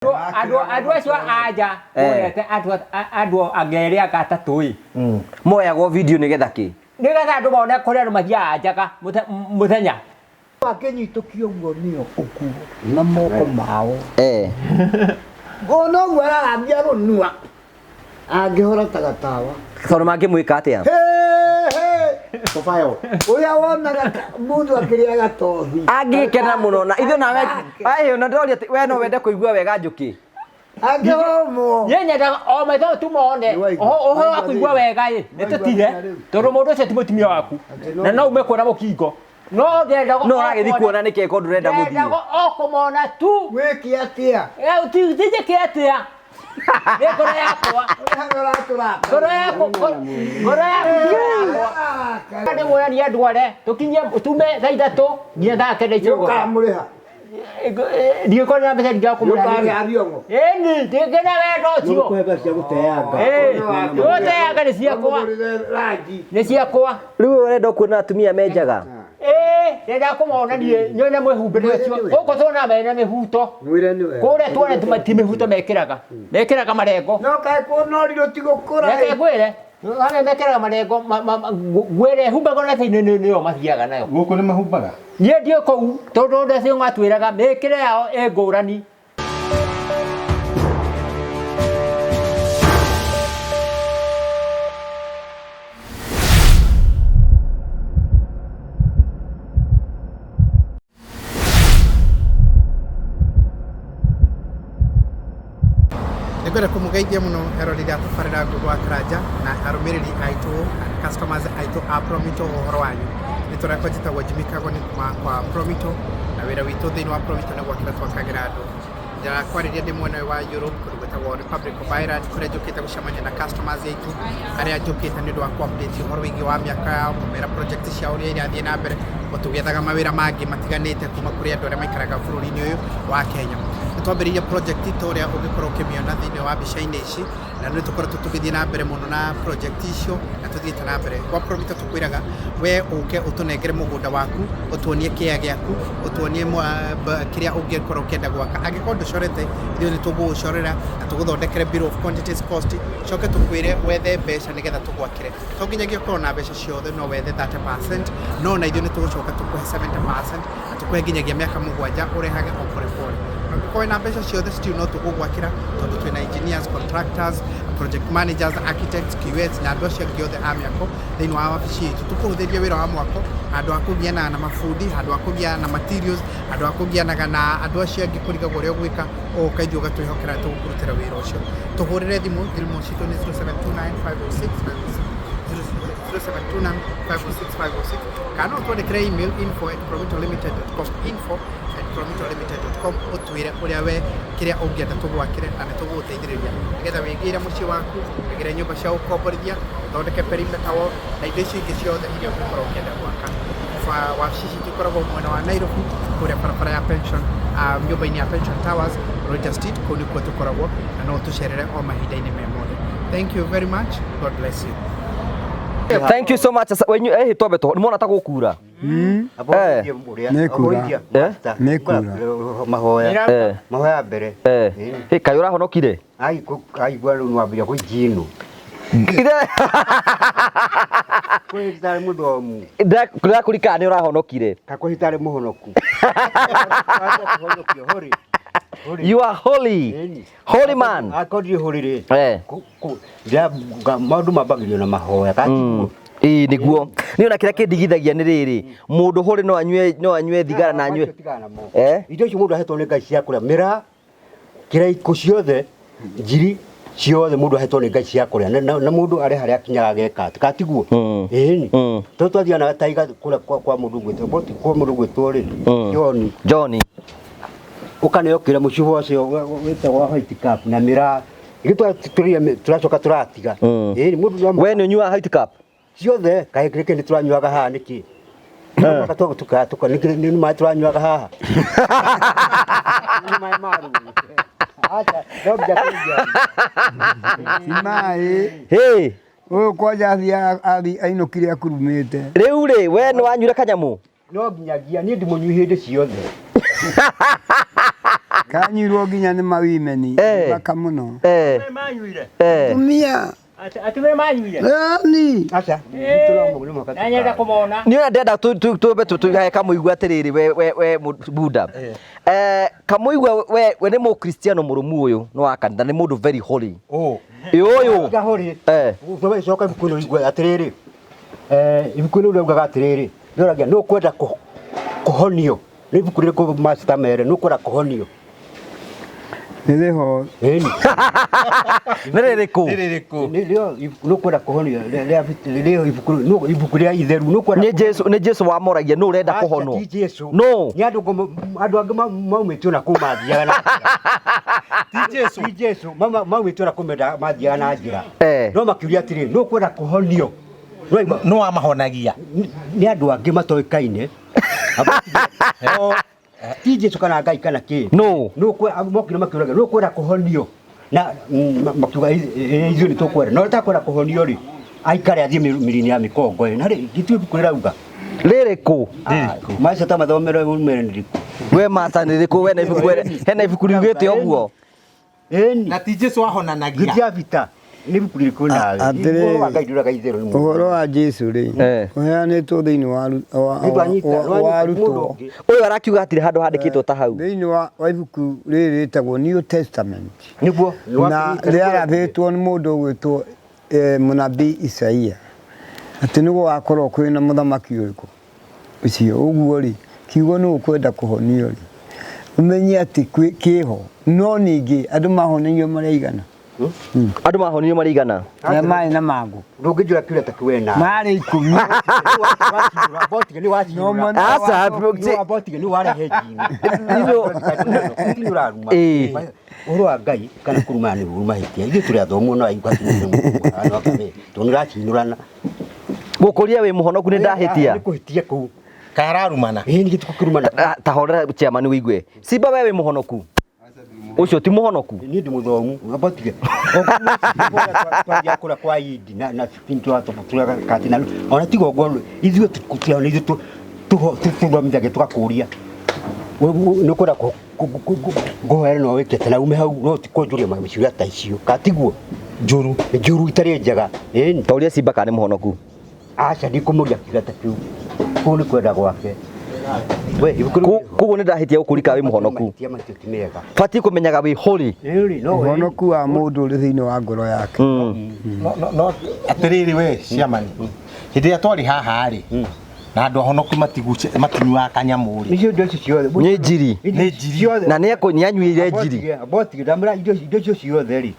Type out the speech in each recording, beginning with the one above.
Andũ acio a nja monete andũ anga erĩ anga atatũ ĩ. Moyagwo video nĩgetha kĩ? Nĩgetha andũ mone kũrĩa andũ mathiaga njaga mũthenya. Mangĩnyitũkio ũguo nĩo ũguo na moko mao. Eh. Ona ũguo ararambia rũnua angĩhora ta gatawa. Tondũ mangĩmwĩka atĩa? Kũbayo. Ũrĩa wonaga mũndũ akĩrĩa gatothi. Angĩkena mũno na ithuĩ nawe aĩ ona ndĩroria atĩ we no wende kũigua wega njũkĩ. Angĩhũmwo. Niĩ nyendaga o maitho tu mone ũhoro wa kũigua wega ĩ nĩ tũtige tondũ mũndũ ũcio ti mũtumia waku na no ume kuona mũkingo no ndendaga No ũragĩthiĩ kuona nĩkĩ ko ndũrenda gũthiĩ. Ndendaga o kũmona tu. Wĩke atĩa? Ti njĩke atĩa? Nĩ ngoro yakwa. Ngoro yakwa ngoro yakwa. Ndĩmuonanie andũ arĩa tũkinye tume thaa ithatũ nginya thaa kenda icio. Nĩũkamũrĩha. Ndiũkorwo na mbeca nginya kũmũrĩha. Nĩũkarĩha Thiong'o. Ĩni ndĩngĩ na wendo ũcio. Nĩũkũhe mbeca cia gũteanga. Gũteanga nĩ ciakwa. Nĩ ciakwa. Rĩu ũrenda kuona atumia me njaga? Ĩĩ, ndĩrenda kũmona niĩ nyone mwĩhumbĩre ũcio. Gũkũ tuonaga mena mĩhuto. Mwĩre nĩ wega. Kũrĩa tuona ti mĩhuto mekĩraga. Mekĩraga marengo. No kaĩ kũnorirwo ti gũkũra. Reke ngwĩre. Arĩa mekĩraga marengo nguo ĩrĩa ĩhumbagwo na thĩinĩ nĩyo mathiaga nayo. Gũkũ nĩ mahumbaga? Niĩ ndiũ kũu tondũ ũndũ ũcio matwĩraga mĩkĩre yao ĩ ngũrani. Nĩngwenda kũmũgeithia mũno eroreri a tabarĩra Ngũgũ wa Karanja na arũmĩrĩri aitũ customers aitũ a Promito ũhoro wanyu. Rĩtwa rĩakwa njĩtagwo Jimmy Kagoni kuma kwa Promito na wĩra witũ thĩinĩ wa Promito nĩ gwakĩra twakagĩra andũ. Ndĩrakwarĩria ndĩ mwena ũyũ wa Europe kũndũ gwĩtagwo Republic of Ireland kũrĩa njũkĩte gũcemania na customers aitũ arĩa njũkĩte nĩ ũndũ wa kũ update ũhoro wĩgiĩ wa mĩaka yao, kũmera project ciao ũrĩa irathiĩ na mbere o tũgĩethaga mawĩra mangĩ matiganĩte kuma kũrĩ andũ arĩa maikaraga bũrũri-inĩ ũyũ wa Kenya. Nĩ twambĩrĩirie project ta ũrĩa ũngĩkorwo ũkĩmĩona thĩinĩ wa mbica-inĩ ici na nĩ tũkoretwo tũgĩthiĩ na mbere mũno na project icio na tũthiĩte na mbere. Gwa Promito tũkwĩraga we ũke ũtũnengere mũgũnda waku, ũtuonie kĩea gĩaku, ũtuonie kĩrĩa ũngĩkorwo ũkĩenda gwaka. Angĩkorwo ndũcorete, ithuĩ nĩ tũgũgũcorera na tũgũthondekere bill of quantities cost, coke tũkwĩre wethe mbeca nĩgetha tũgwakĩre. To nginyagia ũkorwo na mbeca ciothe, no wethe 30%, no na ithuĩ nĩ tũgũcoka tũkũhe 70% na tũkũhe nginyagia mĩaka mũgwanja ũrĩhage o pole pole. Angĩkorwo wĩna mbeca ciothe still no tũgũgwakĩra tondũ twĩna engineers, contractors, project managers, architects, QS na andũ acio angĩ othe a mĩako thĩinĩ wa wabici itũ. Tũkũhũthĩria wĩra wa mwako handũ ha kũgianaga na mabundi, handũ ha kũgiana na materials, handũ ha kũgianaga na andũ acio angĩ kũrigagwo ũrĩa ũgwĩka, ũgoka ithuĩ ũgatwĩhokera tũgũkũrutĩra wĩra ũcio. Tũhũrĩre thimũ, thimũ citũ nĩ 0729 506 506, 0729 506 506 kana no ũtwandĩkĩre email info@promitolimited.com, info@promitolimited.com ũtwĩre ũrĩa we kĩrĩa ũngĩenda tũgwakĩre na nĩ tũgũgũteithĩrĩria nĩgetha wĩgĩre mũciĩ waku, wĩgĩre nyũmba cia gũkomborithia, ũthondeke perimeter wall na indo icio ingĩ ciothe iria ũngĩkorwo ũkĩenda gwaka. Wabici citũ ikoragwo mwena wa Nairobi kũrĩa barabara ya Pension, nyũmba-inĩ ya Pension Towers, Roger Street, kũu nĩkuo tũkoragwo na no ũtũcerere o mahinda-inĩ me mothe. Thank you very much. God bless you. Thank you so much. Wenyu eh twambe to nĩmona ta gũkura. Eh. Nĩ kura. Eh? Nĩ kura. Mahoya. Eh. Mahoya mbere. Eh. Hey, kaĩ ũrahonokire? Ai aigua rĩu nĩwambĩrĩria kũnjinũ. Ithe Kwĩ hitarĩ mũthomu. ndĩrakũrikana nĩ ũrahonokire. Ka kwĩ hitarĩ mũhonoku. Kũhonokio holy. Holy. You are holy. Ĩni. Holy man. Akorwo ndirĩ holy rĩ. Eh. Maũndũ mambagĩrĩrio na mahoya katiguo. Ĩĩ nĩguo. Niĩ ona kĩrĩa kĩndigithagia nĩ rĩrĩ, mũndũ holy no anyue no anyue thigara na anyue. Tigana namo. Eh? Indo icio mũndũ ahetwo nĩ Ngai cia kũrĩa mĩraa kĩraikũ ciothe njiri ciothe mũndũ ahetwo nĩ Ngai cia kũrĩa na, na, na mũndũ arĩ harĩa akinyaga ageka atĩ katiguo ĩni tondũ twathiaga na taiga kũrĩa kwa, kwa mũndũ gwĩtwo boti kwa mũndũ gwĩtwo rĩ John Johnny. ũkaneo kĩrĩa mũcuba ũcio wĩtagwo wa white cup na mĩraa gĩtwa tũracoka tũratiga ĩni mũndũ no We nĩ ũnyuaga white cup? ciothe kaĩ gĩkĩ nĩ tũranyuaga haha nĩkĩ tuka nĩ maĩ tũranyuaga haha nĩ maĩ ma rũĩ aca no nginya tũigue. Ti maĩ. Hey, Ũyũ kwanja athiĩ ainũkire akurumĩte. rĩu rĩ we nĩ wanyuire kanyamũ? No nginyagia niĩ ndimũnyui hĩndĩ ciothe. Kanyuirwo nginya nĩ mawimeni Eh. maka mũno. Eh. Manyuire. Eh. Tumia. Atumia manyuire. Yani. Aca. Na nyenda kũmona. Nĩ ũrĩa ndĩrenda tũmbe tũhae Kamũigua atĩrĩrĩ, we Buda. Eh, Kamũigua, we nĩ mũkristiano mũrũmu, ũyũ nĩ wa kanitha, nĩ mũndũ very holy. Oh. Ĩ ũyũ. Gahori. Eh. Coka ibuku-inĩ ũigue atĩrĩrĩ, ibuku-inĩ rĩu rĩaugaga atĩrĩrĩ, rĩoragia nũ ũkwenda kũhonio, nĩ ibuku rĩrĩkũ master mere nũ ũkwenda kũhonio? Nĩrĩho. Ĩni. Nĩ rĩrĩkũ? Nĩ rĩrĩkũ? Nĩrĩo nũ ũkwenda kũhonio rĩo ibuku nũ ibuku rĩa itheru nũ ũkwenda. Nĩ Jesu, nĩ Jesu wamoragia nũ ũrenda Aca, kũhonwo. ti Jesu. No. Nĩ andũ andũ angĩ maumĩtio na kũu mathiaga na Ti Jesu. ti Jesu maumĩtio na kũu mathiaga na njĩra. Eh. No makiuria atĩrĩrĩ, nũ ũkwenda kũhonio? Nĩwaigua? No amahonagia. Nĩ andũ angĩ matoĩkaine. Ti Jesu kana Ngai kana kĩ. No. Mokire makiuraga nũ ũkwenda kũhonio, na makiuga ithuĩ nĩ tũkwenda, no ũtakwenda kũhonio rĩ, aikare athiĩ mĩri-inĩ ya mĩkongo ĩ na rĩ gĩtuĩ ibuku rĩrauga. Rĩrĩkũ? Macio ta mathomero mere nĩ rĩkũ? We master nĩ rĩkũ? We na ibuku hena ibuku riugĩte ũguo? Ĩni. Na ti Jesu ahonanagia. Gĩtia vita nĩ ibuku rĩrĩkũ nawe? Atĩrĩrĩ. Ũhoro wa Ngai ndũraga itherũ nĩ mũndũ. Ũhoro wa Jesu rĩ, Eh. ũheanĩtwo thĩinĩ wa Nĩ ndwanyita- wa ndwanyita mũndũ arutwo. ũngĩ. Ũyũ arakiuga hatirĩ handũ handĩkĩtwo ta hau. Thĩinĩ wa ibuku rĩrĩ rĩtagwo New Testament. Nĩguo Na rĩarathĩtwo nĩ mũndũ ũgwĩtwo mũnabii Isaia atĩ nĩ gũgakorwo kwĩna mũthamaki ũrĩkũ ũcio. Ũguo rĩ, kiugo nĩ ũkwenda kũhonio rĩ, ũmenye atĩ kĩho, no ningĩ andũ mahonagio marĩ aigana? Andũ mahonirio marĩ igana? Na marĩ na mangũ. Ndũngĩnjũra kĩũria ta kĩu we nawe. Marĩ 10. Wabotige nĩ waciũra. Aca. Nĩ wabotige nĩ warehe njini. Nĩ ũraruma. Ĩĩ. Ũhoro wa Ngai kana kũruma nĩ ũru mahĩtia. Ithuĩ tũrĩ athomu no aigua tondũ nĩ ũracinũrana. Gũkũria wĩ mũhonoku nĩ ndahĩtia. Nĩ kũhĩtia kũu. Kaĩ ararumana? Ĩĩ nĩ gĩtukũ. Ah, ta horera chairman wĩigue. Simba, we wĩ mũhonoku? Ũcio ti mũhonoku. Niĩ ndĩ mũthomu abotige twathiaga kũrĩa kwa Indi na kati na ona tiga ũguo ithuĩ tũtiona ithuĩ tũthomithagia tũgakũria nĩ ũkwenda ngũhoere no wĩkĩte na ume hau, no ti kũnjũria ciũria ta icio katiguo. Njũru. Njũru itarĩ njega, ĩni. Ta ũria Simba kana nĩ mũhonoku. Aca, ndikũmũria kiuga ta kĩu, kũu nĩ kwenda gwake. We ibuku rĩu Koguo nĩ ndahĩtia gũkũria kana wĩ mũhonoku? Mahĩtia macio ti mega. Batiĩ kũmenyaga wĩ holy. Ĩrĩ no Ũhonoku wa mũndũ ũrĩ thĩinĩ wa ngoro yake. No atĩrĩrĩ, we ciamani, hĩndĩ ĩrĩa twarĩ haha rĩ, na andũ ahonoku matinyuaga kanyamũ rĩ. Icio indo icio ciothe. Nĩ njiri. Nĩ njiri. Ciothe. Na nĩ anyuire njiri. Abotige ndamũra indo icio ciothe rĩ,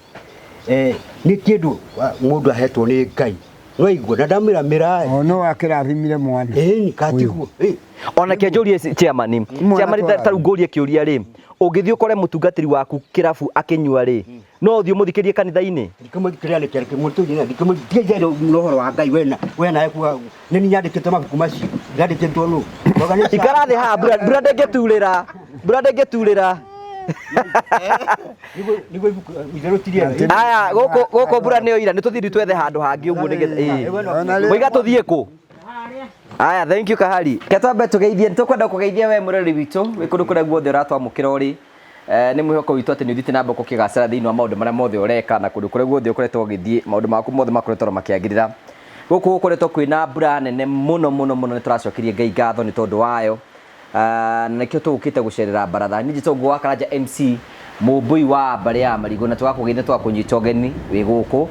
nĩ kĩndũ mũndũ ahetwo nĩ Ngai, nĩwaigua, na ndamwĩra mĩraĩ. O no akĩrathimire mwana. Ĩni katiguo. Ona kĩo njũrie chairman. Mwana Chairman, twara. ta rĩu ngũrie kĩũria rĩ, ũngĩthiĩ ũkore mũtungatĩri waku kĩrabu akĩnyua rĩ, no ũthiĩ ũmũthikĩrie kanitha-inĩ? Ndikĩmũthikĩrĩria nĩ kĩarĩ kĩmũtũ ndikĩmũthikĩrĩria nĩ ũhoro wa Ngai wena we nawe kuga nĩ niĩ nyandĩkĩte mabuku macio nyandĩkĩtwo nũ? Ikara thĩ haha, mbura ndĩngĩturĩra, mbura ndĩngĩturĩra. Nĩguo ibuku itherũ ti rĩega. Aya, gũkũ mbura nĩyo ira, nĩ tũthiĩ rĩu twethe handũ hangĩ ũguo nĩgetha ĩĩ. Mũiga tũthiĩ kũ? Aya, thank you Kahari. Ke twambe tũgeithie, nĩ tũkwenda kũgeithia we mũrori witũ wĩ kũndũ kũrĩa guothe ũratwamũkĩra ũrĩ. Nĩ mwĩhoko witũ atĩ nĩ ũthiĩte na mbere gũkĩgacĩra thĩinĩ wa maũndũ marĩa mothe ũreka na kũndũ kũrĩa guothe ũkoretwo ũgĩthiĩ, maũndũ maku mothe makoretwo oro makĩagĩrĩra. Gũkũ gũkoretwo kwĩna mbura nene mũno mũno mũno, nĩ tũracokeria Ngai ngatho nĩ tondũ wayo. Na nĩkĩo tũgũkĩte gũcerera baratha. Niĩ njĩtagwo wa Karanja MC mũmbũi wa mbarĩ ya Marigũ, na tũgakũgeithia, tũgakũnyita ũgeni wĩ gũkũ.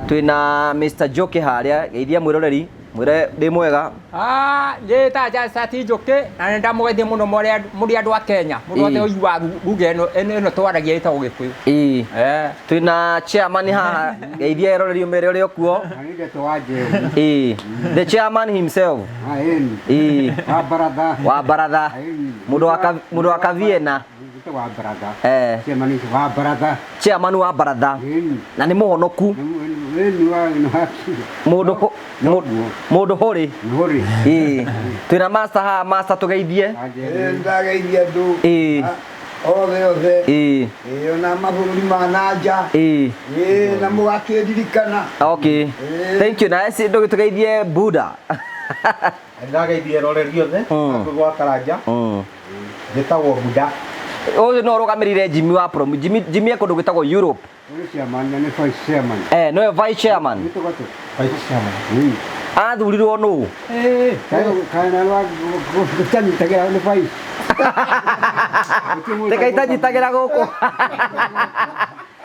Twĩna Mr. Njoki harĩa, geithia mwĩroreri, mwĩre ndĩ mwega. Ah, njĩta Jasati Njũkĩ na nĩ ndamũgeithia mũno mũrĩ andũ a Kenya, mũndũ wothe ũiguaga ruga ĩno twaragia ĩtagwo Gĩkũyũ. Ĩĩ. Eh. Twĩna chairman haha, geithia eroreri ũmere ũrĩa ũkuo. Ĩĩ, the chairman himself. Ĩĩ. Wa baratha. Wa baratha, mũndũ wa Kaviena. Wa baratha. Eh. Chairman wa baratha. Chairman wa baratha na nĩ mũhonoku. Mũndũ hũrĩ. Hũrĩ. Ĩĩ, twĩna master haha, master tũgeithie. Ndageithia andũ Ĩĩ. othe othe. Ĩĩ. Ĩĩ, ona mabũrũri ma na nja. Ĩĩ. Ĩĩ, na mũgakĩndirikana. Okay, thank you. Na eci ndũgĩtũgeithie Buda. Ndĩrageithia eroreri othe gwa Karanja. Njĩtagwo Buda. Ũyũ no ũrũgamĩrĩire Jimmy wa Promi. Jimmy Jimmy e kũndũ gwĩtagwo Europe. Ũyũ chairman na nĩ vice chairman. Eh, nowe vice chairman. Wĩtagwo atĩa? Vice chairman. Ĩĩ. Athurirwo nũ? Eh, kana wa gũtanyitagĩra nĩ vice. Reke itanyitagĩra gũkũ.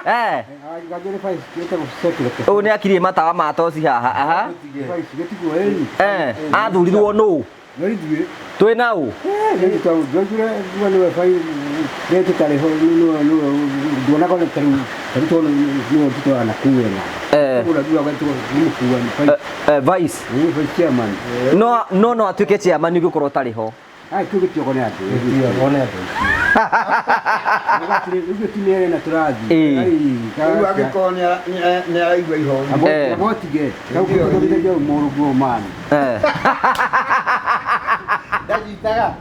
Eh, Gangĩ nĩ vice gĩtagwo secretary. ũyũ nĩ akirie matawa ma toci haha. Aha. Vice gĩtiguo ĩni. Eh, athurirwo nũ? No ithuĩ Twĩ na ũ? Eh. Eh, eh, vice. No no no atuĩke chairman ũngĩkorwo ũtarĩ ho. Ĩĩ. Rĩu angĩkorwo nĩ araigua ihoru. Eh. Eh. Ndanyitaga.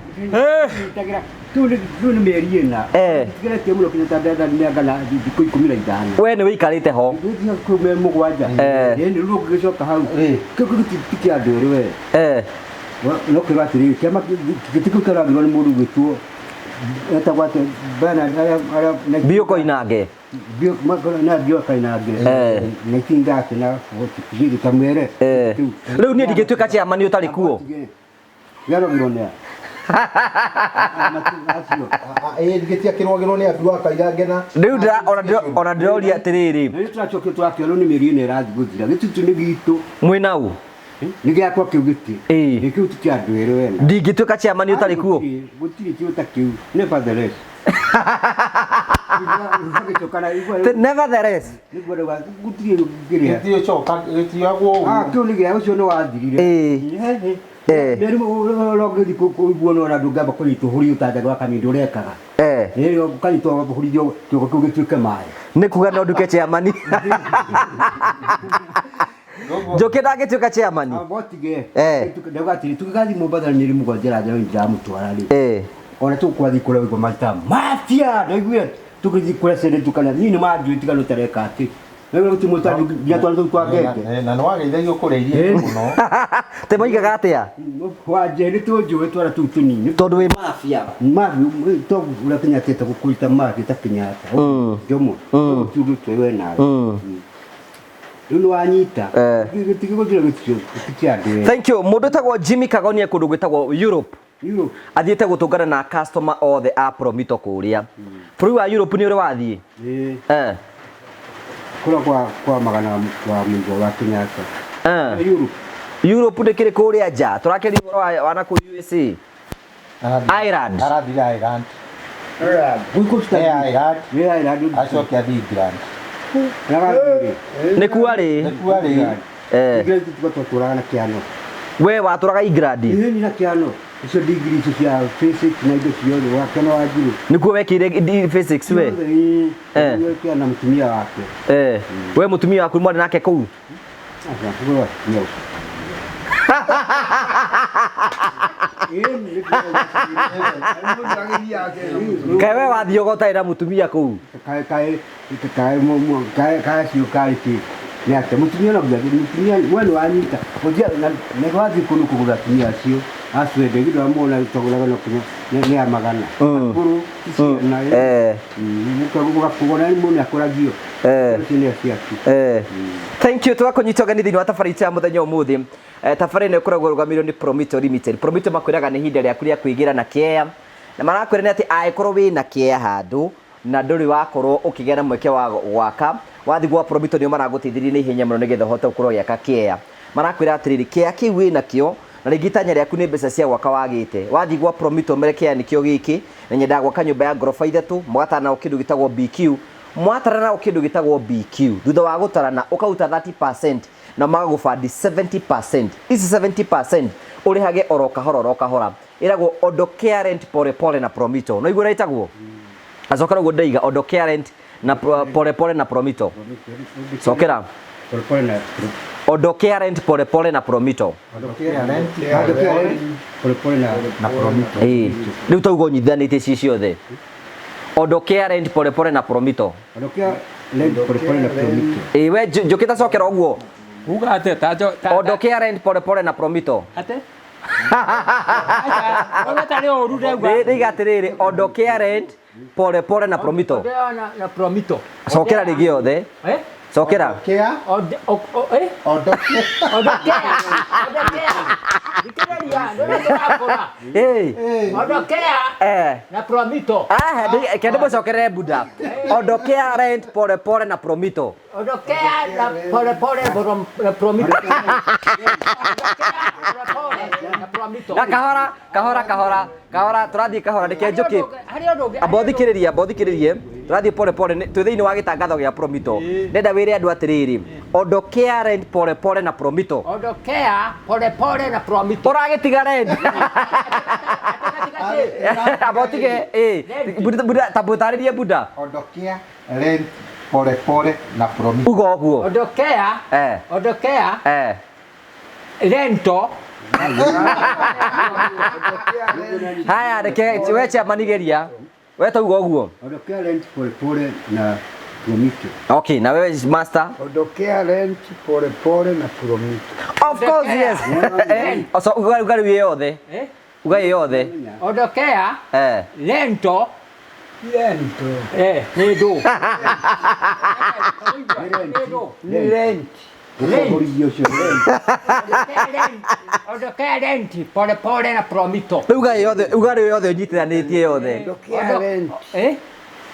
Rĩu nĩ mĩeri ĩna Eh. tigeretie mũno kinya ta mĩaka na thikũ 15 We nĩ wĩikarĩte ho. kå me må gwanja Eh. nä rä å gä coka hau Ĩ. kä å ti kä andå erä we Eh. no kä rwo atä rä kä gä tä kä ragirwo nä må ndå gwä two etagwo atä Biũ Koinange. na bio kainange Eh. 1930 na 43 kamwere Eh. Rĩu niĩ ndingĩtuĩka chairman ũtarĩ kuo. gerogirwo nä acio Ĩ gĩtiakĩrwagĩrwo nĩ andũ a Kairange na Rĩu ndĩra ona ndĩro- ona ndĩroria atĩrĩrĩ, na rä tå racokio tårakĩonwo nä mä eri ä no ä rathiĩ gå thira gä titå nä gitå mwĩ na ũ? nä gäakwa kä u gä tä Ĩ. gä kä u ti kä andå erä wena Ndingĩtuĩka chairman ũtarĩ kuo. Gũtirĩ kĩndũ ta kĩu. Nevertheless. Nevertheless. Gũtirĩ kĩrĩa. gĩtiũcoka gĩtiagwo Ah, ũguo. kĩu nĩ gĩa ũcio nĩ wathirire. Ĩ. Eh. Rĩu ũrongĩthiĩ kũiguo no na ndũngĩamba kũnyitwo hũri ũtanjaga wa kamĩndũ ũrekaga. Eh. Rĩrĩa ũkanyitwo hũrithio kĩongo kĩu gĩtuĩke maĩ. Nĩ kuga no nduke chairman. Njũkĩ ndangĩtuĩka chairman. Botige. Eh. Ndauga atĩrĩ tũgĩgathiĩ Mombatha nĩ mĩeri mũgwanja ĩrathira ndĩramũtwara rĩ. Eh. Ona tũkwathiĩ kũrĩa ũguo maita mafia ndaiguire tũgĩthiĩ kũrĩa cende tukana niĩ nĩ manjũĩ tiga nũtareka atĩ naguo gũtirĩ mũndũ ũtanjũĩ nginya twana tũu twa ngenge Na nĩ wageithagio kũrĩa irio mũno. Te moigaga atĩa? wanje nĩ tũnjũĩ twana tũu tũnini Tondũ wĩ mafia. mafia to ũrĩa Kenyatta etagwo kũruta mafia ta Kenyatta Jomo tũndũ twĩ we nawe rĩu nĩ wanyita Eh. gĩtigĩgũthira gĩtio kĩa andũ erĩ. Thank you. Mũndũ ũtagwo Jimmy Kagoni e kũndũ gwĩtagwo Europe. Europe. Athiĩte gũtũngana na customer othe a Promito kũrĩa. Bũrũri wa Europe nĩ ũrĩ wathiĩ? Ĩĩ. Eh. Kũrĩa kwa kwa magana wa mũigua wa Kenyatta Eh. Europe. Europe nĩ kĩrĩ kũrĩa nja. Tũrakĩria ũhoro wa na kũu USA. Ireland. Arathire Ireland. Gũkũ Nĩ Ireland. Nĩ Ireland. Acoke athiĩ England. Nĩ kuo arĩ. Nĩkuo arĩ. Eh. England tuko twatũraga na kĩano. We watũraga England. Ĩĩ ni na kĩano. Icio degree icio cia physics na indo ciothe wa kĩano wa njirũ. Nĩkuo wekĩire physics we. Ĩĩ. Eh. Ĩĩ na mũtumia wake. Eh. We mũtumia waku mwarĩ nake kũu. Aca, ũguo wa mũtumia ũcio. Ĩĩ nĩ Kaĩ we wathiaga ũtarĩ na mũtumia kũu? kaĩ kaĩ kaĩ mo kaĩ kaĩ cio kaĩ kĩ nĩ atĩa mũtumia no nginya mũtumia we nĩ wanyita ũthia na nĩ wathiĩ kũndũ kũgũra atumia acio acwende githĩ wamona tũgũraga no kinya nĩ ya magana akũrũ ti ciana Eh. ũgakũgũra nĩ mũndũ akũragio Eh. ũcio nĩ acio aku Eh. Thank you tũgakũnyita ũgeni thĩinĩ wa tabarĩra itũ ya mũthenya ũmũthĩ. Tabarĩra ĩno ĩkoragwo ĩrũgamĩrĩirwo nĩ Promito Limited. Promito makwĩraga nĩ ihinda rĩaku rĩa kwĩgĩra na kĩea na marakwĩra nĩ atĩ angĩkorwo wĩna kĩea handũ na ndũrĩ wakorwo ũkĩgĩa na mweke wa gwaka wathiĩ gwa Promito nĩo maragũteithĩrĩria na ihenya mũno nĩgetha ũhote gũkorwo ũgĩaka kĩea. Marakwĩra atĩrĩrĩ kĩea kĩu wĩna kĩo na rĩngĩ itanya rĩaku nĩ mbeca cia gwaka wagĩte wathiĩ gwa Promito mere kĩea nĩkĩo gĩkĩ na nyendaga gwaka nyũmba ya ngoroba ithatũ mũgatara nao kĩndũ gĩtagwo BQ mwatara nao kĩndũ gĩtagwo BQ thutha wa gũtarana ũkaruta 30% na magagũbandi 70% ici 70% ũrĩhage oro kahora oro kahora ĩragwo ondokea rent pole pole na Promito no igua ĩtagwo acokera ũguo ndaiga ondokea rent na pole pole na Promito cokera pole pole na ondokea rent pole pole na Promito pole pole na Na Promito. ĩĩ rĩu tauga ũnyitithanĩtie ci ciothe ondokea rent pole pole na Promito ondokea rent pole pole na Promito ĩĩ we njũkĩte cokera ũguo Uga atĩa ta njo ta ondokea rent pole pole na Promito atĩ Aca, ũrĩa tarĩ ũru ndauga. Ndĩiga atĩrĩrĩ ondokea rent Pole pole na Promito. Ondokea na Promito. Cokera rĩngĩ yothe. Eh? Cokera. Kĩa Eh? Ondokea. Ondokea. Ondokea. Thikĩrĩria, ndũrĩa tũrakũra. Hey. Ondokea Eh. na Promito. Ah, kende mũcokerere Buda. Ondokea rent pole pole na Promito. Ondokea na pole pole na Promito. Ondokea pole pole na Promito. Na kahora, kahora, kahora, kahora, tũrathiĩ kahora reke njũke. Harĩ ũndũ ũngĩ. Amba ũthikĩrĩrie, amba ũthikĩrĩrie. Tũrathiĩ pole pole twĩ thĩinĩ wa gĩtangatho gĩa Promito. Ndenda wĩre andũ atĩrĩrĩ, ondokea rent pole pole na Promito. Ondokea pole pole na Promito. Ũragĩtiga rent. Amba ũtige, ĩ, Buda, Buda, ta mũtarĩrie Buda. Ondokea rent pole pole na Promito. Uga ũguo. Ondokea. Eh. Ondokea Eh. rento. Haya, reke we chairman geria. We tauga ũguo. Ondokea rent pole pole na Promito. Okay, na wewe master. Ondokea rent pole pole na Promito. Of course, yes. Eh, so uga uga rĩu yothe. Eh? Uga yothe. Ondokea Eh. rento. Rento. Eh, nĩ ndũ. Nĩ ndũ. Ni rent. Ũkomborithio ũcio rent. Ondokea rent pole pole na Promito. Rĩu uga yothe, uga rĩu yothe ũnyitithanĩtie yothe. Ondokea rent. Eh?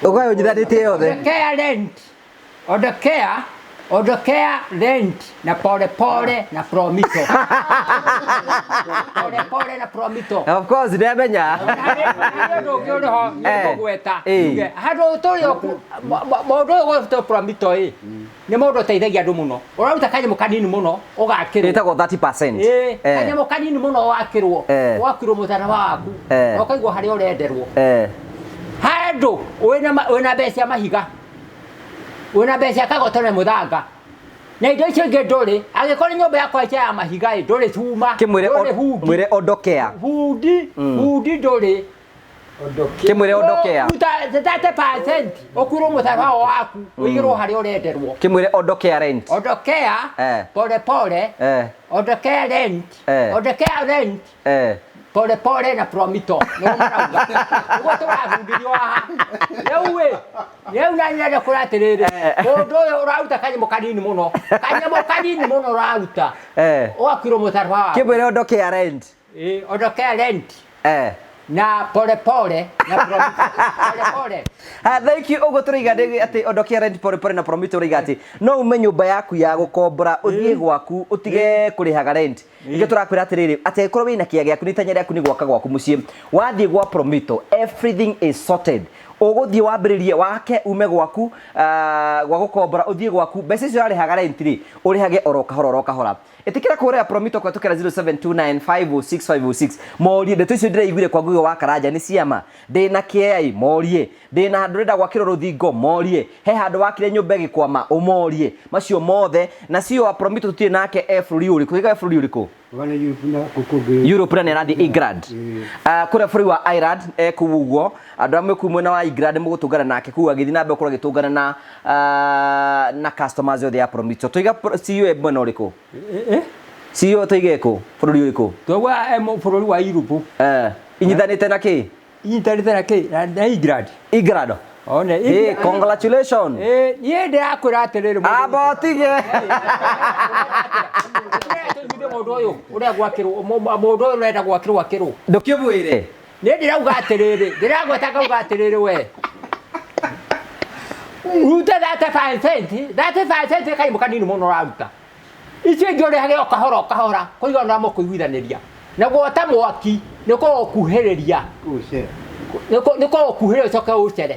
Uga ũnyitithanĩtie yothe. Ondokea rent. Ondokea, ondokea rent na pole pole na Promito. Pole pole na Promito. Of course, ndamenya. Harĩ ũndũ ũngĩ ũrĩ ho nĩngũgweta. Eh. Njuge, handũ tũrĩ mũndũ ũyũ ũgwĩtwo Promito ĩ, nĩ mũndũ ũteithagia andũ mũno. Ũraruta kanyamũ kanini mũno ũgakĩrwo. Ĩtagwo 30%. Ĩ, Eh. kanyamũ kanini mũno wakĩrwo. Eh. Wakĩrwo mũtara waku. Eh. Na ũkaigua harĩa ũrenderwo. Eh. Handũ wĩna mbeca cia mahiga, wĩna mbeca cia kagoto na mũthanga, na indo icio ingĩ ndũrĩ. Angĩkorwo nĩ nyũmba yakwa ya mahiga ĩ, ndũrĩ cuma, Kĩmwĩre ndũrĩ hundi, mwĩre ondokea. hundi, hundi ndũrĩ. Kĩmwĩre ondokea. Ruta 30% ũkuĩrwo mũtara waku, ũigĩrwo harĩa ũrenderwo. Kĩmwĩre ondokea rent. Ondokea Eh. pole pole, Eh. ondokea rent, Eh. ondokea rent Eh. pole pole na Promito. Nĩguo marauga. Nĩguo tũrabundithio haha. Rĩu ĩ, rĩu na nyende kũra atĩrĩrĩ, mũndũ ũyũ ũraruta kanyamũ kanini mũno, kanyamũ kanini mũno ũraruta, Eh. ũgakuĩrwo mũtaro waku. Kĩmwĩre ondokea rent. Ĩ, ondokea rent Eh. na pole pole na Promito. Pole pole. Ah, thank you. Ũguo tũraiga nĩ atĩ ondokea rent pole pole na Promito ũraiga atĩ no ume nyũmba yaku ya gũkombora ũthiĩ gwaku ũtige kũrĩhaga rent. Nĩkĩo tũrakwĩra atĩrĩrĩ, atĩ angĩkorwo wĩna kĩea gĩaku nĩ itanya rĩaku nĩ gwaka gwaku mũciĩ, wathiĩ gwa Promito everything is sorted. Ũgũthiĩ wambĩrĩrie wake ume gwaku gwa gũkombora ũthiĩ gwaku, mbeca icio ũrarĩhaga rent rĩ ũrĩhage oro kahora oro kahora. Ĩtĩkĩra kũhũrĩra Promito kũhetũkĩra 0729506506 morie ndeto icio ndĩraiguire kwa Ngugi wa Karanja nĩ ciama, ndĩna kĩea morie, ndĩna handũ ndĩrenda gwakĩrwo rũthingo morie, he handũ wakire nyũmba ĩgĩkwama ũmorie, macio mothe. Na CEO wa Promito tũtirĩ nake e bũrũri ũrĩkũ, gĩkaga bũrũri ũrĩkũ? Wana Europe na kũkũngĩ. Europe na nĩ arathiĩ England. Kũrĩa bũrũri wa Ireland kũu ũguo andũ amwe kũu mwena wa England mũgũtũngana nake kũu agĩthiĩ na mbere gũkorwo agĩtũngana na na customers othe a Promito. Tũiga CEO e mwena ũrĩkũ? CEO tũige kũ? Bũrũri ũrĩkũ? Twauga bũrũri wa Europe. Eh, inyitanĩte na kĩ? Inyitanĩte na kĩ? Na England. England. One, Hey, congratulations. Eh, niĩ ndĩrakwĩra atĩrĩrĩ mũndũ- Amba ũtige. Tũiguithie mũndũ ũyũ ũrĩa gwakĩrwo, mũndũ ũyũ ũrenda gwakĩrwo akĩrwo. Ndũkĩmwĩre. Niĩ ndĩrauga atĩrĩrĩ, ndĩragweta ngauga atĩrĩrĩ we. Ruta 30%, 30% kanyamũ kanini mũno ũraruta. Icio ingĩ ũrĩhage o kahora o kahora, kũigana ũrĩa mũkũiguithanĩria. Na gwota mwaki nĩ kũgũkuhĩrĩria. Ũcere. Nĩ kũgũkuhĩrĩria ũcoke ũcere.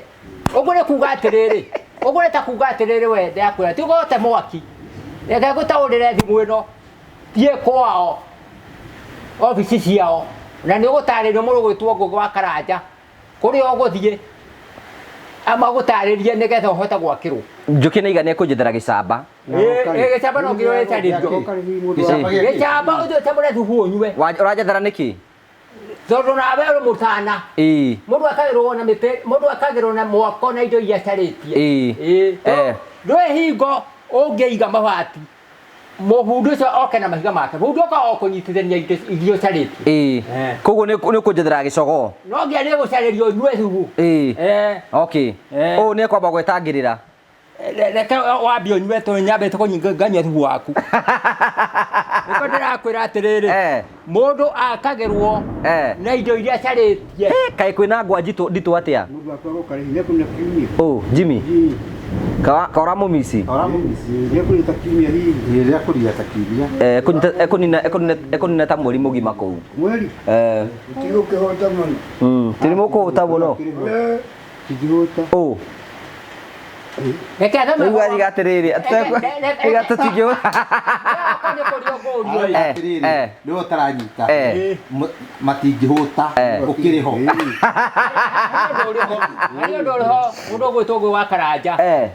Ũguo nĩ kuga atĩrĩrĩ, ũguo nĩ ta kuga atĩrĩrĩ we ndĩrakwĩra, ti ũgote mwaki. Reke ngũtaũrĩre thimũ ĩno, thiĩ kwao, obici ciao, na nĩ ũgũtarĩrio mũndũ ũgwĩtwo Ngũgĩ wa Karanja, kũrĩa ũgũthiĩ, amagũtarĩrie nĩgetha ũhote gwakĩrwo. Njũkĩ nĩ igana ĩkũnjethera gĩcamba. Gĩcamba no kĩo gĩcarĩrio. Gĩcamba ũthiĩ ũcamũre thubu ũnyue. Ũranjethera nĩkĩ? Tondũ nawe ũrĩ mũtana. Ĩĩ. Mũndũ akagĩrwo na mĩtĩ, mũndũ akagĩrwo na mwako na indo iria acarĩtie. Ĩĩ. Ĩĩ. Ndũĩ hingo ũngĩiga mabati. Mũbundi ũcio oke na mahiga make. Bundi oka o kũnyitithania indo iria ũcarĩtie. Ĩĩ. Koguo nĩ ũkũnjethera gĩcogoo. No nginya nĩ gũcarĩrio ũnyue thubu. Ĩĩ. Eh. Okay. Eh. Ũũ nĩ ekwamba gwetangĩrĩra. Reke wambie ũnyue tondũ nyambĩte kũnyua thubu waku. Nĩkĩo ndĩrakwĩra atĩrĩrĩ. Eh. Mũndũ akagĩrwo Eh. na indo iria acarĩtie. Kaĩ kwĩna ngwa njitũ nditũ atĩa? Mũndũ akwa gũka rĩ, nĩekũnyita kiumia. Ũ, Jimmy. Ka ũramũmici? Nĩekũnyita kiumia hihi. Rĩrĩa kũria ta kiumia. Eh, kũnyita ekũnina ekũnina ekũnina ta mweri mũgima kũu. Mweri? Eh. Tigũkĩhota mũno. Tiri mũkũhũta mũno. Tingĩhũta. Ũ. Reke athome. Rĩu ariga atĩrĩrĩ, tiga tũtingĩhũta. Aroiga atĩrĩrĩ, eh. nĩwe ũtaranyita. Eh. Matingĩhũta ũkĩrĩ ho. Harĩ ũndũ ũrĩ ho mũndũ ũgwĩtwo Ngũĩ wa Karanja. Eh.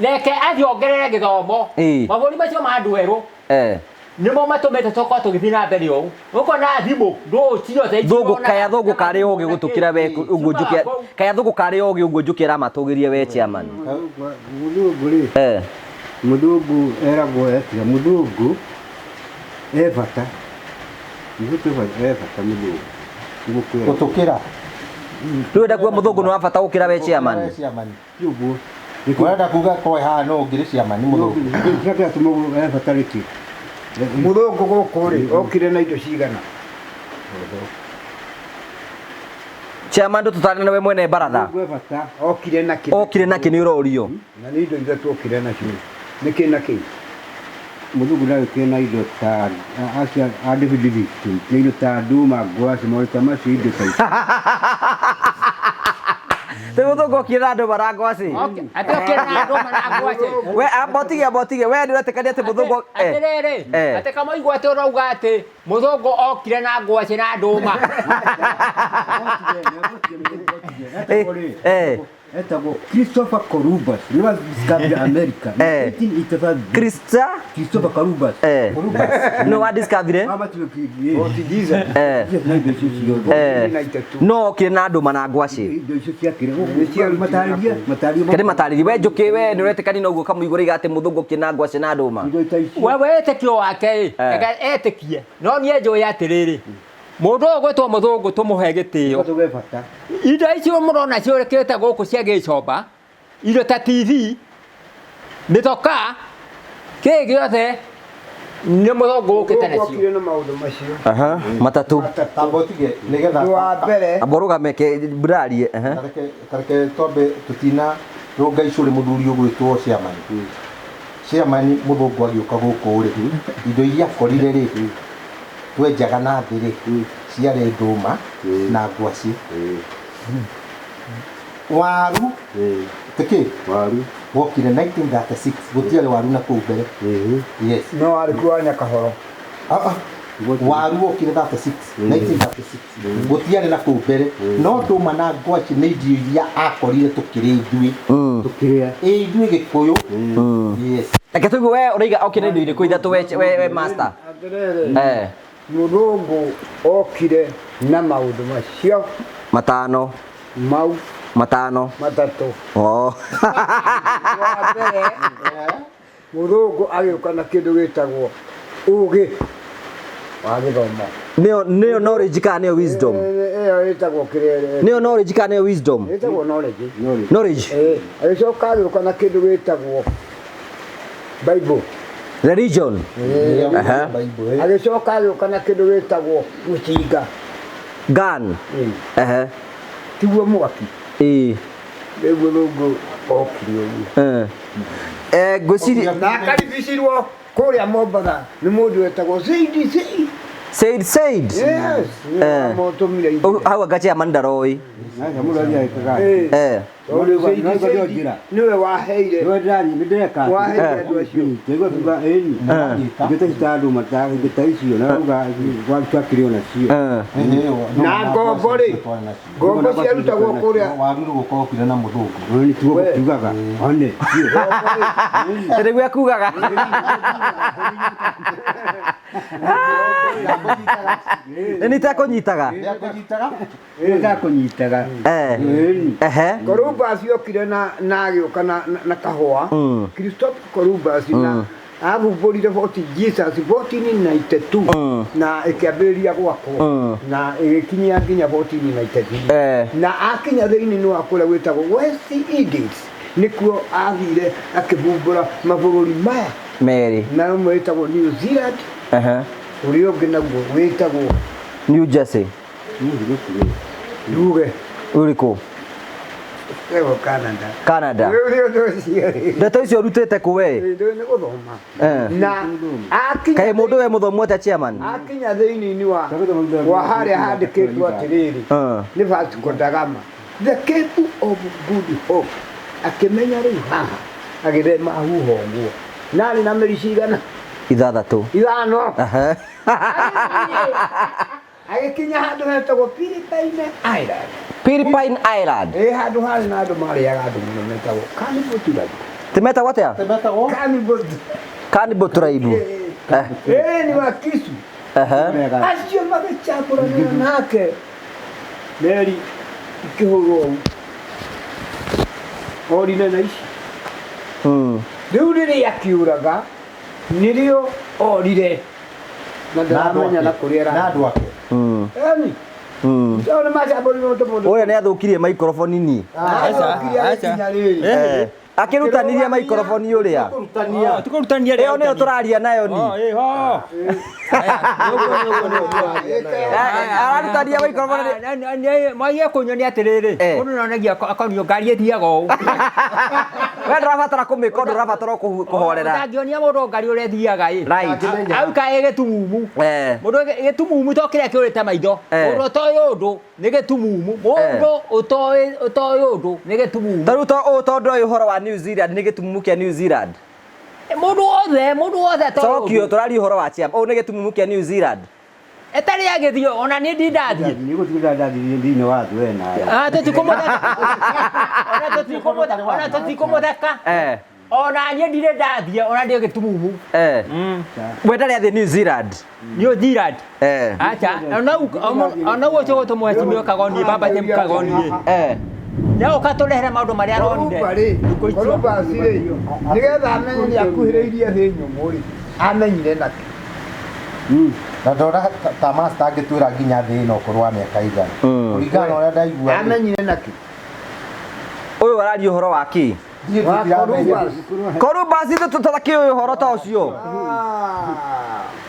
Reke athiĩ ongerere gĩthomo. Ĩĩ. Mabũrũri macio ma andũ erũ Eh. nĩmo matũmĩte tũkorwo tũgĩthiĩ na mbere ũũ. Ũkona thimũ ndũũ ciothe Thũngũ kaya thũngũ karĩ ũgĩ gũtũkĩra we ũguo njũkĩ kaya thũngũ karĩ ũgĩ ũguo njũkĩ aramatũgĩria we chairman. Mũthũngũ rĩ. Eh. Mũthũngũ eragwo atĩa? Mũthũngũ e bata. Mũthũngũ e bata mũthũngũ. Nĩguo Gũtũkĩra. Rĩu enda kuga mũthũngũ nĩ wa bata gũkĩra we chairman. We chairman. Ũguo. Ũrenda kuga kwa haha no ũngĩrĩ chairman mũthũngũ. Kĩrĩa kĩratũma e bata nĩkĩ? Mũthũngũ gũkũ rĩ, okire na indo cigana? Chairman ndũtũtarane na we mwene baratha. Mũthũngũ e bata. Okire na kĩ? Okire na kĩ nĩ ũrorio. Na nĩ indo ithatũ okire nacio. Nĩ kĩ na kĩ? Mũthũngũ ndagĩkire na indo ta acio a David Livingstone, na indo ta ndũma, ngwacĩ, maũndũ ta macio indo ta icio. Tĩ mũthũngũ okire na andũ marangwacĩ. Atĩ okire na andũ marangwacĩ. We ambotige ambotige we nĩ ũretĩkania atĩ mũthũngũ eh. Atĩrĩrĩ, Eh. atĩ kamũigua atĩ ũrauga atĩ mũthũngũ okire na ngwacĩ na ndũma. Eh. Etagwo Christopher Columbus nĩ wa discovered America Eh. 1885. Christopher Columbus. Eh. No wa discovered? Eh. Eh. No okire na ndũma na ngwacĩ. Indo icio ciakire matarĩrie matarĩrie Kĩrĩ matarĩrie we njũkĩ we nĩ ũretĩkania na ũguo kamũigũ rĩiga atĩ mũthũngũ okire na ngwacĩ na ndũma. We wĩtĩkio wake ĩ, reke etĩkie. No niĩ njũĩ atĩrĩrĩ, mũndũ ũyũ ũgwĩtwo mũthũngũ tũmũhe gĩtĩo. Mũthũngũ e bata. Indo icio mũrona ciũrĩkĩte gũkũ cia gĩcomba, indo ta TV, mĩtoka, kĩĩ gĩothe nĩ mũthũngũ ũkĩte Mũthũngũ nacio. okire na maũndũ macio. Aha, matatũ. Tamba ũtige nĩgetha Ũndũ wa mbere Amba ũrũgame ke mburarie. Aha. Tareke twambe tũtina rũnga icũrĩ mũthuri ũgwĩtwo chairman. Chairman mũthũngũ agĩũka gũkũ rĩ, indo iria akorire rĩ, twenjaga na thĩ rĩ, ciarĩ ndũma na ngwacĩ. Waru, tĩkĩ? Waru. Wokire 1936, gũtiarĩ waru na kũu mbere. Yes. No warĩ kuo wa Nyakahoro. Ah, ah. Waru wokire 36, 1936. Gũtiarĩ na kũu mbere. No ndũma na ngwacĩ nĩ irio iria akorire tũkĩrĩa ithuĩ. Tũkĩrĩa. Ĩ ithuĩ Gĩkũyũ. Yes. Reke tũigue we ũraiga okire na indo irĩkũ ithatũ we master. Atĩrĩrĩ, Eh. mũthũngũ okire na maũndũ macio Matano. mau Matano. matatũ. Oh. Wa mbere mũthũngũ agĩũka na kĩndũ gĩtagwo ũgĩ wa gĩthomo. Nĩyo nĩyo knowledge kana nĩyo wisdom? Ĩyo ĩtagwo kĩrĩa Nĩyo knowledge kana nĩyo wisdom? ĩtagwo knowledge. Knowledge. Eh, agĩcoka agĩũka na kĩndũ gĩtagwo Bible. Religion. Aha. Agĩcoka agĩũka na kĩndũ gĩtagwo mũcinga. Gun. Ehe. Tiguo mwaki. Ĩĩ. Rĩu mũthũngũ okire ũguo. Eh. Eh, ngwĩciria Na akaribicirwo kũrĩa Mombatha nĩ mũndũ wetagwo Said Said. Said Said. Yes. Eh. Motũmire Ũguo- Hau anga chairman ndaroĩ. Aca mũndũ athiaga ekaga. Eh. Tondũ Said Nĩ Said njĩra. nĩwe waheire Nĩwe ndĩreka. waheire andũ acio. Ndaigua kiuga ĩni. Indo ta ici ta ndũma ta indo ta icio na rauga twakĩrĩ o nacio. Na ngombo rĩ, ngombo ciarutagwo kũrĩa Waru nĩ gũkorwo okire na mũthũngũ. Nĩ tiguo gũkiugaga. One. Nĩguo ekugaga. Nĩ itekũnyitaga. Nĩtakũnyitaga. Eh. Ehe. Columbus okire na na agĩũka na kahũa. Christopher Columbus na Avumbũrire Fort Jesus 1492 na ĩkĩambĩrĩria gwakwo na ĩgĩkinyia nginya 1493. Na akinya thĩinĩ wa kũrĩa gwĩtagwo West Indies nĩkuo athire akĩvumbũra mabũrũri maya Merĩ. Na ũmwe wĩtagwo New Zealand, ũrĩa ũngĩ naguo wĩtagwo New Jersey. Nduge. Ũrĩkũ? Ĩyo Canada. Canada. Ũrĩa ũndũ ũcio rĩ. Ndeto icio ũrutĩte kũ we? Nĩ gũthoma. Na akinya Kaĩ mũndũ we mũthomu atĩa, chairman? Akinya thĩinĩ wa harĩa handĩkĩtwo atĩrĩrĩ, nĩ Vasco da Gama, the Cape of Good Hope, akĩmenya rĩu haha agĩthema huho ũguo na arĩ na mĩri cigana? Ithathatũ. Ithano. Agĩkinya handũ hetagwo Philippine Island. Philippine Island. Ĩ, handũ harĩ na andũ marĩaga andũ mũno metagwo Cannibal Tribe. Ti metagwo atĩa? Metagwo Cannibal. Cannibal Tribe. Ĩ, nĩ wa Kisu. Acio magĩcambũranĩra nake meri ikĩhũrwo ũũ orine na ici. Rĩu rĩrĩa akiũraga nĩrĩo orire na ndaramenya na kũrĩa na andũ ake. Eni nĩ macambũrirwo tũ mũndũ. Ũrĩa nĩ athũkirie microphone ni. Athũkirie agĩkinya rĩrĩ. Akĩrutanirie microphone ũrĩa. Tũkũrutania. Ĩyo nĩyo tũraria nayo ni. Ararutania microphone. Mwagie kũnyonia atĩrĩrĩ, mũndũ nĩonagia akonio ngari ĩthiaga ũũ. We ndũrabatara kũmĩka ũndũ, ũrabatara kũhorera. Ũtangĩonia mũndũ ngari ũrĩa ĩthiaga ĩ. Auka ĩ gĩtumumu. Mũndũ gĩtumumu to kĩrĩa kĩũrĩte maitho. Mũndũ ũtoĩ ũndũ nĩ gĩtumumu. Mũndũ ũtoĩ ũndũ nĩ gĩtumumu. Ta rĩu ũũ tondũ ũyũ ũhoro wa New Zealand nĩ gĩtumumu kĩa New Zealand. Mũndũ wothe, mũndũ wothe atoĩ ũndũ. Cokio tũraria ũhoro wa chairman. Ũũ nĩ gĩtumumu kĩa New Zealand. Ĩtarĩ agĩthiĩ ona niĩ ndindathiĩ. Nĩ gũtigĩrĩra ndathiĩ thĩinĩ wa thĩ we nawe. Ah, tũtikũmũtheka. Ona tũtikũmũtheka, ona tũtikũmũtheka. Ona niĩ ndirĩ ndathiĩ, ona ndĩ gĩtumumu. We ndarĩ athiĩ New Zealand. New Zealand. Acha, ona ũcio gũtũmũhecimio Kagoni, baba James Kagoni. Nĩ oka tũrehere maũndũ marĩa aronire. Korumba rĩ, Columbus rĩ, nĩgetha amenye nĩ akuhĩrĩirie thĩ nyũmũ rĩ, amenyire nakĩ? Na ndona ta master angĩtwĩra nginya thĩ ĩno ũkũrũ wa mĩaka igana kũringana na ũrĩa ndaigua rĩ. Amenyire nakĩ? Ũyũ araria ũhoro wa kĩ? Niĩ ndiramenya. Columbus ithuĩ tũtakĩũĩ ũhoro ta ũcio.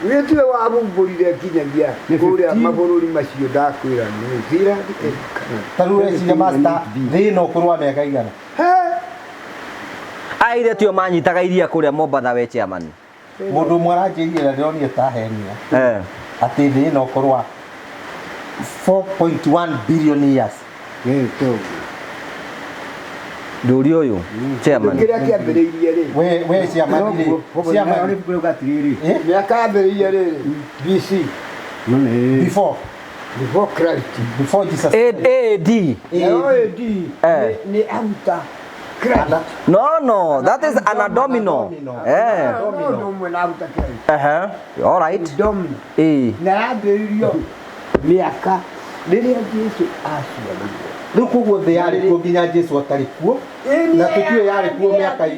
Githĩ tiwe wavumbũrire nginyagia kũrĩa mabũrũri macio ndakwĩra New Zealand and Canada. Ta rĩu ũreciria master thĩ ĩno ũkũrũ wa mĩaka igana? Aire tio manyitaga iria kũrĩa Mombatha we chairman. Mũndũ ũmwe aranjĩrire na ndĩronire ta henia atĩ thĩ ĩno ũkũrũ wa 4.1 billion years. Ndũria ũyũ chairman. Kĩrĩa kĩambĩrĩirie rĩ. We chairman rĩ, chairman. Mĩaka yambĩrĩirie rĩrĩ BC. Before. Before Christ. Before Jesus. AD. Nayo AD nĩ after Christ. No, no, that is an abdominal. No ũndũ ũmwe na after Christ. All right. Domino. Na yambĩrĩirio mĩaka rĩrĩa Jesu aciarirwo. Rĩu koguo thĩ yarĩ kuo nginya Jesu atarĩ kuo na tũtiũĩ yarĩ kuo mĩaka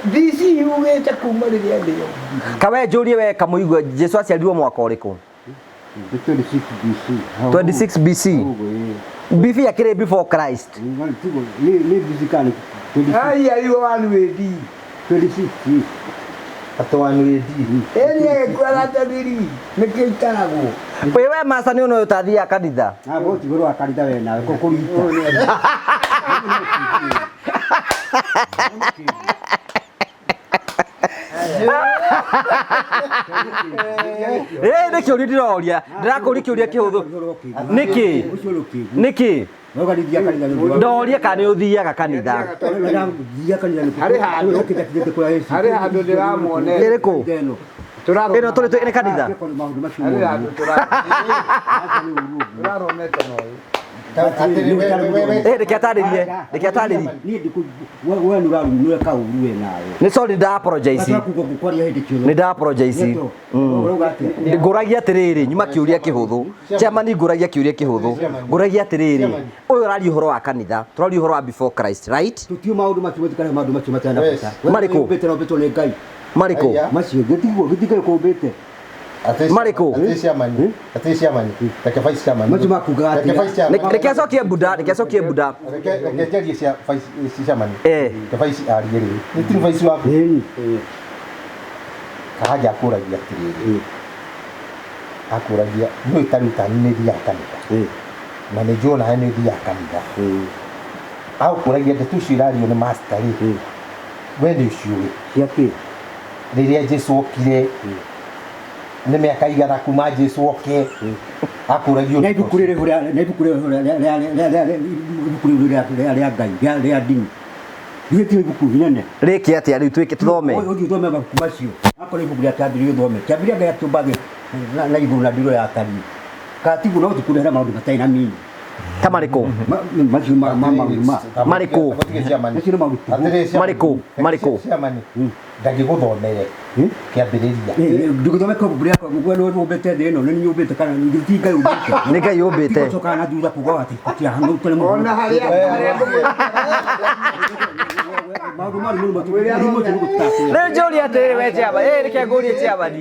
BC yugĩte kuma rĩrĩa thĩ yombirwo. Kawe njũrie we kamũigua Jesu aciarirwo mwaka ũrĩkũ? 26 BC. 26 BC. BC akĩrĩ before Christ. Nĩ BC kana Aciarirwo 1 AD. 26. Atĩ 1 AD. Ĩni agĩkua ratathiri nĩkĩo itaragwo. Wĩ we master nĩ ũyũ ũtathiaga kanitha. Ah, boti igũrũ wa kanitha we nawe kũrita. Ĩ nĩ kĩũria ndĩroria, ndĩrakũria kĩũria kĩhũthũ. Nĩkĩ? Nĩkĩ? Ndoria kana nĩ ũthiaga kanitha. Harĩ handũ harĩ handũ ndĩramuonete. Ĩrĩkũ? Ĩno tũrĩ nĩ kanitha. Harĩ handũ tũrathomete na ũyũ. Atĩrĩ, we- Eh, reke atarĩrie, reke atarĩrie. Niĩ ndikũ we nĩ ũrarumire kaũru we nawe. Nĩ sorry nda apologize. Gakuga gũkwaria hĩndĩ ciothe. Nĩ nda apologize. Ũrauga atĩa? Ngũragia atĩrĩrĩ, nyuma kĩũria kĩhũthũ. Chairman ngũragia kĩũria kĩhũthũ. Ngũragia atĩrĩrĩ, ũyũ ũraria ũhoro wa kanitha, tũraria ũhoro wa before Christ, right? Tũtiũ maũndũ macio matikare maũndũ macio matarĩ na Yes. bata. Marĩkũ? Ũmbĩte na ũmbĩtwo nĩ Ngai. Marĩkũ? Aya. Macio gĩtigwo gĩtigai kũmbĩte. Atĩrĩ, Marĩkũ? Atĩrĩ chairman, atĩrĩ chairman, reke vice chairman. Macio makugaga Reke atĩrĩ. vice chairman. Reke acokie Buda, reke acokie Buda. Reke njarie cia vice chairman. Eh. Reke vice arie rĩu. Nĩ ti vice waku. Ĩni. Kahanja akũragia atĩrĩrĩ. Akũragia nĩ ta rĩu tani nĩ thiaga kanitha. Na nĩ njũĩ onawe nĩ ũthiaga kanitha. Agũkũragia ndeto icio irario nĩ master rĩ. We nĩ ũciũĩ. Cia kĩ? Rĩrĩa Jesu okire nĩ mĩaka igana kuma Jesu oke akũragia Na ũndũ ibuku ũcio. rĩrĩ rĩa na ibuku rĩrĩ rĩa rĩa rĩa rĩa ibuku rĩrĩ rĩa rĩa rĩa Ngai rĩa rĩa ndini. Githĩ ti ibuku inene. Rĩke atĩa rĩu twĩke tũthome? Ũthiĩ ũthome mabuku macio. Akorwo ibuku rĩa kĩambĩrĩria ũthome. Kĩambĩrĩria Ngai akĩũmba thĩ na igũrũ na ndiro yatariĩ. Kana tiguo no tũkũrehere maũndũ matarĩ na meaning. Ta marĩkũ? Macio ma ma maũndũ ma. Marĩkũ? Macio nĩ maũndũ tũhũ. Marĩkũ? Marĩkũ? Ndangĩgũthomere kĩambĩrĩria. Ndũgũthome ibuku rĩakwa we nĩwe ũmbĩte thĩ ĩno nĩ niĩ ũmbĩte kana ti Ngai ũmbĩte. Nĩ Ngai ũmbĩte. Tigũcokaga na thutha kuga atĩ gũtirĩ Ona harĩa harĩa maũndũ marĩ mũno mũno nĩ gũtitakwĩra. Rĩu njũrie atĩrĩrĩ we chairman, eh reke ngũrie chairman.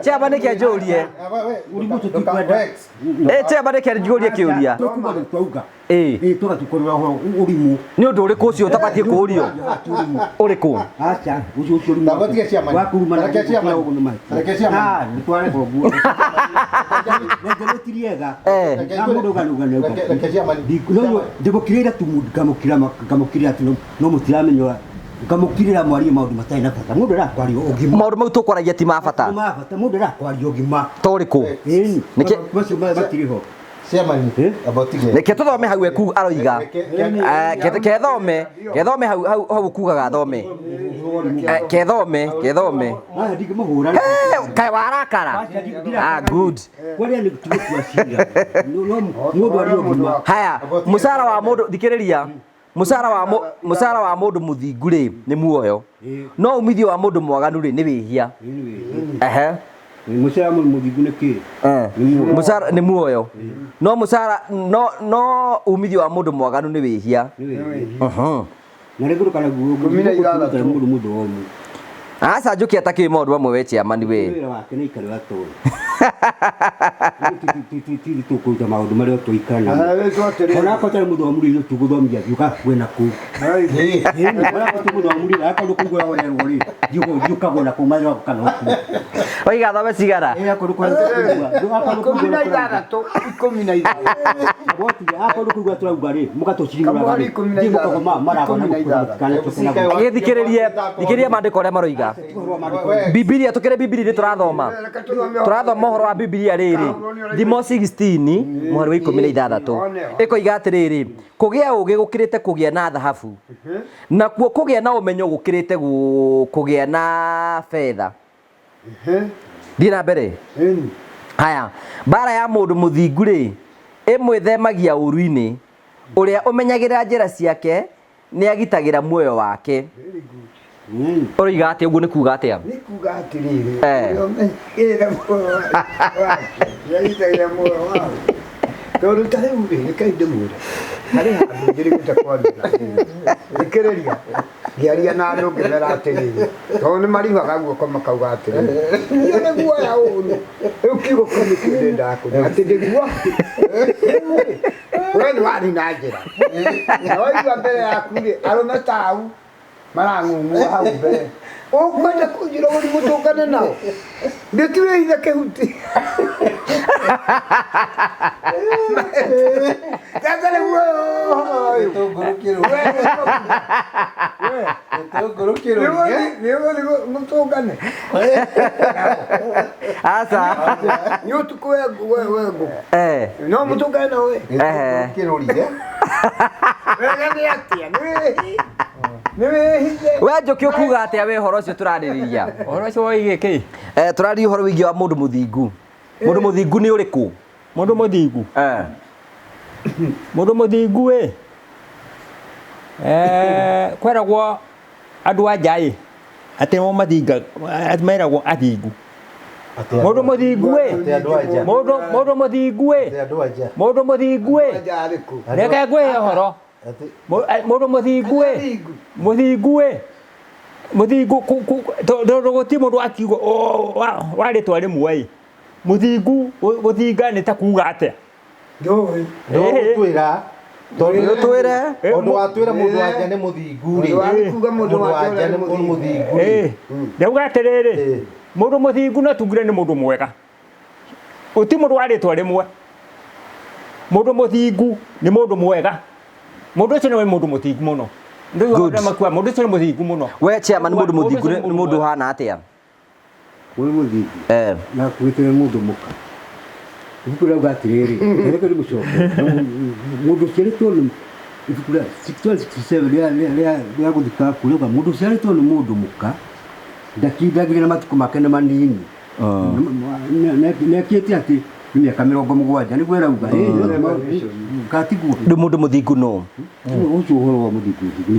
Chairman reke njũrie. Ũrimũ tũtikwenda. Eh chairman reke njũrie kĩũria. Tũkuga twauga. Ĩĩ. Ĩĩ tũgatukorera ũhoro ũrimũ. Nĩ ũndũ ũrĩkũ ũcio ũtabatiĩ kũũrio? Ũrĩkũ? Aca, ũcio ũcio ũrimũ. Ndagotige chairman. Wa kurumana Reke chairman. ũguo nĩ ma. Reke chairman. Ah, nĩtwareka ũguo. Reke ti rĩega. Eh. Na mũndũ ũganũgana ũguo. Reke chairman. Ndĩmũkirĩire tu ngamũkira ngamũkirĩra atĩ no mũtiramenya ngamũkirĩra mwarie maũndũ matarĩ na bata. Mũndũ arakwaria ũgima. Maũndũ mau tũkwaragia ti ma bata. Ma bata mũndũ arakwaria ũgima. Ta ũrĩkũ? Ĩni. Nĩkĩ- Macio matirĩ ho. Chairman, abotige. Reke tũthome hau eku aroiga. Eh, kethome, kethome hau hau hau kugaga thome. Eh, kethome, kethome. Aya ndingĩmũhũra. Eh, kaĩ warakara? Ah, good. Kwaria nĩ tũgũtua cira. No mũndũ arie ũgima. Haya, mũcara wa mũndũ thikĩrĩria. Mũcara wa mũcara wa mũndũ mũthingu rĩ nĩ muoyo. No umithio wa mũndũ mwaganu rĩ nĩ wĩhia. Ehe. Mũcara mũndũ mũthingu nĩ kĩĩ? Eh. Mũcara nĩ muoyo. No mũcara no no umithio wa mũndũ mwaganu nĩ wĩhia. Mhm. Na rĩngĩ ndũkanaguo 16. mũndũ mũthomu. Aca njũki atakĩũĩ maũndũ mamwe we chairman we. Wĩra wake nĩ aikare atũĩ. Ti tũkũruta maũndũ marĩa tũikara namo. Wĩtwo atĩrĩrĩ. Ona akorwo ũtarĩ mũthomu rĩ ithuĩ tũgũthomithia thiĩ ũgakue na kũu. Ĩni, ona akorwo ti mũthomu rĩ, akorwo ndũkũigua werwo rĩ, thiĩ ũkagwe na kũu mathĩ kana ũkue. Oiga thome cigana. Ĩ, akorwo ndũkũigua akorwo ikũmi na ndũkũigua ithathatũ ikũmi na ithathatũ Wotire, akorwo ndũkũigua tũrauga rĩ, mũgatũciringũraga Kamũhari rĩ, ikũmi na thiĩ mũkagwa ithathatũ, maragwa na ikũmi na gũkũ ithathatũ. mũtikanacoke na gũkũ. Gĩthikĩrĩrie, thikĩrĩria maandĩko ũrĩa maroiga. Bibilia tũkĩrĩ Bibilia tũrathoma. Tũrathoma ũhoro wa Bibilia rĩrĩ. Thimo 16 mũhari wa 16. Ĩkoiga atĩrĩrĩ, kũgĩa ũũgĩ gũkĩrĩte kũgĩa na thahabu. Nakuo kũgĩa na ũmenyo gũkĩrĩte kũgĩa na betha. Thiĩ na mbere. Haya, mbara ya mũndũ mũthingu rĩ, ĩmwĩthemagia ũũru-inĩ. Ũrĩa ũmenyagĩrĩra njĩra ciake nĩagitagĩra muoyo wake. Ũroiga atĩa ũguo nĩ kuga atĩa? Nĩ kuga atĩrĩrĩ, Eh. ũrĩa ũmenyagĩrĩra muoyo wake nĩagitagĩra muoyo wake. Tondũ ta rĩu rĩ, rekei ndĩmwĩre, harĩ handũ njĩrĩgĩte kwaria na thikĩrĩria, ngĩaria na andũ ngĩmera atĩrĩrĩ, tondũ nĩ marihaga guoko makauga atĩrĩrĩ, niĩ nĩ guoya ũru, rĩu kiugo kĩu nĩkĩo ndendaga kũnyua, atĩ ndĩguo, rĩu rĩ, we nĩ wathiĩ na njĩra, na waigua mbere yaku rĩ, arũme ta au marang'ung'ua hau mbere, ũkwenda kũnjĩra ũrimũ tũngane nao, ndĩtirĩ ithe kĩhuti. Sasa rĩu ũhoro ũyũ. Gĩtũngũrũ kĩrũrige. Nĩũgũthiĩ mũtũngane. Aca. Nĩ ũtukũ we ngũkũ. Eh. No mũtũngane na we. Gĩtũngũrũ kĩrũrige. Wega nĩ atĩa? Nĩ wĩhithe. We Njũkĩ ũkuga atĩa we ũhoro ũcio tũrarĩrĩria? Ũhoro ũcio woigie kĩ? Eh, tũraria ũhoro wĩgiĩ wa mũndũ mũthingu. Mũndũ mũthingu nĩ ũrĩkũ? Mũndũ mũthingu. Eh. Mũndũ mũthingu ĩ, kweragwo andũ a nja ĩ atĩ nĩo mathinga meragwo athingu. Mũndũ mũthingu ĩ, mũndũ mũthingu ĩ, mũndũ mũthingu ĩ, reke ngwĩhe ũhoro. Mũndũ mũthingu ĩ, mũthingu ĩ, mũthingu tondũ gũtirĩ mũndũ akiuga wa rĩtwa rĩmwe ĩ, mũthingu gũthinga nĩ ta kuga atĩa? Ndũĩ. Ndũgũtwĩra. Tondũ twĩre. Tondũ watwĩra mũndũ wa nja nĩ mũthingu rĩ. Kuga mũndũ wa nja nĩ mũthingu rĩ. Ndauga atĩrĩrĩ, mũndũ mũthingu no tugire nĩ mũndũ mwega. Gũtirĩ mũndũ wa rĩtwa rĩmwe. Mũndũ mũthingu nĩ mũndũ mwega. Mũndũ ũcio nĩ mũndũ mũthingu mũno. Good. Mũndũ ũcio nĩ mũthingu mũno. We chairman, mũndũ mũthingu nĩ mũndũ ũhana atĩa? Mũndũ mũthingu. Na kwĩtĩra mũndũ mũka. Ibuku rĩauga atĩrĩrĩ, reke ndĩmũcoke. Mũndũ ũciarĩtwo nĩ ibuku rĩa 667 rĩa gũthika kũrĩauga mũndũ ũciarĩtwo nĩ mũndũ mũka ndakindagĩria na matukũ make nĩ manini. Nekĩte atĩ nĩ mĩaka 70 nĩguo ĩrauga. Katiguo. Rĩu mũndũ mũthingu nũ? Ũcio ũhoro wa mũthingu nĩ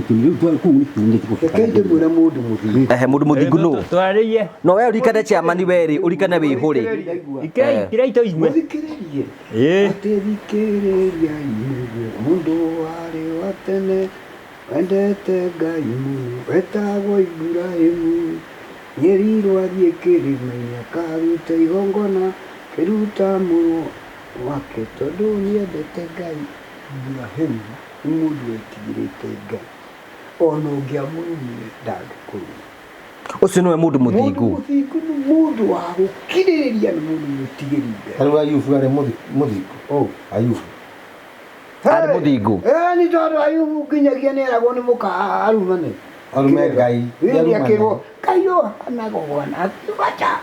kũu nĩ kiumia. Reke ndĩmwĩre mũndũ mũthingu. Ehe, mũndũ mũthingu nũ? Twarĩie. No we ũrikane chairman, we rĩ ũrikane wĩ hũrĩ. Ikira itoigue. Mũthikĩrĩrie. Atĩ thikĩrĩria inyuĩ mũndũ warĩ wa tene wendete Ngai mũno wetagwo Iburahĩmu nĩerirwo athiĩ kĩrĩma-inĩ akarute igongona kĩruta mũrũ wake tondũ nĩendete Ngai. Iburahĩmu nĩ mũndũ wetigĩrĩte Ngai, ona ũngĩamũrumire ndangĩkũruma. Ũcio nĩwe mũndũ mũthingu. Mũndũ mũthingu nĩ mũndũ wa gũkirĩrĩria, nĩ mũndũ mwĩtigĩri Ngai. Rĩu Ayubu arĩ mũthingu. Ayubu arĩ mũthingu. Nĩ tondũ Ayubu nginyagia nĩeragwo nĩ mũka arumane. Arume Ngai. Nĩ akĩrwo Ngai ũhanaga ũguo akiuga ta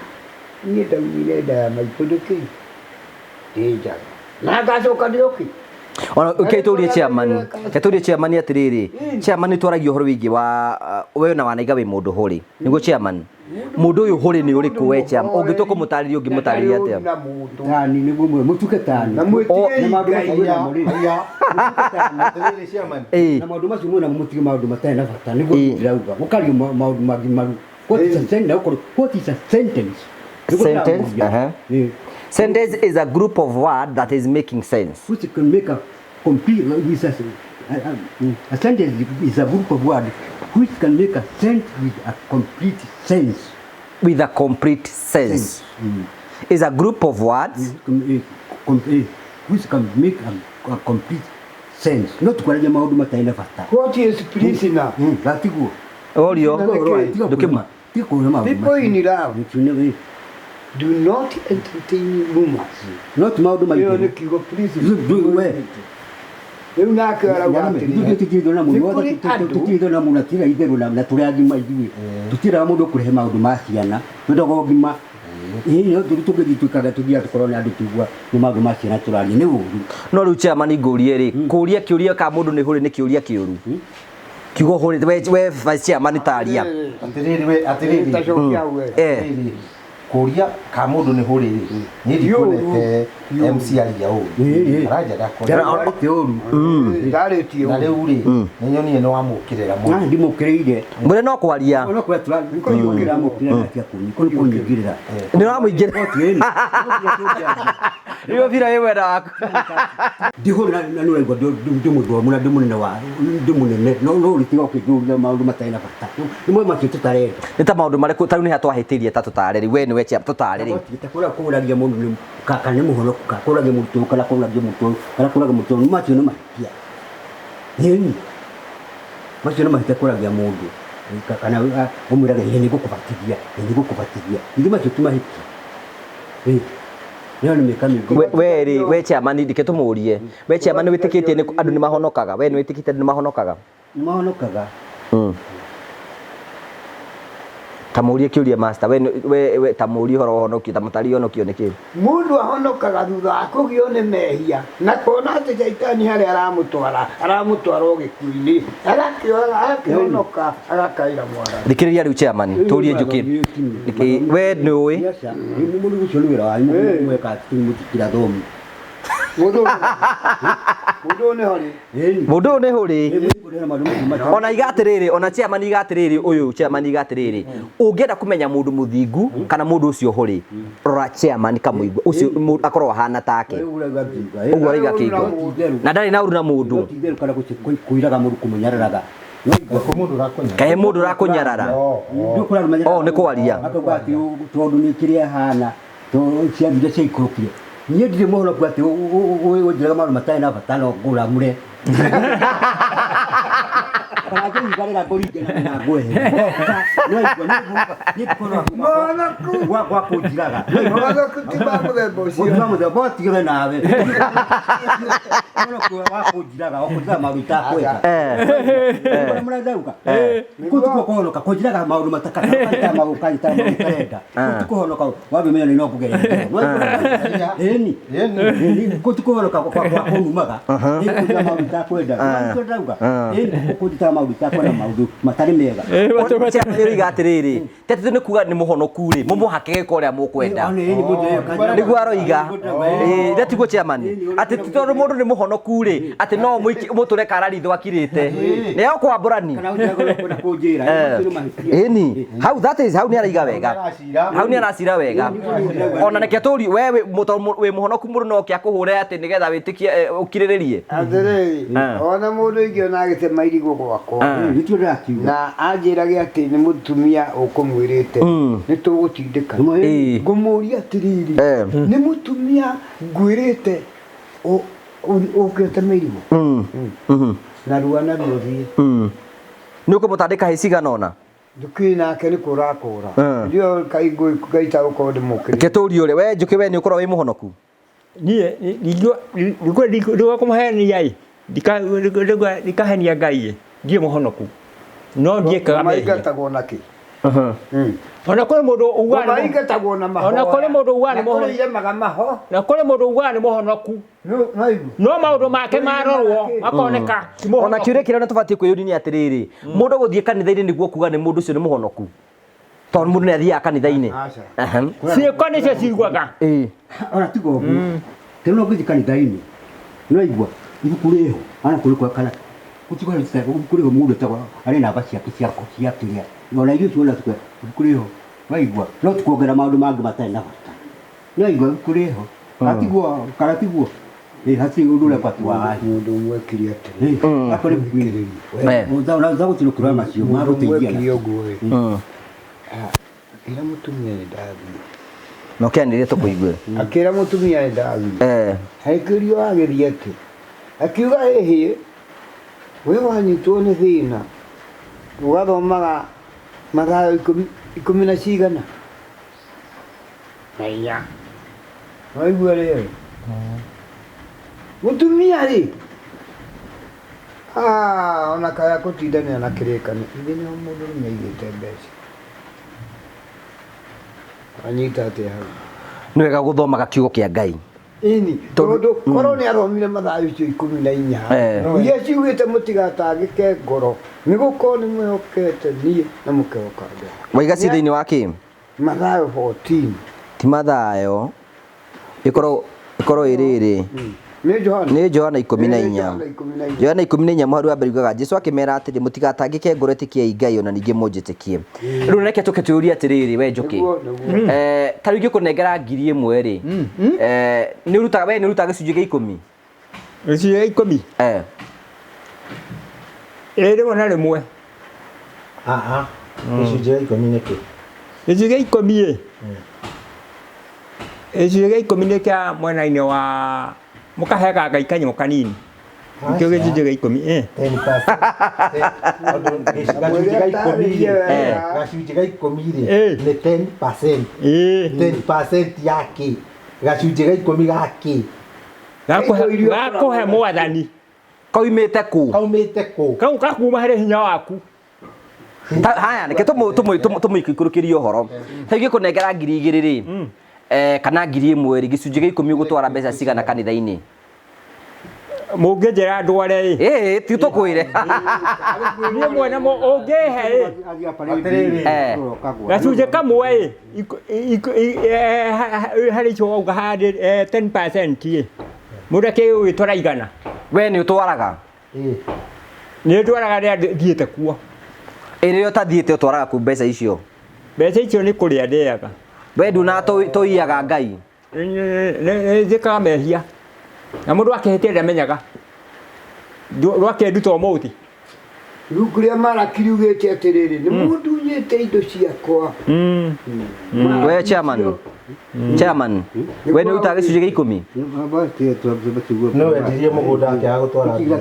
niĩ ndaumire nda ya maitũ ndĩkĩ ndĩ njaga na ngacoka ndĩũkĩ. Ona okay, tũrie chairman, tũrie chairman atĩrĩrĩ, chairman twaragia ũhoro wĩgiĩ wa we na wanaiga wĩ mũndũ hũrĩ. Nĩguo chairman, mũndũ ũyũ hũrĩ nĩ ũrĩkũ we chairman? Ũngĩtua kũmũtarĩria ũngĩmũtarĩria atĩa? Tani nĩguo mũtuke tani. Na mwĩtigĩri Na maũndũ macio Ngai. mwĩna mo rĩ. Atĩrĩrĩ chairman. Na maũndũ macio mwĩna mo mũtige maũndũ matarĩ na bata nĩguo ndĩrauga. Mũkaria maũndũ magimaru. What is a sentence? What is a sentence? Sentence, Sentence is a group of words that is making sense. Which can make a complete with a sentence is a group of words which can make a sentence with a complete sense. With a complete sense. Is a group of words which can make a complete sense. Not kwaragia maũndũ matarĩ na bata. What is prisoner? Gatiguo. Orio. People in love do not entertain rumors. Not maũndũ maingĩ. Ĩyo nĩ kiugo prisoner. Rĩu nake arauga atĩrĩrĩ. Tũtirĩ na mũndũ atira itherũ na tũrĩ agima ithuĩ. Tũtiraga mũndũ kũrehe maũndũ ma ciana. Twendaga ũgima. Ĩĩ no tũngĩthiĩ twĩkaga tũthiaga tũkorwo nĩ andũ tũigua nĩ maũndũ ma ciana tũraria nĩ ũru. No rĩu chairman ngũrie rĩ, kũria kĩũria ka mũndũ nĩ hũrĩ nĩ kĩũria kĩũru. Kiugo hũrĩ we vice chairman taria. Atĩrĩrĩ we atĩrĩrĩ. Kũria ka mũndũ nĩ hũrĩ rĩ, niĩ ndikuonete MC aria ũru. Karanja ndakorete ũru. Ndarĩtie Na rĩu rĩ, nĩ nyonire nĩ wamũkĩrĩra mũno. Na ndimũkĩrĩire. Mwĩre no kwaria. No kwaria tũramũkĩrĩra mũkĩrĩra atia kũnyingĩrĩra. Nĩ ũramũingĩrĩra. Rĩu bira ĩ wenda waku. Ndihũrĩ na nĩ ũraigua ndĩ mũthomu na ndĩ mũnene wa ndĩ mũnene no no ũrĩtiga ũkĩnjũria maũndũ matarĩ na bata. Nĩ maũndũ macio tũtarenda. Nĩ ta maũndũ marĩkũ ta rĩu nĩ ha twahĩtĩrie ta tũtare rĩ we nĩwe chairman tũtare rĩ. Ta kũrĩa kũragia mũndũ nĩ kana nĩ mũhonoku kana kũragia mũrutwo kana kũragia mũrutwo kana kũragia mũrutwo macio nĩ mahĩtia. Ĩni. Macio nĩ mahĩtia kũragia mũndũ kana ũmwĩraga ĩ nĩ ngũkũbatithia ĩ nĩ ngũkũbatithia. Ithuĩ macio ti mahĩtia. Ĩ. We rĩ we chairman ndike tũmũrie. We chairman wĩtĩkĩtie nĩ andũ nĩ mahonokaga? We nĩ wĩtĩkĩtie andũ nĩ mahonokaga? Nĩ mahonokaga. Ta mũrie kĩũria master, we ta mũrie ũhoro wa ũhonokio, ta mũtarĩrie ũhonokio nĩ kĩĩ? Mũndũ ahonokaga thutha wa kũgio nĩ mehia na kuona atĩ caitani harĩa aramũtwara aramũtwara o gĩkuũ-inĩ, agakĩhonoka agakaĩra Mwathani. Thikĩrĩria rĩu chairman, tũrie njũkĩ. We nĩ ũĩ? Mũndũ ũcio nĩ wĩra wanyu mweka atĩ mũtikira thomu. Mũndũ ũyũ nĩ hori. Mũndũ ũyũ nĩ hũrĩ. Ona iga atĩrĩrĩ, ona chairman iga atĩrĩrĩ, ũyũ chairman iga atĩrĩrĩ, ũngĩenda kũmenya mũndũ mũthingu kana mũndũ ũcio hũrĩ, rora chairman Kamũigua ũcio akorwo ahana take. Ũguo araiga kĩingo. Na ndarĩ na ũru na mũndũ. Kana kũiraga mũndũ kũmũnyararaga. Kaĩ mũndũ ũrakũnyarara. Oh, nĩ kwaria. Akauga atĩ tondũ nĩ kĩrĩa ahana, ciathire ciaikũrũkire. Niĩ ndirĩ mũhonoku atĩ ũnjĩraga maũndũ matarĩ na bata no ngũramũre. Kana ngũigarĩra ngũringe na ngwehere. Gwa kũnjiraga. Mũhonoku ti wa mũthemba ũcio. Ti wa mũthemba ũtigane nawe. Mũhonoku wa kũnjiraga, wa kũnjiraga maũndũ itakwenda. Mũrathauka. Kũu kũhonoka, kũnjiraga maũndũ matakata maũndũ maũndũ itarenda. Kũu kũhonoka wambimenya nĩ no ngũgerera. Ĩni. Kũu kũhonoka kwa kũnumaga. Nĩ kũnjira maũndũ itakwenda. Ndauga. Ĩni kũnjiraga maũndũ itakwenda maũndũ matarĩ mega. Chairman oiga atĩrĩrĩ, ti atĩ nĩ kuga nĩ mũhonoku rĩ, mũmũhake gĩko ũrĩa mũkwenda. Nĩguo aroiga. Ĩĩ, na tiguo chairman. Atĩ ti tondũ mũndũ nĩ mũhonoku rĩ, atĩ no mũtũre kararitho akirĩte. Nĩ egũkwambũrani. Ĩni, hau that is hau nĩ araiga wega. Hau nĩ aracira wega. Ona reke tũri we wĩ mũhonoku mũndũ no oke akũhũre atĩ nĩgetha wĩtĩkie ũkirĩrĩrie. Atĩrĩrĩ, ona mũndũ ingĩona agĩtema irigũ gwakwa na anjĩrage atĩ nĩ mũtumia ũkũmwĩrĩte nĩ tũgũtindĩka. Ngũmũria atĩrĩrĩ, nĩ mũtumia ngwĩrĩte ũke ũteme irigũ narua narua ũthiĩ. Nĩ ũkũmũtandĩka hĩ cigana ũna? Njũkĩ nake nĩ kũrakũra. Ndio kaita gũkorwo ndĩmũkĩrĩte. Reke tũrie ũrĩa we Njũkĩ we nĩ ũkorwo wĩ mũhonoku? Niĩ ndikũmũhenia ĩ, ndikahenia Ngai ĩ, ndirĩ mũhonoku. No ndiĩkaga mehia. Maingatagwo na kĩ? Ona kũrĩ mũndũ ugaga Maingatagwo na mahoya. Ona kũrĩ mũndũ ugaga nĩ mũhonoku. iremaga maho. Na kũrĩ mũndũ ugaga nĩ mũhonoku. No maũndũ make marorwo makoneka. Ona kĩũria kĩrĩa tũbatiĩ kwĩyũria nĩ atĩrĩrĩ, mũndũ gũthiĩ kanitha-inĩ nĩguo kuga nĩ mũndũ ũcio nĩ mũhonoku? Tondũ mũndũ nĩ athiaga kanitha-inĩ. Ciĩko nĩcio ciiguaga. Ona tiga ũguo. Tene no ngĩthiĩ kanitha-inĩ. No igua ibuku rĩho ana kũrĩ kwa kana gũtigwa ibuku rĩho mũndũ etagwo arĩ namba ciake cia kĩrĩa. Ona ithuĩ tuona tukwe ibuku rĩho waigua no tukuongerera maũndũ mangĩ matarĩ na bata. No igua ibuku rĩho. Hatiguo kana tiguo. Hatirĩ ũndũ ũrĩa kwati wa mũndũ mwekire atĩrĩ. Akore ibuku-inĩ. Ũtha gũtirĩ macio ma gũteithia. Mwekire ũguo ĩ. Akĩra mũtumia nĩ ndathiĩ. Na ũkĩanĩrĩre tũkũigue. Akĩra mũtumia nĩ ndathiĩ. Agĩkĩũrio agĩthiĩ atĩ. Akiuga ĩhĩ we wanyitwo nĩ thĩna ũgathomaga mathaa ikũmi na cigana na inya. Waigua rĩrĩ. Mũtumia rĩ ona kaya kũtindanĩra na kĩrĩkanĩro ithe nĩho mũndũrũme aigĩte mbeca. Anyita atĩa hau? Nĩ wega gũthomaga kiugo kĩa Ngai. Ĩni, tondũ korwo nĩ athomire mathaa icio 14 iria ciugĩte mũtigatangĩke ngoro nĩ gũkorwo nĩ mwĩhokete niĩ na mũkehoka Ngai. Waiga ci thĩinĩ wa kĩ? Mathayo 14. Ti Mathayo. Ĩkorwo ĩrĩrĩ. Nĩ Johana. Nĩ Johana 14. Johana 14 mũhari wa mbere ugaga Jesu akĩmera atĩrĩ mũtigatangĩke ngoro ĩtĩkiai Ngai ona ningĩ mũnjĩtĩkie. Rĩu reke tũke twĩyũrie atĩrĩrĩ we Njũkĩ. Ta rĩu ingĩkũnengera 1000 rĩ, nĩ ũrutaga we nĩ ũrutaga gĩcunjĩ gĩa 10? Gĩcunjĩ gĩa 10? Ĩ rĩmwe na rĩmwe. Aha. Gĩcunjĩ gĩa 10 nĩ kĩ? Gĩcunjĩ gĩa 10 ĩ. Gĩcunjĩ gĩa 10 nĩ kĩa mwena-inĩ wa mũkahega Ngai kanyamũ kanini. Nĩkĩo gĩcunjĩ gĩa 10 10%. Gacunjĩ ga 10 rĩ nĩ 10%. 10% ya kĩ? Gacunjĩ ga 10 ga kĩ? Gakũhe mwathani. Kaumĩte kũ? Kaumĩte kũ? Kau gakuma harĩ hinya waku. Haya, reke tũmũikũrũkĩrie ũhoro. Ta ingĩkũnengera 2000 rĩ, kana 1000 rĩ, gĩcunjĩ gĩa 10 ũgũtwara mbeca cigana kanitha-inĩ? Mũngĩnjĩra ndware ĩ. Ĩ, ti tũkwĩre. Niĩ mwene ũngĩhe ĩ. Gacunjĩ kamwe ĩ harĩ icio wauga 10% ĩ. Mũndũ akĩgwĩtwara igana. We nĩ ũtwaraga? Nĩ ndwaraga rĩrĩa thiĩte kuo. Ĩ rĩrĩa ũtathiĩte ũtwaraga kũ mbeca icio? Mbeca icio nĩ kũrĩa ndĩaga. We nduna tũiyaga Ngai? Nĩ njĩkaga mehia. Na mũndũ akĩhĩtia ndamenyaga. Rwakĩnduta ũmũthĩ. Ibuku rĩa Malaki riugĩte atĩrĩrĩ, nĩ mũndunyĩte indo ciakwa. We chairman. Chairman. We nĩ ũrutaga gĩcunjĩ gĩa ikũmi? No wendirie mũgũnda akĩaga gũtwara mbia.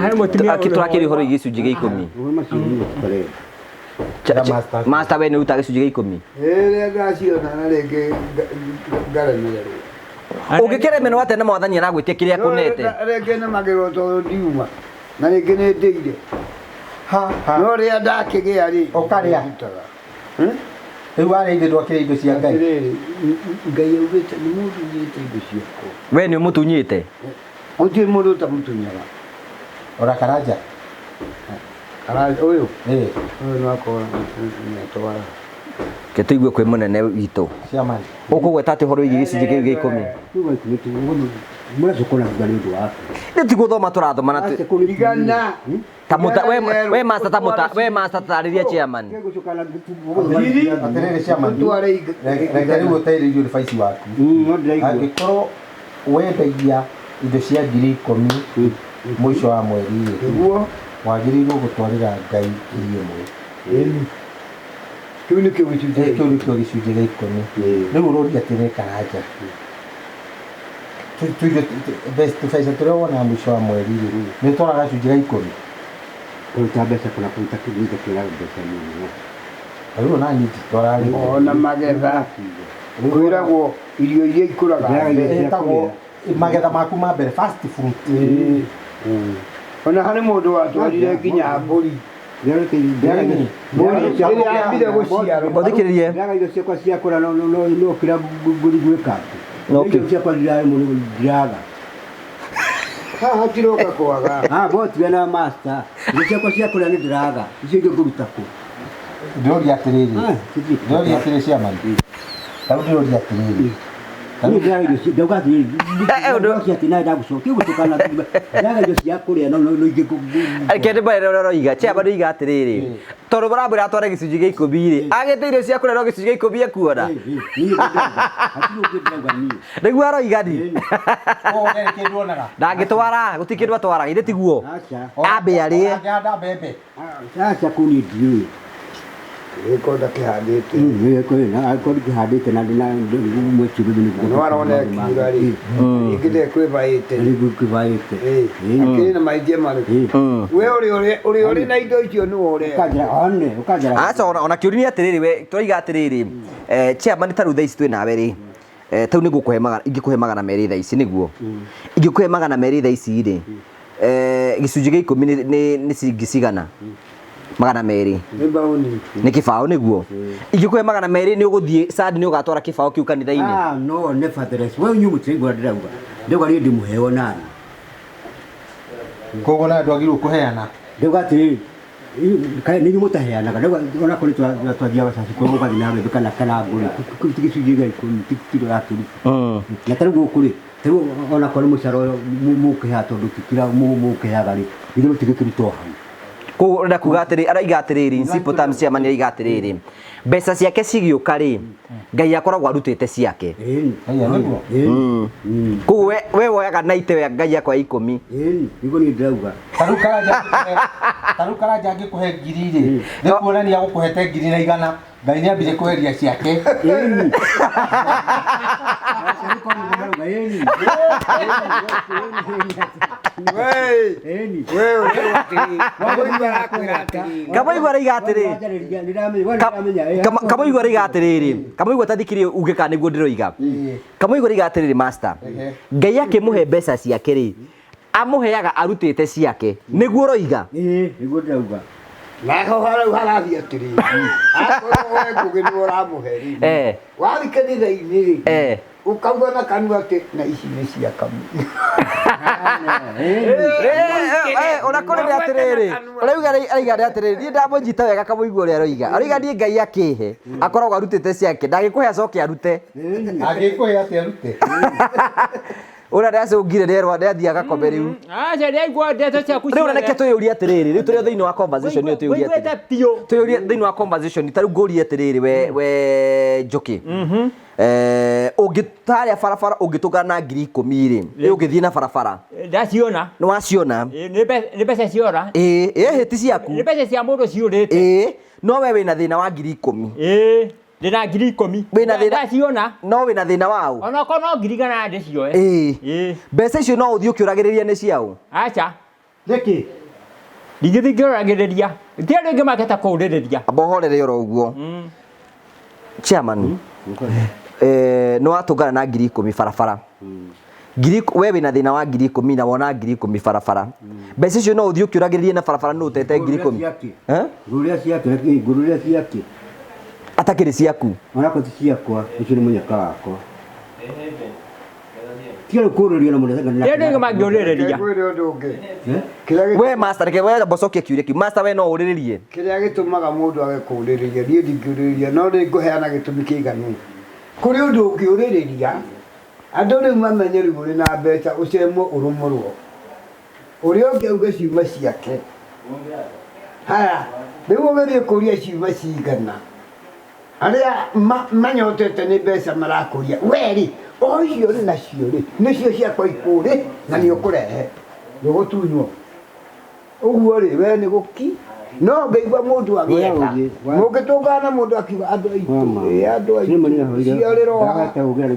Harĩ mũtumia Tũrakĩria ũhoro wĩgiĩ gĩcunjĩ gĩa ikũmi. Master. Master, we nĩ ũrutaga gĩcunjĩ gĩa ikũmi? Rĩrĩa ndaciona na rĩngĩ ngaremererwo. Ũngĩkĩremerwo atĩa na mwathani aragwĩtia kĩrĩa akũnete? Rĩngĩ nemagĩrwo tondũ ndiuma na rĩngĩ nĩ ndĩire. Ha ha. No rĩrĩa ndakĩgĩa rĩ, Ũkarĩa. ndutaga. Rĩu warĩa indo ndwakĩrĩa indo cia Ngai. Atĩrĩrĩ, Ngai augĩte nĩ mũndunyĩte indo ciakwa. We nĩ ũmũtunyĩte? Gũtirĩ mũndũ ũtamũtunyaga. Ora Karanja. Ũyũ Ĩĩ. ũyũ no akorwo nĩ atwara. Ke tũigue kwĩ mũnene witũ. Chairman. Ũkũgweta atĩ ũhoro wĩgiĩ gĩcunjĩ kĩu gĩa ikũmi? Nĩ ti gũthoma tũrathoma na Igana. ta mũta we we master ta mũta we master tarĩria chairman. Atĩrĩrĩ chairman. Ũtware Reke rĩu ũteithĩrĩrio nĩ baici waku. Angĩkorwo wendagia indo cia 10,000 mũico wa mweri rĩ, Nĩguo. wagĩrĩirwo gũtwarĩra Ngai 1,000. Kĩu nĩkĩo gĩcunjĩ. Kĩu nĩkĩo gĩcunjĩ gĩa ikũmi. Rĩu ũroria atĩrĩ Karanja, tũbeca tũrĩa wonaga mũico wa mweri rĩ, nĩ ũtwaraga gacunjĩ ga ikũmi? Kũruta mbeca kũna kũruta kĩndũ kĩra mbeca nini. Rĩu ona niĩ nditwaraga rĩ. Ona magetha kwĩragwo irio iria ikũraga mbere. Ĩtagwo magetha maku ma mbere, first fruit. Ona harĩ mũndũ watwarire nginya mbũri. Mbũri ĩrĩa yambire gũciarwo. Ũthikĩrĩrie. Ndĩraga irio ciakwa cia kũrĩa no no no kĩrĩa ngũthi gwĩka atĩ. No Irio ciakwa ndirarĩ mũno ndiraga. Haha hatiroka kwaga. Ah, bo tiga na master. Irio ciakwa cia kũrĩa nĩ ndĩraga. Icio ingĩ ngũruta kũ? Ndĩroria atĩrĩrĩ. Ah, Ndĩroria atĩrĩ chairman. Tarĩu ndĩroria atĩrĩrĩ. Niĩ ndĩraga irio cia ndauga atĩrĩrĩ. Ndauga atĩ nawe ndagũcokia gũcoka na ndĩraga irio cia kũrĩa no no ingĩ Reke ndĩmwĩre ũrĩa ũroiga. Chairman oiga atĩrĩrĩ. Tondũ mũramwĩra atware gĩcunjĩ gĩa ikũmi rĩ, agĩte irio cia kũrĩa no gĩcunjĩ gĩa ikũmi ekuona. Nĩguo aroiga ni. Koguo ndarĩ kĩndũ onaga. Ndangĩtwara, gũtirĩ kĩndũ atwaraga, ithe tiguo. Ambe arĩe. Angĩhanda mbembe. Aca kũu niĩ ndiũĩ. Gĩkonda kĩhandĩte. Akorwo kĩhandĩte na mweci No arona ĩkiura rĩ. Rĩngĩ ndekwĩbaĩte. Kwĩbaĩte. Akĩrĩ na maingĩ marĩkũ. We ũrĩa ũrĩa ũrĩ na indo icio nĩwe ũrĩa. Ũkanjĩra one, ũkanjĩra. Aca ona kĩũria nĩ atĩrĩrĩ we tũraiga atĩrĩrĩ chairman ta rĩu thaa ici twĩ nawe rĩ tau nĩ ngũkũhe magana ingĩkũhe 200 thaa ici nĩguo ingĩkũhe 200 thaa ici rĩ gĩcunjĩ gĩa ikũmi nĩ ciringi cigana 200 Nĩ mbaũni. Nĩ kĩbaũ nĩguo ingĩkũhe 200 nĩ ũgũthiĩ sandi nĩ ũgatwara kĩbaũ kĩu kanitha-inĩ. Ah, no nevertheless we inyuĩ mũtiraigua ndĩrauga. Ndauga niĩ ndĩmũheo nani. Koguo nawe ndwagĩrĩirwo kũheana. Ndauga atĩrĩrĩ kaĩ nĩ inyuĩ mũtaheanaga ndauga ona kũrĩ twathiaga caci kwa mũgathiĩ na mbembe kana kana ngũrĩ kĩu ti gĩcunjĩ gĩa ikũmi ti kĩndũ ũrakĩruta. Na ta rĩu gũkũ rĩ ta rĩu ona korwo mũcara ũyũ mũkĩheaga tondũ ti kĩrĩa mũkĩheaga rĩ ithuĩ mũtingĩkĩruta o hau. Koguo ũrenda kuga atĩrĩ araiga atĩrĩrĩ in simple terms chairman araiga atĩrĩrĩ mbeca ciake cigĩũka rĩ Ngai akoragwo arutĩte ciake. Aya nĩguo. Koguo we woyaga naite we Ngai akwa ikũmi. Nĩguo niĩ ndĩrauga. Tarĩu Karanja angĩkũhe ngiri rĩ, nĩ kuonania agũkũhete 1,100. Ngai nĩ ambire kweheria ciake. Kamoigua araiga atĩrĩ Kamoigua araiga atĩrĩrĩ Kamoigua ta thikĩrĩria uge kana nĩguo ndĩroiga. Kamoigua araiga atĩrĩrĩ master Ngai akĩmũhe mbeca ciake rĩ amũheaga arutĩte ciake nĩguo ũroiga. Nĩguo ndĩrauga. Naho harau harathiĩ atĩrĩrĩ akorwo we Ngũgĩ nĩwe ũramũhe rĩ wathiĩ kanitha-inĩ rĩ ũkauga na kanua atĩ na ici nĩ cia kamũ. Ona kũrĩ nĩ atĩrĩrĩ ũrauga araiga nĩ atĩrĩrĩ niĩ ndamũnyita wega kamũigua ũrĩa aroiga aroiga niĩ Ngai akĩhe akoragwo arutĩte ciake ndangĩkũhe acoke arute. Angĩkũhe atĩ arute. Ũrĩa ndacũngire nĩerwa nĩathiĩ agakome rĩu. Aca ndaigua ndeto ciaku Rĩu na reke twĩyũrie atĩrĩrĩ, rĩu tũrĩ o thĩinĩ wa conversation ĩyo twĩyũrie Wĩiguĩte atĩrĩrĩ. biũ. Twĩyũrie thĩinĩ wa conversation ta rĩu ngũrie atĩrĩrĩ we we Njũkĩ. Ũngĩtarĩa barabara ũngĩtũngana na 10,000 rĩ, ĩ ũngĩthiĩ na barabara. Ndaciona. Nĩ waciona. Ĩ, nĩ mbeca ciora. Ĩ, ĩ ti ciaku. Nĩ mbeca cia mũndũ ciũrĩte. Ĩ, no we wĩna thĩna wa 10,000. Ĩ, ndĩna 10,000. Wĩna thĩna. Ndaciona. No wĩna thĩna waũ. Onokorwo no 100,000 ndĩcioe. Ĩ. Ĩ. Mbeca icio no ũthiĩ ũkĩũragĩrĩria nĩ ciaũ. Aca. Nĩkĩ? Ndingĩthiĩ ngĩũragĩrĩria. Ti andũ aingĩ mangĩhota kũũrĩrĩria. Amba ũhorere oro ũguo. Chairman. Nĩ watũngana na 10,000 barabara. We wĩna thĩna wa 10,000 na wona 10,000 barabara. Mbeca icio no ũthiĩ ũkĩũragĩrĩria na barabara nũ ũtete 10,000. Eh? Ngũrũria ciake, ngũrũria ciake. Atakĩrĩ ciaku. Onakorwo ti ciakwa, ũcio nĩ mũnyaka wakwa. Tiga rĩu kũũrĩria na mũnene. Ti andũ aingĩ mangĩũrĩrĩria. Ngwĩre ũndũ ũngĩ. Kĩrĩa We master reke we mbocokie kĩũria kĩu. Master we no ũrĩrĩrie. Kĩrĩa gĩtũmaga mũndũ age kũũrĩrĩria, niĩ ndingĩũrĩrĩria, no nĩ ngũheana gĩtũmi kĩiganu. Kũrĩ ũndũ ũngĩũrĩrĩria, andũ rĩu mamenye rĩu ũrĩ na mbeca, ũcemwo ũrũmũrwo. Ũrĩa ũngĩ auge ciuma ciake. Haya, rĩu ũgerie kũria ciuma cigana. Arĩa manyotete nĩ mbeca marakũria, we rĩ, o icio ũrĩ nacio rĩ, nĩcio ciakwa ikũrĩ, na nĩ ũkũrehe. Ndũgũtunywo. Ũguo rĩ, we nĩ gũki. No ngĩigua mũndũ agĩetha. Mũngĩtũngana na mũndũ akiuga andũ aitũ, ĩ andũ aitũ, ciarĩrwo haha.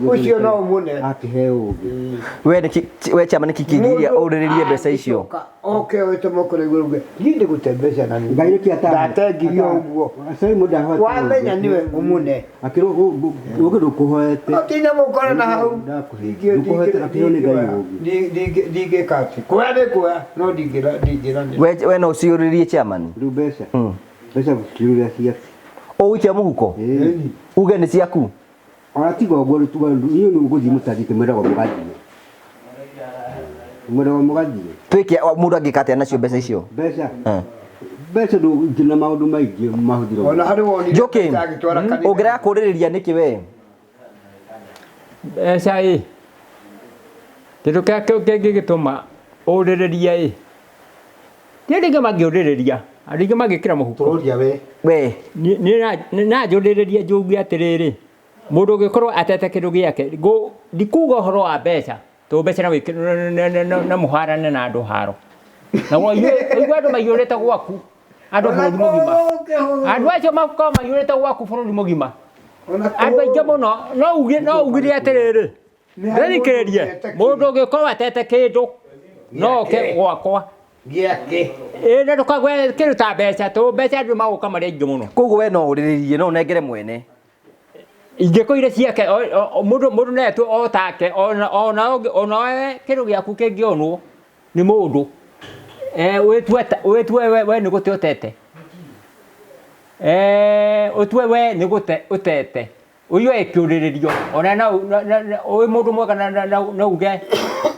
Ũcio no ũmũne. Akĩheo ũngĩ. We nĩkĩ we chairman nĩkĩ kĩngĩgiria ũrĩrĩrie mbeca icio? Oke oete moko na igũrũ uge, niĩ ndĩgũte mbeca na niĩ. Ngai nĩkĩ atahe? Ndate ngiri o ũguo. Sorry, mũndũ ahoete Wamenya ũngĩ. nĩwe ũmũne. Akĩrwo ũngĩ ndũkũhoete. No ti nyamũ ũkore na hau. Ndũkũhoete akĩrwo nĩ Ngai ũngĩ. Ndingĩka atĩ. Kuoya nĩ kuoya, no ndingĩra. We no ũciũrĩrie chairman. Rĩu mbeca. Mbeca ciũrĩria ciake. Ũgũikia mũhuko? Uge nĩ ciaku? Ona tiga ũguo rĩu tuga inyuĩ nĩ mũgũthiĩ mũtathiĩte mwĩragwo mũgathiĩ. Mwĩragwo mũgathiĩ. Twĩke mũndũ angĩka atĩa nacio mbeca icio? Mbeca. Mbeca ndũ na maũndũ maingĩ mahũthĩrwo. Ona harĩ wonire Njũkĩ, mbeca agĩtwara kanitha. ũngĩrega kũũrĩrĩria nĩkĩ we? Mbeca ĩ. Kĩndũ kĩrĩa kĩngĩgĩtũma ũrĩrĩrie ĩ. Ti andũ aingĩ mangĩũrĩrĩria. Andũ aingĩ mangĩkĩra mũhuko. Tũroria we. We. Niĩ na njũrĩrĩrie njuge atĩrĩrĩ, mũndũ ũngĩkorwo atete kĩndũ gĩake, ndikuga ũhoro wa mbeca, tondũ mbeca no wĩke na mũharane na andũ haro. Na ũigue andũ maiyũrĩte gwaku, andũ bũrũri mũgima. Andũ acio makorwo maiyũrĩte gwaku bũrũri mũgima. Andũ aingĩ mũno, no ugire atĩrĩrĩ, ndĩrikĩrĩrie, mũndũ ũngĩkorwo atete kĩndũ, no oke gwakwa. Gĩake. Ĩ na ndũkagwe kĩndũ ta mbeca, tondũ mbeca andũ magoka marĩ aingĩ mũno. Koguo we no ũrĩrĩrie, no ũnengere mwene. Ingĩkũire ciake, mũndũ no etue o take, ona we kĩndũ gĩaku kĩngĩonwo nĩ mũndũ, wĩtue we nĩ gũte ũtete. Ũtue we nĩ gũte ũtete. Ũigue ĩkĩũrĩrĩrio, ona no wĩ mũndũ mwega no uge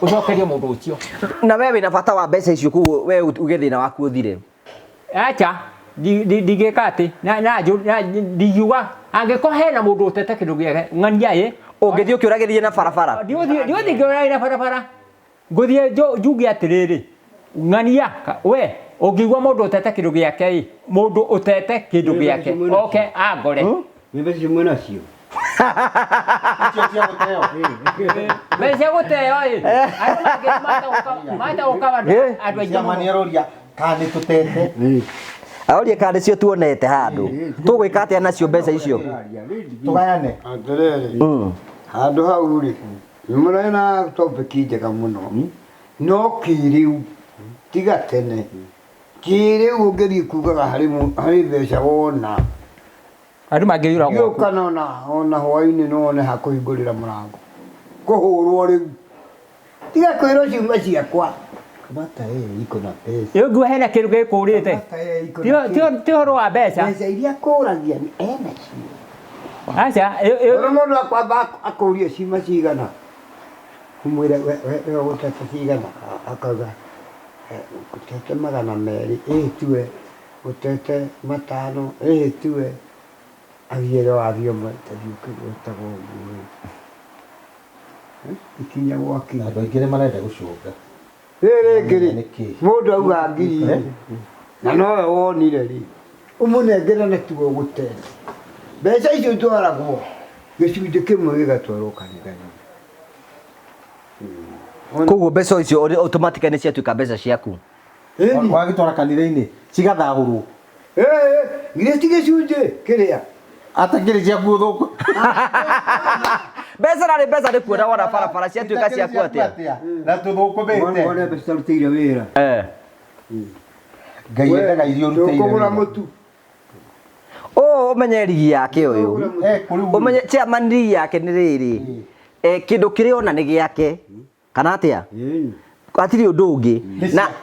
ũcokerie mũndũ ũcio. Na we wĩna bata wa mbeca icio, koguo we uge thĩna waku ũthire. Acha, ndingĩka atĩ, ndingiuga, angĩkorwo hena mũndũ ũtete kĩndũ gĩake, ng'ania ĩ. Ũngĩthiĩ ũkĩũragĩrĩrie na barabara? Ndigũthiĩ ngĩũragĩrĩria na barabara. Ngũthiĩ njuge atĩrĩrĩ, ng'ania, we, ũngĩigua mũndũ ũtete kĩndũ gĩake ĩ, mũndũ ũtete kĩndũ gĩake, oke angore. Nĩ mbeca icio mwĩnacio? Icio cia gũteo. Mbeca cia gũteo ĩ. Andũ mangĩthiĩ andũ aingĩ Chairman mũno. aroria kana nĩ tũtete. Aroria kana nĩcio tuonete handũ. Tũgwĩka atĩa nacio mbeca icio? Tũgayane. Atĩrĩrĩ, handũ hau rĩ, nĩ mũrena topic njega mũno. No kĩrĩu, tiga tene. Kĩrĩu ũngĩthiĩ kugaga harĩ mbeca wona. Andũ mangĩiyũra gwaku. Gĩũka ona hwaĩ-inĩ no wone ha kũhingũrĩra mũrango. Kũhũrwo rĩu. Tiga kwĩrwo ciuma ciakwa. Kamata ĩyo iko na mbeca. Ĩ ũngiuga hena kĩndũ gĩkũrĩte. Kamata ĩyo iko na Ti ũhoro wa mbeca. Mbeca iria akũragia nĩ enacio. Aca, Ũrĩa mũndũ akwamba akũrie ciuma cigana. Ũmwĩre we ũgũtete cigana, akauga, ngũtete 200, ĩĩ tiwe, ngũtete 5, ĩĩ tiwe. Athiĩ wathiĩ ũmwe, ta thiĩ ũkĩgwetaga ũguo ĩ. Ikinya gwakinya. Andũ aingĩ nĩ marenda gũcũnga. Rĩrĩ rĩngĩ rĩ, Nĩkĩ? Mũndũ auga ngiri rĩ, na nowe wonire rĩ, ũmũnengere na tiwe ũgũte. Mbeca icio itwaragwo gĩcunjĩ kĩmwe gĩgatwarwo kanitha-inĩ. Koguo mbeca icio automatically nĩ ciatuĩka mbeca ciaku. Ĩni. Wagĩtwara kanitha-inĩ cigathahũrwo. Ĩĩ, githĩ ti gĩcunjĩ kĩrĩa? Atakĩrĩ ciaku ũthũkũ. Mbeca narĩ mbeca nĩ kuona wona barabara ciatuĩka ciaku atĩa? Na tũthũkũmĩte. Wone mbeca itarutĩire wĩra. Ngai endaga iria ũrutĩire Tũkũgũra wĩra. mũtu. Ũũ ũmenye rigi yake ũyũ. Eh, kũrĩ ũguo. Ũmenye chairman rigi yake nĩ rĩrĩ. Kĩndũ kĩrĩa ona nĩ gĩake. Kana atĩa? Ĩni. Hatirĩ ũndũ ũngĩ.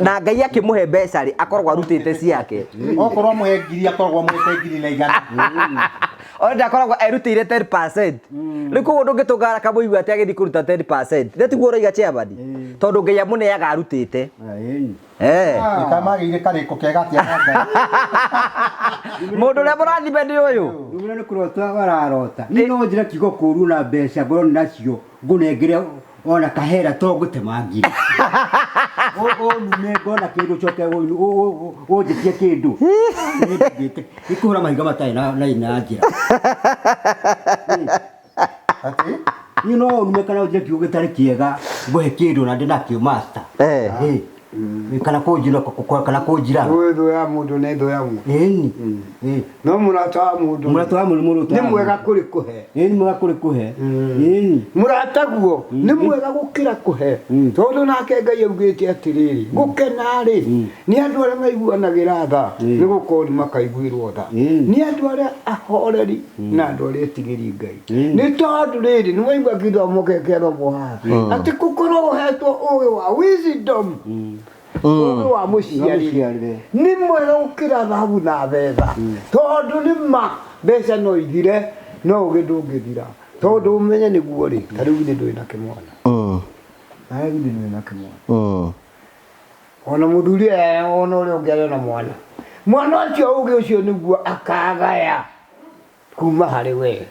Na Ngai akĩmũhe mbeca rĩ, akoragwo arutĩte ciake. Okorwo amũhe ngiri akoragwo amũhete ngiri na igana. Ona ndakoragwo erutĩire 10%. Rĩu koguo ndũngĩtũngana kamũigua atĩ agĩthiĩ kũruta 10%. Nĩ tiguo ũroiga chairman? Tondũ Ngai amũneaga arutĩte. Ĩni. Kamagĩire karĩko kega atĩa na Ngai. Mũndũ ũrĩa mũrathime nĩ ũyũ. Rĩu nĩ kũrota wararota. Niĩ no njĩre kiugo kũũru na mbeca ngorwo nĩ nacio ngũnengere ona kahera to ngũtema ngiri. Ũnume ngona kĩndũ coke ũnjĩtie kĩndũ. Niĩ ndingĩte. Nĩ kũhũra mahiga matarĩ na na njĩra. Atĩ? Niĩ no ũnume kana ũnjĩre kiugo gĩtarĩ kĩega ngũhe kĩndũ na ndĩ nakĩo master. Ĩ. Kana kũnjira kana kũnjira. Ũyũ thũ ya mũndũ nĩ thũ ya mũndũ. Ĩni. Ĩ. No mũrata wa mũndũ. Mũrata wa mũndũ mũrata. Nĩ mwega kũrĩ kũhe. Ĩni mwega kũrĩ kũhe. Ĩni. Mũrata guo nĩ mwega gũkĩra kũhe. Tondũ nake Ngai augĩte atĩrĩrĩ, gũkena rĩ, nĩ andũ arĩa maiguanagĩra tha, nĩ gũkorwo nĩ makaiguĩrwo tha. Nĩ andũ arĩa ahoreri na andũ arĩa etigĩri Ngai. Nĩ tondũ rĩrĩ, nĩ waigua gĩthomo gĩkĩ gĩathomwo haha, atĩ gũkorwo ũhetwo ũgĩ wa wisdom, ũgĩ wa mũciarĩre nĩ mwega gũkĩra thahabu na betha, tondũ nĩ ma mbeca no ithire no ũgĩ ndũngĩthira, tondũ ũmenye nĩguo rĩ, ta rĩu githĩ ndũrĩ na kĩmwana, na rĩu githĩ ndũrĩ na kĩmwana, ona mũthuri ona ũrĩa ũngĩ arĩ na mwana, mwana ũcio ũgĩ ũcio nĩguo akagaya kuma harĩ we,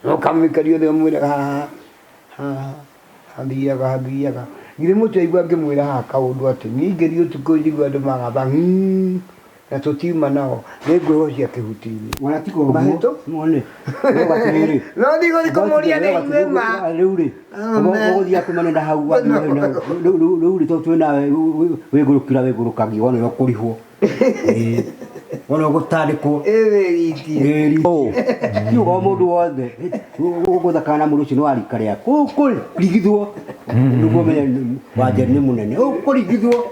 no kamũikaria ũthĩ ũmwĩre haha haha hathiaga hathiaga, githĩ mũtiaigua ngĩmwĩra haha kaũndũ atĩ niĩ ingĩthiĩ ũtukũ njigue andũ magamba na tũtiuma nao nĩ ngwĩhocia kĩhuti-inĩ. Ona ti koguo. Mahĩtũ? Mwone. No atĩrĩrĩ. No ndigũthiĩ kũmũria nĩ inyuĩ ma. Rĩu rĩ, ũgũthiĩ akũmane na hau rĩu rĩ tondũ twĩ nawe wĩgũrũkĩra wĩgũrũkagia wona ũrĩa ũkũrihwo. Wona ũgũtandĩkwo. Ĩwĩritie. Kiugo mũndũ wothe ũgũthakana na mũndũ ũcio nĩ wa rika rĩaku. Ũkũrigithwo. Nĩguo ũmenye Wanjeri nĩ mũnene. Ũkũrigithwo.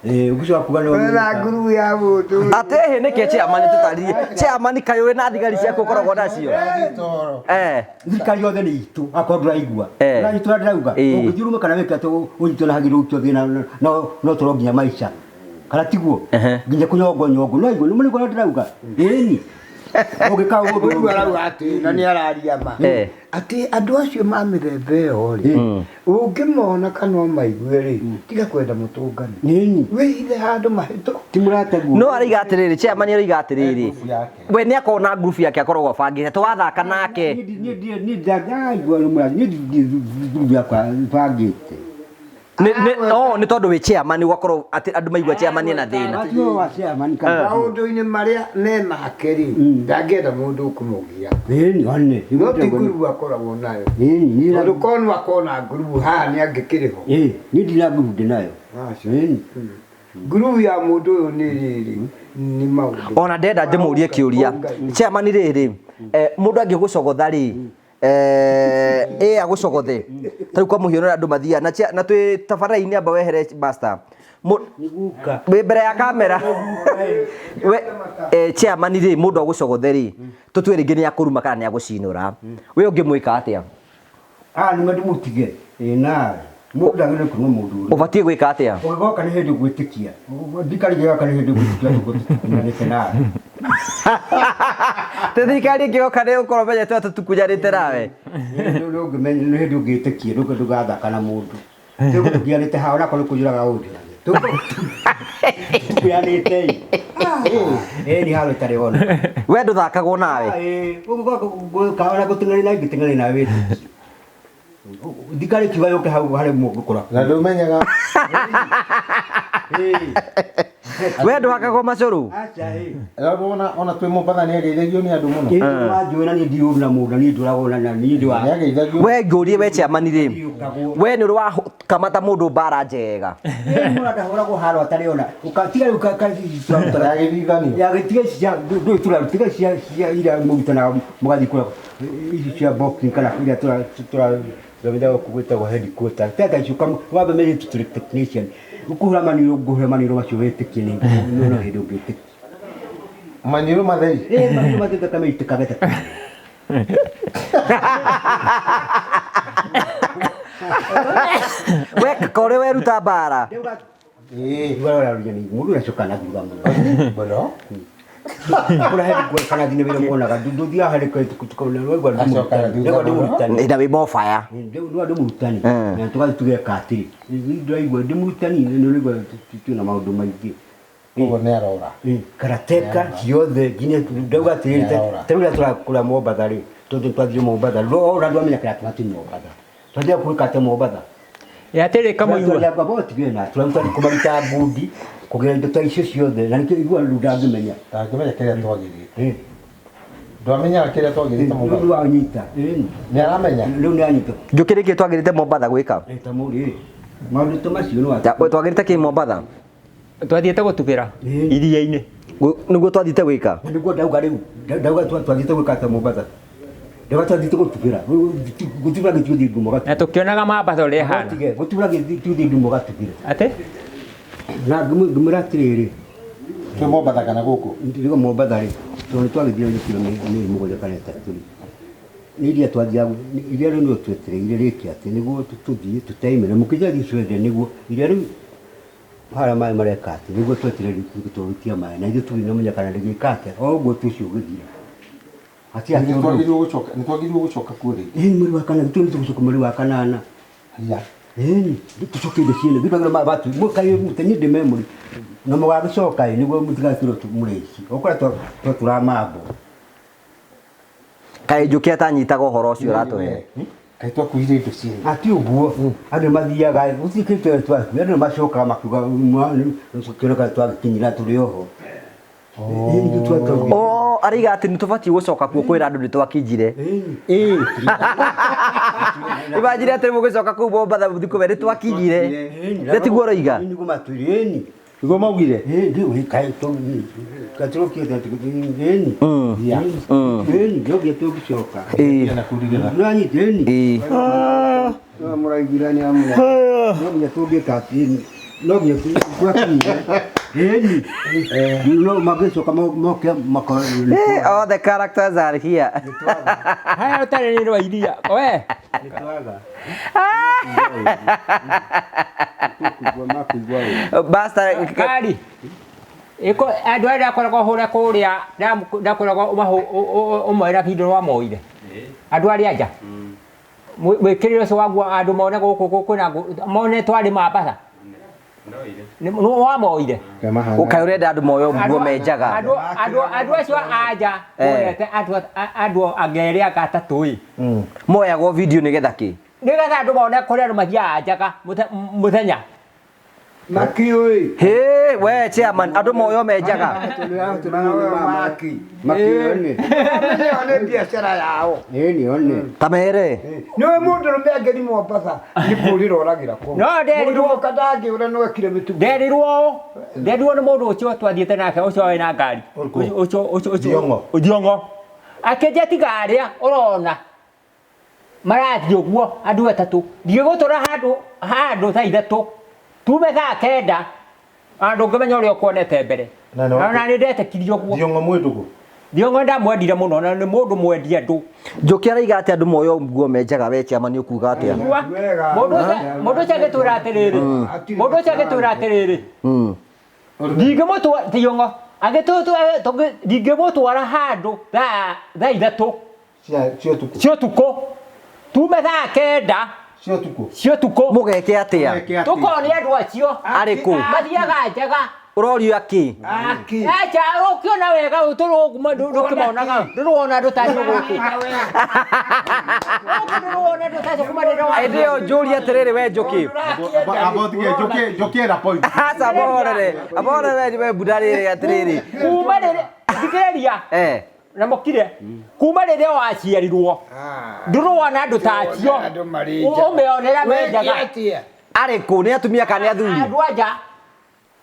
Ũgĩcoka kuga nĩ Wena nguru ya mũndũ. Atĩ hĩ nĩkĩ chairman tũtarĩrie. Chairman kaĩ ũrĩ na thigari ciaku ũkoragwo nacio? Thirikari yothe nĩ itũ akorwo ndũraigua. Ũranyitwo na ndĩrauga. Ũngĩthiĩ ũrume kana wĩke atĩ ũnyitwo na hagĩrĩire ũikio thĩna no tũro nginya maica. Kana tiguo? Nginya kũnyongwo nyongwo. No igua nĩ mũrĩguo ndĩrauga. Ĩni. Ũngĩka ũndũ Ũguo arauga atĩ na nĩ araria ma. Atĩ andũ acio ma mĩthemba ĩyo rĩ, ũngĩmona kana ũmaigue rĩ, tiga kwenda mũtũngane. Ĩni. Wĩithe handũ mahĩtũ. Ti mũrateguo. No arauga atĩrĩrĩ, chairman arauga atĩrĩrĩ, we nĩ akoragwo na ngurubu yake akoragwo abangĩte, twathaka nake. Niĩ ndangĩigua nĩ mũrathi. Niĩ ngurubu yakwa bangĩte. Nĩ tondũ wĩ chairman ũgakorwo atĩ andũ maigua chairman ena thĩna. Watigwo wa chairman kana. Maũndũ-inĩ marĩa me make rĩ, ndangĩenda mũndũ ũkũmũgia. Ĩni one. No ti ngurubu akoragwo nayo. Ĩni. Tondũ korwo no akorwo na ngurubu haha nĩ angĩkĩrĩ ho. Ĩĩ, niĩ ndina ngurubu ndĩ nayo. Ĩni. Ngurubu ya mũndũ ũyũ nĩ rĩrĩ, nĩ maũndũ. Ona ndenda ndĩmũrie kĩũria. Chairman rĩrĩ, mũndũ angĩgũcogotha rĩ, ĩ agũcogothe. Ta rĩu kwa mũhiano ũrĩa andũ mathiaga na twĩ tabarĩra-inĩ amba wehere master. Wĩ mbere ya kamera. We chairman rĩ, mũndũ agũcogothe rĩ, tũtue rĩngĩ nĩ akũruma kana nĩ agũcinũra. We ũngĩmwĩka atĩa? Nĩ ndĩmũtige. Ĩ nawe. Mũndũ ndagĩrĩirwo kũruma mũndũ ũrĩa. Ũbatiĩ gwĩka atĩa? Ũgĩgoka nĩ hĩndĩ gwĩtĩkia. Thirikari ĩngĩgoka nĩ hĩndĩ gwĩtĩkia tũkunyanĩte nawe. Ti thirikari ĩngĩgoka nĩ ũkorwo ũmenyete atĩ tũkunyanĩte nawe. Ndũngĩmenya nĩ hĩndĩ ũngĩtĩkia ndũgathaka na mũndũ. Tũgũtũkunyanĩte haha onakorwo nĩ kũnjũraga ũnjũrage. Tũkunyanĩte ĩ. Ĩ nĩ haro ĩtarĩ ona. We ndũthakagwo nawe. Ĩ ũgũgoka ona gũteng'eria na ingĩteng'eria nawe wĩtĩkie. Thirikari kiuga yũke hau harĩ mũgũkũra. Na ndũmenyaga. We ndũhakagwo macũrũ. Aca ĩ. Ona ona twĩ Mombatha nĩ ageithagio nĩ andũ mũno. Ĩ manjũĩ na niĩ ndiũru na mũndũ na niĩ ndũragwo na niĩ ndĩ wa. Nĩ ageithagio. We ngũrie we chairman rĩ. We nĩ ũrĩ wakamata mũndũ mbara njega. Mũndũ ndahũragwo haro atarĩ ona. Ũkatiga rĩu ka Ya gĩthithanio. Ya gĩtiga ici cia ndũĩ tũra tiga cia cia iria mũrutanaga mũgathiĩ kũrĩa ici cia boxing kana iria tũra tũra thomithagwo kũu gwĩtagwo headquarter. Teta icio wambe menye tũrĩ technician. Ũkũhũra maniũrũ ngũhũra maniũrũ macio wĩtĩkie nĩ no hĩndĩ ũngĩtĩkia. Maniũrũ matheri. Ĩ maniũrũ matheri thakame ĩitĩkaga ta. We kore weruta mbara. Ĩ. Mũndũ ũracoka na thutha mũno. Mũno. Kũrĩa headquarter kana nginya wĩra muonaga ndũthiaga harĩ Acokaga thutha ndĩ mũrutani. Na wĩ mobaya. Ndĩ ndĩ mũrutani. Na tũgathiĩ tũgeka atĩrĩ. Ndĩraigua ndĩ mũrutani nĩ ũraigua twĩna maũndũ maingĩ. Koguo nĩ arora. Karateka ciothe nginya ndauga atĩrĩrĩ ta rĩu rĩrĩa tũrakũra Mombatha rĩ tondũ twathiĩ Mombatha ona ndwamenya kĩrĩa twathiĩ Mombatha. Twathiaga gwĩka atĩa Mombatha? Atĩrĩ kamũigua. Twathiaga botigĩ na tũrathiĩ kũmaruta ngundi kũgĩra indo ta icio ciothe na nĩkĩo igua rĩu ndangĩmenya. Ndangĩmenya kĩrĩa twagĩrĩte. Ndwamenyaga kĩrĩa twagĩrĩte Mombatha. Rĩu anyita. Nĩ aramenya. Rĩu nĩ anyita. Njũkĩ nĩkĩ twagĩrĩte Mombatha gwĩka? Ta mũrĩ. Maũndũ ta macio nĩ wa. Twagĩrĩte kĩ Mombatha? Twathiĩte gũtubĩra iria-inĩ. Nĩguo twathiĩte gwĩka? Nĩguo ndauga rĩu ndauga twathiĩte gwĩka atĩa Mombatha. Ndauga twathiĩte gũtubĩra. Gũtubĩra gĩtuthi ngumo Na tũkĩonaga Mombatha ũrĩa ĩhana. Gũtubĩra gĩtuthi ngumo gatubĩra. Atĩ? Na ngĩmwĩra atĩrĩrĩ. Twĩ Mombatha kana gũkũ? Ndĩrĩ Mombatha rĩ. Tondũ nĩ twagĩthiire nĩ kiro mĩeri mũgwanja kana ĩtatũ rĩ. Nĩ iria twathiaga iria rĩu nĩrĩo twetereire rĩke atĩ nĩguo tũthiĩ tũteimĩre mũkĩnjathi ciothe nĩguo iria rĩu harĩa maĩ mareka atĩ nĩguo twetereire tũrũtie maĩ na ithuĩ tũtinamenya kana rĩgĩka atĩa o ũguo tũcio ũgĩthira. Nĩ twagĩrĩirwo gũcoka nĩ twagĩrĩirwo gũcoka kuo rĩngĩ. Ĩĩ mweri wa kanana tũĩ tũgũcoka mweri wa kanana. Ya. Ĩĩ tũcoke indo ciene gĩtwagĩrwo mabati mũkaĩ mũtenye ndĩ memory na mũgagĩcoka ĩ nĩguo mũtigatwĩrwo mũrĩici okora twatũra mambo. Kaĩ Njũkĩ atanyitaga ũhoro ũcio ũratũhe. Kaĩ twakuire indo ciene. Ati ũguo andũ mathiaga gũtirĩ kĩndũ twakuire andũ macokaga makiuga kĩoneka twagĩkinyira tũrĩ oho. Oh, araiga atĩ nĩ tũbatiĩ gũcoka kuo kwĩra andũ nĩ twakinjire. Imagine atĩ mũgĩcoka kũu Mombatha mũthiĩ kũmera nĩ twakinyire. Nĩ tiguo ũroiga? Nĩguo matwĩre ĩni. Nĩguo maugire? Ĩĩ kaĩ tũrokĩte ĩni. Ĩni no nginya tũngĩcoka. Nĩwanyita ĩni. Mũraiguire nĩ amwe. No nginya tũngĩka atĩ no nginya twakinyire. Ĩni. No mangĩcoka moke makorwo. All the characters are here. Haya ũtarĩ nĩ rwa iria. We. Basta. Kari. Iko andũ arĩa ndakoragwo hũra kũrĩa ndakoragwo ũmoera indo rwa moire. Andũ arĩa nja. Mwĩkĩrĩre ũcio waguo andũ mone gũkũ kwĩna mone twarĩ Mombatha. Nĩ wamoire. Ũkaĩ ũrenda andũ moyo nguo menjaga. Andũ acio a nja monete andũ angĩ erĩ anga atatũ ĩ. Moyagwo video nĩgetha kĩ? Nĩgetha andũ mone kũrĩa andũ mathiaga njaga mũthenya. Makiũĩ. Hĩ, we chairman, andũ moyo menjaga. Makiũĩ. Nĩ biacara yao. Ĩni one. Ta mere. Nĩwe mũndũ rũme angĩthi Mombatha nĩ kũũrĩra ũragĩra kũu. No nderirwo Mũndũ mũka ndangĩũra no ekire mĩtugo. Nderirwo ũũ. Nderirwo nĩ mũndũ ũcio twathiĩte nake ũcio wĩna ngari. Ũcio ũcio ũcio. Thiong'o. Thiong'o. Akĩnjia tiga arĩa ũrona marathiĩ ũguo andũ atatũ. Ndigĩgũtũra handũ handũ thaa ithatũ. Tume thaa kenda andũ ngĩmenya ũrĩa ũkuonete mbere. Na nĩ ndetĩkirie ũguo. Thiong'o mwĩ ndũgũ. Thiong'o ndamwendire mũno na nĩ mũndũ mwendi andũ. Njũkĩ araiga atĩ andũ moyo nguo menjaga we chairman ũkuga atĩa? Mũndũ ũcio agĩtwĩra atĩrĩrĩ. Mũndũ ũcio agĩtwĩra atĩrĩrĩ. Ndingĩmũtwara Thiong'o agĩtwĩra ndingĩmũtwara handũ thaa ithatũ. Cia ũtukũ. Tume thaa kenda. Cia ũtukũ. Cia ũtukũ. Mũgeke atĩa? Tũkone andũ acio. Arĩkũ? Mathiaga njaga. Ũrorio akĩ? Aki. Acha ũkĩona wega ũtũrũ ndũkĩmonaga ndũrona andũ ta acio gũkũ. Gũkũ ndũrona andũ ta acio kuma rĩrĩa wa. Hĩndĩ ĩyo njũrie atĩrĩrĩ we Njũkĩ. Amba ũtige Njũkĩ, Njũkĩ ena point. Aca borere. Aborere we Buda rĩrĩ atĩrĩrĩ. Kuma rĩrĩa thikĩrĩria Eh. na mũkire kuma rĩrĩa waciarirwo ndũrona andũ ta acio Andũ marĩ nja. ũmeonera menjaga Wĩke atĩa? Arĩ kũ? Nĩ atumia kana nĩ athuri? andũ anja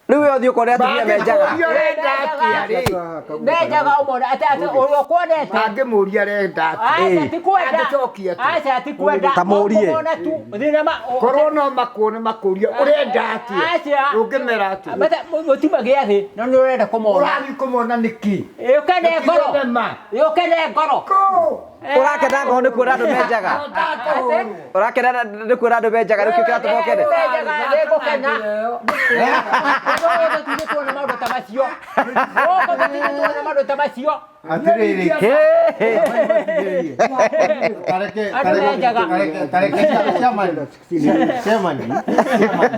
Rĩu we ũthiĩ ũkone atumia menjaga. Mangĩkũria ũrenda atĩa rĩ? menjaga ũmona atĩ atĩ ũrĩa ũkuonete Mangĩmũria arenda atĩa? aca ti kwenda Angĩcokia atĩa? aca ti kwenda Ta mũrie. Ũkũmona tu thĩna ma Korwo no makuone makũria ũrenda atĩa? Aca. Ũngĩmera atĩa? Bata mũtima gĩa thĩ no nĩ ũrenda kũmona Ũrathiĩ kũmona nĩkĩ? Ũkene ngoro Nĩkĩ ma? Ũkene ngoro Kũ? Ũrakena ngoro nĩ kuona andũ menjaga. Ũrakena nĩ kuona andũ menjaga nĩkĩo kĩratũma ũkene. Menjaga nĩngũkena Gũkũ tuona maũndũ ta macio Gũkũ tũtirĩ tuona maũndũ ta macio Atĩrĩrĩ. Hĩ. Tareke Andũ menjaga. tareke tareke chairman chairman chairman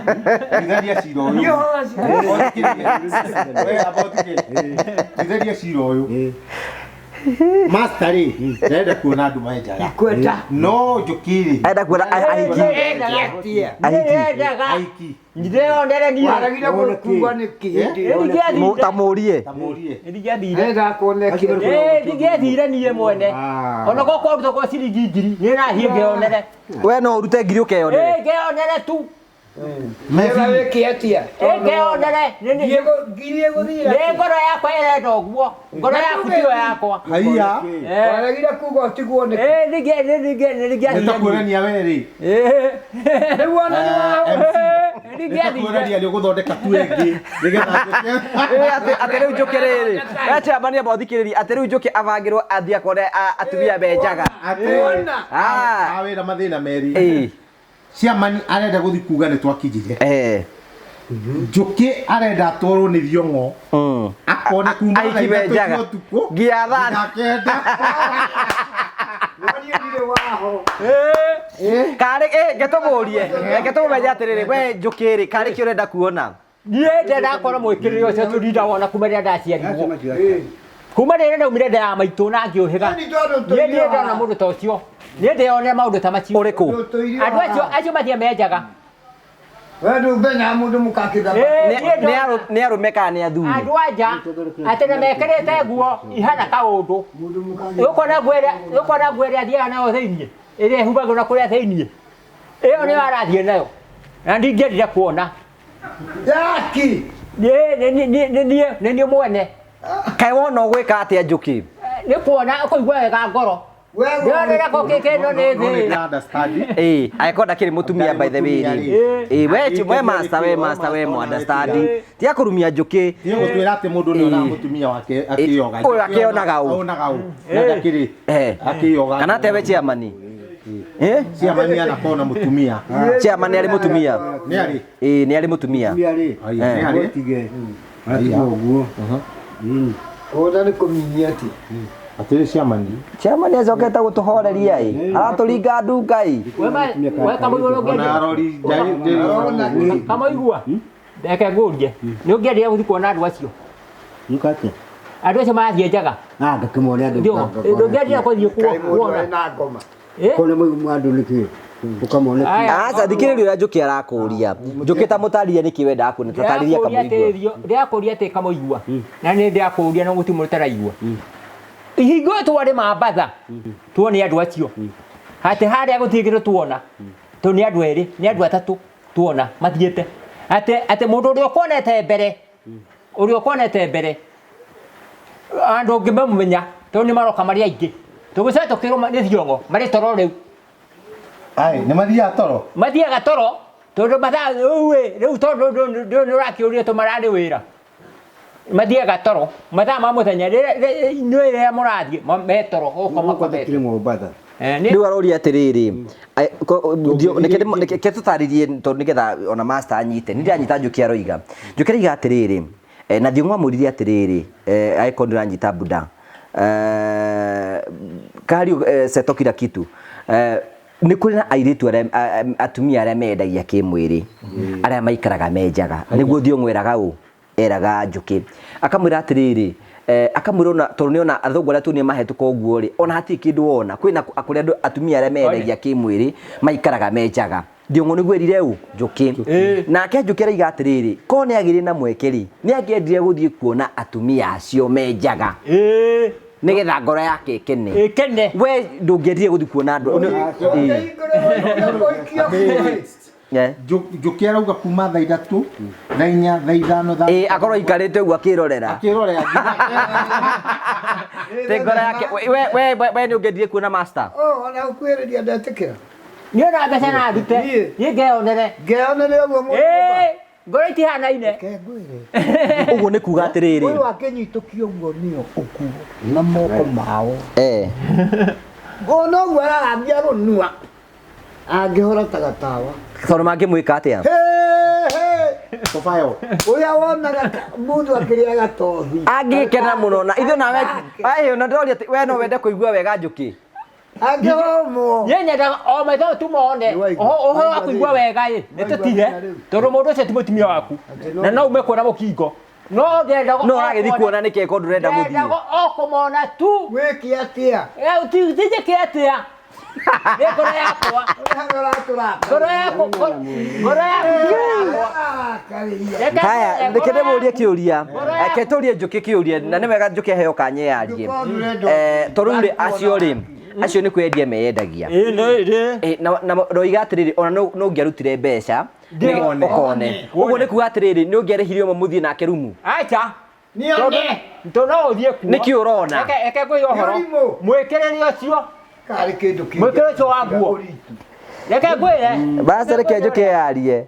Itheria cira ũyũ. We amba ũtige. Itheria cira ũyũ. Master rĩ, ndĩrenda kuona andũ menjaga. Kwenda. No Njũkĩ rĩ, Arenda kuona ahiki. Nĩndendaga Ahiki. Nĩndendaga ahiki. Ndĩreyonere niĩ Waregire kuga nĩkĩ hĩndĩ ĩyo? Ta mũrie. Ta mũrie. Ndingĩathire Arenda kuona kĩ? ndingĩathire niĩ mwene ona korwo kwarutwo kwa ciringi ngiri niĩ nathiĩ ngeyonere We no ũrute ngiri ũkeyonere. Ĩ, ngeyonere tu Wega wĩke atĩa? Ĩ, ngeyonere Nĩ- nĩ Ngiri ĩgũthira. nĩ ngoro yakwa ĩrenda ũguo ngoro yaku tiyo yakwa Haiya. Eh. Waregire kuga ũtigwo nĩkĩ? Ĩ, ningĩ- nĩ- ningĩ- nĩ- Nĩ ningĩathire ta niĩ. kuonania we rĩ. Ĩ. Rĩu ona nĩ wa- MC. Ĩ, Nĩ ta ningĩathire. kuonania nĩ ũgũthondeka tu ĩngĩ nĩgetha Njũkĩ. Ĩ, atĩ atĩ rĩu Njũkĩ rĩrĩ. We chairman amba ũthikĩrĩrie atĩ rĩu Njũkĩ abangĩrwo athiĩ akone atumia menjaga. Atĩrĩrĩ. Ah. Awĩra mathĩna merĩ. Ĩ. Chairman arenda gũthiĩ kuga nĩ twakinyire. Eh. Njũkĩ arenda atwarwo nĩ thiong'o. Akone kuma Ahiki thaa ithatũ menjaga. cia ũtukũ Nginya thaa nginya kenda. Niĩ ndirĩ waho. Karĩ ĩ ngetũmũrie. Reke tũmũmenye atĩrĩrĩ we Njũkĩ rĩ karĩ kĩ ũrenda kuona. Niĩ ndenda kuona mwĩkĩrĩre ũcio tũrinda wona kuma rĩrĩa ndaciarirwo kuma rĩrĩa ndaumire nda ya maitũ na ngĩũhĩga Nĩ tondũ niĩ tũirio niĩ ndona mũndũ ta ũcio niĩ ndĩyonere maũndũ ta macio Ũrĩkũ? Tũirio andũ acio acio mathiĩ menjaga We ndũmenya mũndũ mũkakĩtha. Ĩ, Nĩ- niĩ nĩ ndona- arũ- Nĩ arũme kana nĩ athuri? andũ anja atĩ na mekĩrĩte nguo ihana kaũndũ ũkona nguo ĩrĩa ũkona nguo ĩrĩa athiaga nayo thĩiniĩ ĩrĩa ĩhumbagĩrwo na kũrĩa thĩiniĩ ĩyo nĩyo arathiĩ nayo na ndingĩendire kuona Yaki. Niĩ- nĩ nĩ- nĩ- nĩ niĩ nĩ niĩ mwene Kaĩ wona ũgwĩka atĩa Njũkĩ? Nĩ kuona ũkũigua wega ngoro We ndĩronera ko kĩndũ nĩ No nĩ thĩ ndĩra understand. Ĩ, angĩkorwo ndakĩrĩ mũtumia by the way Ndarĩ rĩ. mũtumia Ĩ, we we master we master we mu understand. Tiga kũrumia Njũkĩ. Nĩ gũtwĩra atĩ mũndũ nĩ onaga mũtumia wake akĩyoga. Ũyũ akĩonaga ũ. Onaga ũ. Na ndakĩrĩ. Eh. Akĩyoga. Kana atĩa we chairman? Eh? Chairman anakorwo na mũtumia. Chairman nĩ arĩ mũtumia. Nĩ arĩ. Ĩ, nĩ arĩ mũtumia. Atumia rĩ, Haiya, nĩ arĩ. tige. Matiga ũguo. Ona nĩ kũminyia atĩ. Atĩrĩ chairman. Chairman nĩ acokete gũtũhoreria ĩ. Aratũringa ndunga ĩ. We kamũigua nĩ Ona ũngĩendire arori ndarĩ. kamũigua reke ngũrie nĩ ũngĩendire gũthiĩ kuona andũ acio Nĩka atĩa? andũ acio marathiĩ njaga Ah, ngakĩmone andũ. Ndũngĩendire gũthiĩ Kaĩ mũndũ kuona arĩ na ngoma. Ĩ? Kone mũigua andũ nĩkĩ? Ũkamone kĩ? Aya. Aca thikĩrĩria ũrĩa Njũkĩ arakũria. Njũkĩ ta mũtarĩrie nĩkĩ wendaga kuona tatarĩria kamũigua. Ndĩrakũria atĩ kamũigua na nĩ ndĩrakũria no gũtirĩ mũndũ ũtaraigua ihingo twarĩ mambatha tuone andũ acio atĩ harĩa gũtirĩ kĩndũ tuona tondũ nĩ andũ erĩ nĩ andũ atatũ tuona mathiĩte atĩ atĩ mũndũ ũrĩa ũkuonete mbere ũrĩa ũkuonete mbere andũ ũngĩmamenya tondũ nĩ maroka marĩ aingĩ tũgĩcoka tũkĩrwo nĩ thiong'o marĩ toro rĩu Ai, nĩ mathiaga toro. mathiaga toro tondũ mathaa rĩu ĩ rĩu tondũ nĩ ũrakĩũria tũmararĩ wĩra mathiaga toro mathaa ma mũthenya inyuĩ rĩrĩa mũrathiĩ me toro gũkoma Kĩrĩ Mombatha. Rĩu aroria atĩrĩrĩ reke tũtarĩrie tondũ nĩgetha ona master anyite nĩ ndĩranyita Njũkĩ aroiga Njũkĩ aroiga atĩrĩrĩ na Thiong'o amũririe atĩrĩrĩ angĩkorwo ndĩranyita Buda Kario seto kila kitu nĩ kũrĩ na airĩtu arĩa atumia arĩa mendagia kĩmwĩrĩ arĩa maikaraga menjaga nĩguo Thiong'o eraga ũ. Eraga Njũkĩ akamwĩra atĩrĩrĩ, akamwĩra ona tondũ nĩona athũngũ arĩa tuonie mahĩtũka ũguo rĩ, ona hatirĩ kĩndũ wona kwĩna kũrĩa andũ atumia arĩa mendagia kĩmwĩrĩ maikaraga me njaga. Thiong'o nĩguo erire ũ Njũkĩ. Nake Njũkĩ araiga atĩrĩrĩ, korwo nĩ agĩrĩ na mweke rĩ, nĩ angĩendire gũthiĩ kuona atumia acio me njaga nĩgetha ngoro yake ĩkene. Ĩkene. We ndũngĩendire gũthiĩ kuona andũ? Ĩĩ. Njũkĩ arauga kuma thaa 3, thaa 4, thaa 5, thaa Ĩĩ, akorwo aikarĩte ũguo akĩrorera. Akĩrorera. Tĩ ngoro yake we nĩ ũngĩendire kuona master? Oh, ona gũkuhĩrĩria ndetĩkĩra. Niĩ ona mbeca na ndute. Niĩ. Niĩ ngeyonere. Ngeyonere ũguo mũndũ. Ĩĩ, ngoro itihanaine. Reke ngwĩre. Ũguo nĩ kuga atĩrĩrĩ. Ũyũ akĩnyitũkio ũguo nĩo ũguo na moko mao. Ona ũguo ararambia rũnua angĩhorotaga tawa. Tondũ mangĩmwĩka atĩa? Tũbayo. Ũrĩa wonaga mũndũ akĩrĩa gatothi. Angĩkena mũno na ithuĩ nawe ĩĩ, na ndĩroria atĩ we no wende kũigua wega Njũkĩ? Angĩhomwo. Niĩ nyendaga o maitho tu mone. Ũhoro wa kũigua wega ĩ, nĩ tũtige tondũ mũndũ ũcio ti mũtumia waku na no ume kuona mũkingo. No ndendaga No ũragĩthiĩ kuona nĩkĩ korwo ndũrenda gũthiĩ? Ndendaga o kũmona tu. Wĩke atĩa? Ti njĩke atĩa? Nĩ ngoro yakwa. Ngoro yakwa. Ngoro yakwa. Haya, reke ndĩmũrie kĩũria. Reke tũrie Njũkĩ kĩũria na nĩ wega Njũkĩ aheo kanya yarie. Tondũ rĩu rĩ, acio rĩ, acio nĩ kwendia meyendagia. Na roiga atĩrĩrĩ, ona no ũngĩarutire mbeca ũkone. Ũguo nĩ kuga atĩrĩrĩ, nĩ ũngĩarĩhire ũmwe mũthiĩ nake rumu. Acha. Tondũ no ũthiĩ kuo. Nĩkĩ ũrona? Reke ngwĩre ũhoro. Mwĩkĩrĩre ũcio. Karĩ kĩndũ kĩngĩ. Mwĩkĩrĩre ũcio wa nguo. Reke ngwĩre. Basi reke Njũkĩ yarie.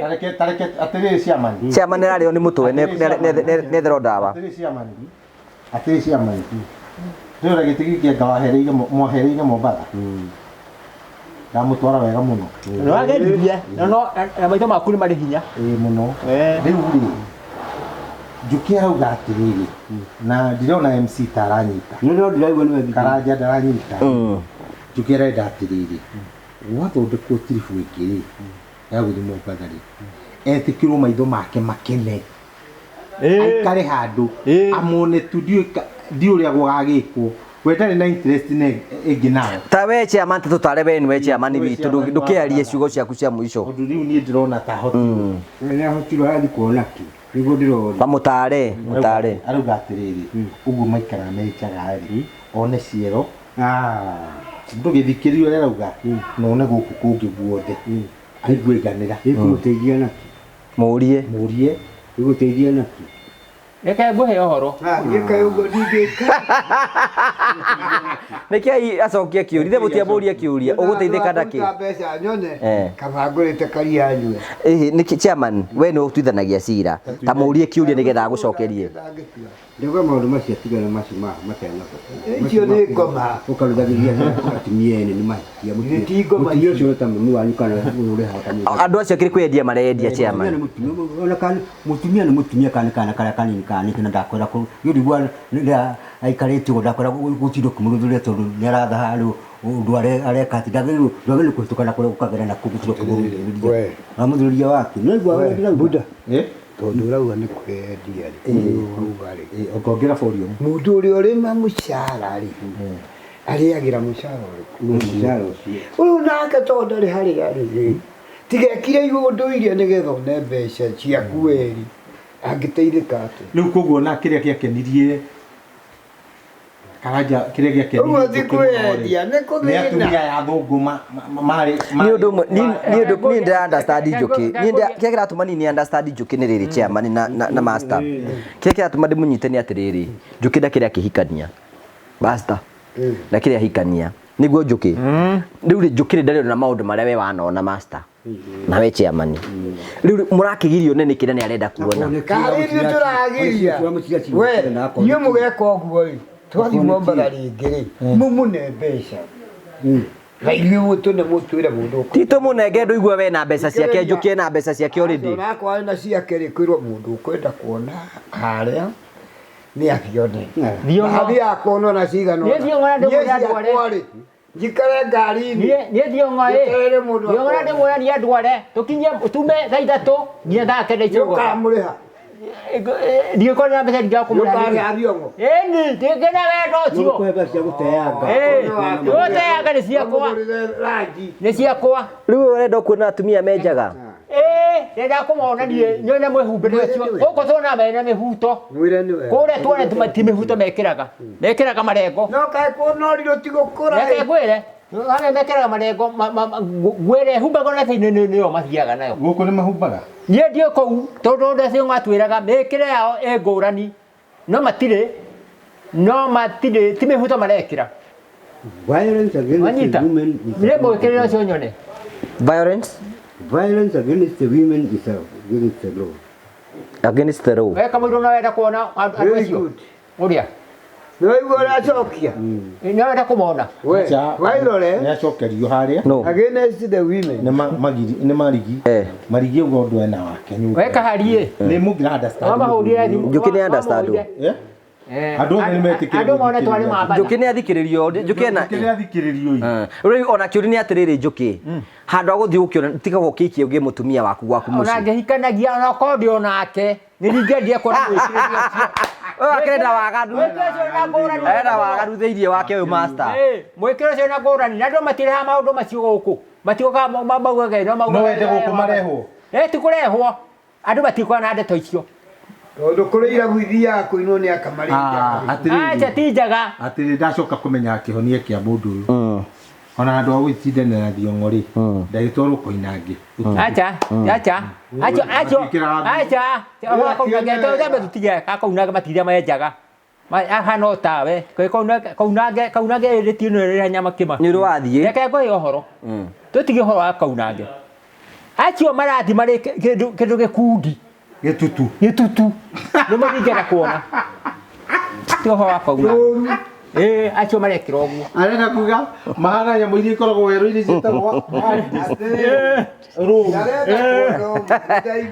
Tareke tareke atĩrĩrĩ ciamani. Ciamani ararĩo nĩ mũtwe nĩetherwo ndawa. Atĩrĩrĩ ciamani. Atĩrĩrĩ ciamani. Ndĩrona gĩtĩ gĩkĩ anga wahereire mwahereire Mombatha. Ndamũtwara wega mũno. Nĩwageririe na no na maitho maku nĩ marĩ hinya. Ĩĩ mũno. Rĩu rĩ, Njũkĩ arauga atĩrĩrĩ, na ndirona MC ta aranyita. Nĩ ndĩraigua nĩ wethi. Karanja ndaranyita. Njũkĩ arenda atĩrĩrĩ, gwathondekwo tiribu ĩngĩ rĩ, ya gũthiĩ Mombatha rĩ, etĩkĩrwo maitho make makene. Aikare handũ amone tu, ndiũĩ ũrĩa gũgagĩkwo. We ndarĩ na interest ĩngĩ nao. Ta we chairman, ta tũtare we nĩwe chairman witũ, ndũkĩarie ciugo ciaku cia mũico. Tondũ rĩu niĩ ndĩrona ta hotirwo. Nĩ ahotirwo arathiĩ kuona kĩ? Nĩguo ndĩrona. Mamũtare, mũtare. Arauga atĩrĩrĩ, ũguo maikaraga me njaga rĩ, one ciero. Ndũgĩthikĩrĩrie ũrĩa arauga, na one gũkũ kũngĩ guothe. Aigue nganĩra. Ĩkũmũteithia nakĩ? Mũrie. Mũrie. Ĩgũteithia nakĩ? Reke ngũhe ũhoro. Ngĩka ũguo ndingĩka. Nĩkĩ acokie kĩũria? Ithe mũtiamũria kĩũria. Ũgũteithĩka nakĩ? Kũruta mbeca nyone kaba ngũrĩte karia nyue. Ĩhĩ, nĩkĩ chairman, we nĩwe ũtuithanagia cira. Ta mũrie kĩũria nĩgetha agũcokerie. Ndauga maũndũ macio atigana macio ma matarĩ na bata. Icio nĩ ngoma. Ũkaruthagĩria atumia ene nĩ mahĩtia. Ti ngoma Mũtumia ũcio ta mami wanyu kana ũyũ ũrĩ haha ta mũthuri. Andũ acio kĩrĩ kwendia marendia chairman. Ona kana mũtumia nĩ mũtumia kana kana karĩa kanini kana nĩkĩ na ndakwĩra kũ nĩ ũndũ rĩrĩa aikarĩte ũguo ndakwĩra gũtinda ũkĩmũrũthũria tondũ nĩ arathaha rĩu ũndũ areka atĩ ndagĩrĩirwo ndwagĩrĩirwo kũhĩtũka na kũrĩa ũkagera na kũu gũtinda ũkĩmũrũthũria. Ũramũthũrĩria wake. Nĩ waigua ũrĩa ndĩrauga? Buda. Tondũ ũrauga nĩ kwendia rĩ, ũrauga rĩ, Ũkongera volume. Mũndũ ũrĩa ũrĩ na mũcara rĩ, arĩagĩra mũcara ũrĩkũ? Mũcara ũcio. Ũyũ nake tondũ ndarĩ harĩa arĩ rĩ, tigekire iũndũ iria nĩgetha one mbeca ciaku weri, angĩteithĩka atĩa? Rĩu koguo na kĩrĩa gĩakenirie Karanja, kĩrĩa gĩakenirie Ũguo ti Njũkĩ mũno rĩ, kwĩyendia, nĩ kũthĩna. nĩ atumia aya athũngũ marĩ Nĩ ũndũ ũmwe, niĩ ũndũ niĩ ndĩra understand Njũkĩ. Niĩ kĩrĩa kĩratũma niĩ nĩ understand Njũkĩ nĩ rĩrĩ chairman na master. Kĩrĩa kĩratũma ndĩmũnyite nĩ atĩrĩrĩ, Njũkĩ ndakĩrĩ akĩhikania. Master. Ndakĩrĩ ahikania. Nĩguo Njũkĩ. Rĩu rĩ, Njũkĩ rĩ ndarĩ ona maũndũ marĩa we wanona master. Na we chairman. Rĩu rĩ, mũrakĩgirio nĩ nĩkĩ na nĩ arenda kuona? Karĩ ithuĩ tũragiria. We, inyuĩ mũgeka ũguo rĩ, twathiĩ Mombatha rĩngĩ rĩ, mũmũne mbeca. Na ithuĩ tũne mũtwĩre mũndũ ũkũ. Ti tũmũnenge ndũigue we na mbeca ciake, Njũkĩ ena mbeca ciake already. Onakorwo arĩ na ciake rĩ, kwĩrwo mũndũ ũkwenda kuona harĩa nĩ athione. Athiaga kuona ona cigana Niĩ thiĩ ng'ona ũna. Niĩ ndĩmwĩre andũ arĩa- ciakwa rĩ, njikare ngari-inĩ. Niĩ thiĩ ng'oĩ. Njeterere mũndũ Thiĩ ng'ona ndĩmwĩre niĩ andũ arĩa tũkinye tume thaa 3 nginya thaa 9 icio. Nĩũkamũrĩha. Ndingĩkorwo na mbeca ndingĩaga kũmũrĩha. Nĩũkarĩha Thiong'o. Ĩni, ndingĩna wendo ũcio. Nĩũkũhe mbeca cia gũteanga. Ĩĩ, gũteanga nĩ ciakwa. Ũmũgũrĩre rangi. Nĩ ciakwa. Rĩu we ũrenda kuona atumia menjaga? Ĩĩ, ndĩrenda kũmona niĩ nyone mwĩhumbĩre ũcio. Gũkũ tuonaga mena mĩhuto. Mwĩre nĩwe. Kũrĩa tuone ti mĩhuto mekĩraga. Mekĩraga marengo. No kaĩ kũnorirwo ti gũkũra. Reke ngwĩre, arĩa mekĩraga marengo ngwĩre humbagwo na thĩinĩ nĩyo mathiaga nayo. Gũkũ nĩ mahumbaga? Niĩ ndiĩ kũu tondũ ũndũ matwĩraga mĩkĩre yao ĩ ngũrani no matirĩ no matirĩ ti mĩhuto marekĩra. Violence against Wanyita? the women is Nĩ mwĩkĩrĩre ũcio nyone. Violence? Violence against the women is against the law. Against the law. We kamũirũ no wenda kuona andũ Very acio. good. Ũrĩa? Nĩwaigua ũracokia? No wenda kũmona. We, Aca, wairore. nĩ acokerio harĩa. No. Against the women. Nĩ magiri nĩ marigi. Marigi ũguo ũndũ ena wake nyũmba. We kahari-ĩ. Nĩ mũngĩra understand. Wamahũrire thimũ. Njũkĩ nĩ understand. Eh? Andũ othe nĩ metĩkĩre Andũ mone twarĩ mambata. Njũkĩ nĩ athikĩrĩrio, Njũkĩ ena Njũkĩ nĩ athikĩrĩrio. Rĩu ona kĩũria nĩ atĩrĩrĩ Njũkĩ. Handũ ha gũthiĩ gũkĩona tiga gũkĩikia ũgĩe mũtumia waku gwaku Ona mũciĩ. ngĩhikanagia ona okorwo ndĩ onake nĩ ndingĩendire kuona mwĩkĩrĩre ũcio. Ũyũ akĩrenda waganu. Mwĩkĩrĩre ũcio na ngũrani. Arenda waganu thĩinĩ wake ũyũ master. Ĩĩ, mwĩkĩrĩre ũcio na ngũrani na andũ matirehaga maũndũ macio gũkũ. Matiũkaga maugaga no maugaga. No wende gũkũ marehwo? Ĩĩ ti kũrehwo. Andũ matikoragwo na ndeto icio. Tondũ kũrĩ irabu ithiaga kũinwo nĩ akamarĩnjaga. Aca ti njega. Atĩrĩ ndacoka kũmenya kĩhonia kĩa mũndũ ũyũ. Ona handũ ha gũgĩtindanĩra Thiong'o rĩ, ndagĩtwarwo Koinange. Aca, aca, aca, aca, aca, Koinange, tondũ tũtige Koinange matirĩa menjaga. Ahana o tawe. Koinange, Koinange ĩrĩtio nĩ ĩrĩa nyama kĩma. Nĩ ũrĩ wathiĩ? Reke ngũhe ũhoro. Tũtige ũhoro wa Koinange. Acio marathi marĩ kĩndũ gĩkundi. Gĩtutu. Gĩtutu. Nĩ mũringĩenda kuona. Ti ũhoro wa Koinange. Ĩĩ, acio marekĩra ũguo. Arenda kuga mahana nyamũ iria ikoragwo werũ-inĩ ciĩtagwo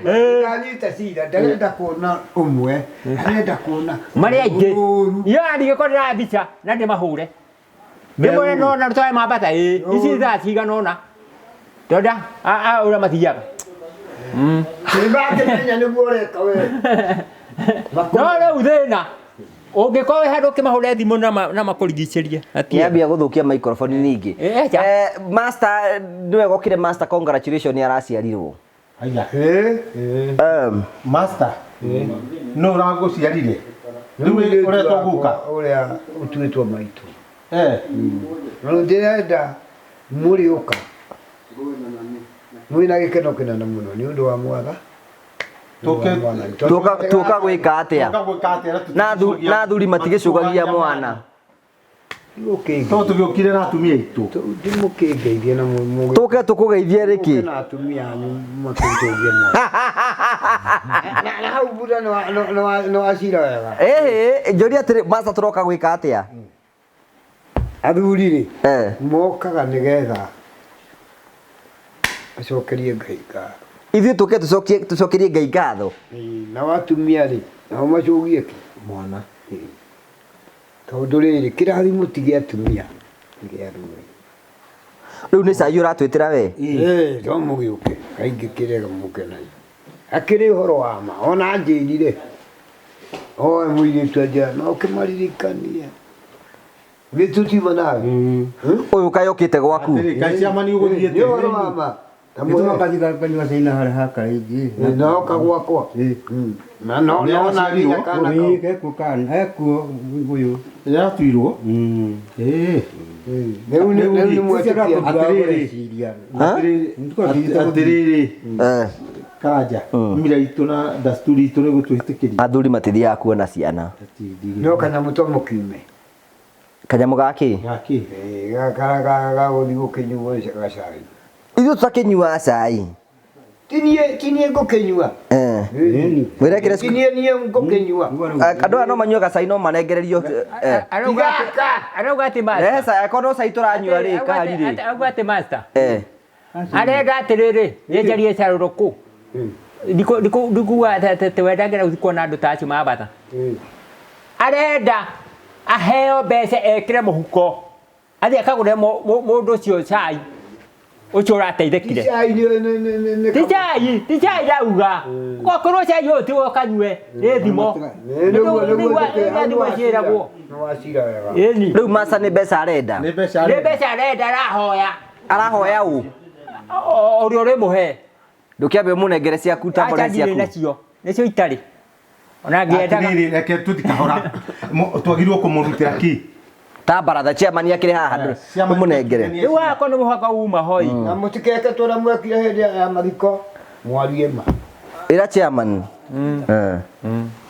Ndanyita cira ndarenda kuona ũmwe arenda kuona marĩ aingĩ iyo ndingĩkorwo ndĩra mbica na ndĩmahũre ndĩmone nona twarĩ mambata ĩĩ ici thaa cigana ũna ndonda ũrĩa mathiaga nĩmakĩmenya nĩguo ũreka we no rĩu thĩna ũngĩkorwo wĩ handũ ũkĩmahũre thimũ na makũrigicĩrie Nĩambia gũthũkia microphone ningĩ. Master nĩwe gokire master congratulations nĩ araciarirwo. Aya. Master. No ũragũciarire. Rĩu ũretwo guka. Ũrĩa ũtuĩtwo maitũ. Eh. No ndĩrenda mũrĩũka mwĩna gĩkeno kĩnene mũno nĩ ũndũ wa mwatha. Tũka gwĩka atĩa? Na athuri matigĩcũgagia mwana. To tũgĩũkire na atumia aitũ. Ndimũkĩngeithie na Tũke tũkũgeithie rĩkĩ? Na atumia anyu makĩngeithie mwana. Na hau thutha nĩ wacira wega. Ĩhĩ, njũria atĩrĩ master tũroka gwĩka atĩa? Athuri rĩ, mokaga nĩgetha acokerie Ngai ngatho. Ithuĩ tũke tũcokerie Ngai ngatho. Nao atumia rĩ, nao macũgie kĩ? Mwana. Tondũ rĩrĩ, kĩrathimo ti gĩa atumia, nĩ gĩa athuri. Rĩu nĩ cai ũratwĩtĩra we? Ĩĩ, no mũgĩũke, kaingĩ kĩrega mũke nayo. Akĩrĩ ũhoro wa ma, ona anjĩrire. Oe mũirĩtu anjĩra, no ũkĩmaririkanie. Gĩtutiuma nawe. Ũyũ kaĩ ũkĩte gwaku? Atĩrĩ, kaĩ ciamani ũgũthiĩte? Nĩ ũhoro wa ma. Nĩtũmakathi kanyua caina harĩa hakaingĩ. Noka gwakwa. Na no no na nginya kana kau. Ekuo kana ekuo ũyũ. Yatuirwo? Ĩĩ. Rĩu nĩ mwetĩkia. Atĩrĩrĩ. Atĩrĩrĩ. Kanja. Mira itũ na dasturi itũ nĩ gũtwĩtĩkĩria. Athuri matithiaga kuona ciana. No kanyamũ to mũkiume. Kanyamũ gakĩ? Gakĩ. Ga gũthiĩ gũkĩnyuo gacai. Ithuĩ tũtakĩnyuaga cai. Tinie ngũkĩnyua. Mwĩrekere Tinie niĩ ngũkĩnyua. Andũ aya no manyuaga cai no manengererio. Arauga atĩ master. Rehe cai, akorwo no cai tũranyua rĩ, kahari rĩ. Arauga atĩ master. Arenda atĩrĩrĩ, nĩnjarie carũrũkũ. Ndikuga atĩ wendagĩra gũthiĩ kuona andũ ta acio mambata. Arenda aheo mbeca ekĩre mũhuko. Athiĩ akagũre mũndũ ũcio cai. Ũcio ũrateithĩkire. Cai nĩ Ti cai, ti cai ndauga. Gwakorwo cai ũyũ tiwe ũkanyue, nĩ thimo. Nĩguo thimo ciĩragwo. Nĩ wacira wega. Ĩni. Rĩu master nĩ mbeca arenda. Nĩ mbeca Nĩ mbeca arenda arahoya. Arahoya ũ? Ũrĩa ũrĩmũhe. Ndũkĩambe ũmũnengere ciaku tambore Aca ndirĩ ciaku. nacio. Nĩcio itarĩ. Ona ngĩendaga. Atĩrĩrĩ, reke tũthi kahora. Twagĩrĩirwo kũmũrutĩra kĩ? Ta baratha chairman akĩrĩ haha ũmũnengere. Rĩu wakwa nĩ mũhaka uma hoi. Na mũtikeke tũrĩa mwekire hĩndĩ ya mathiko mwarie ma. Ĩra chairman. Eh.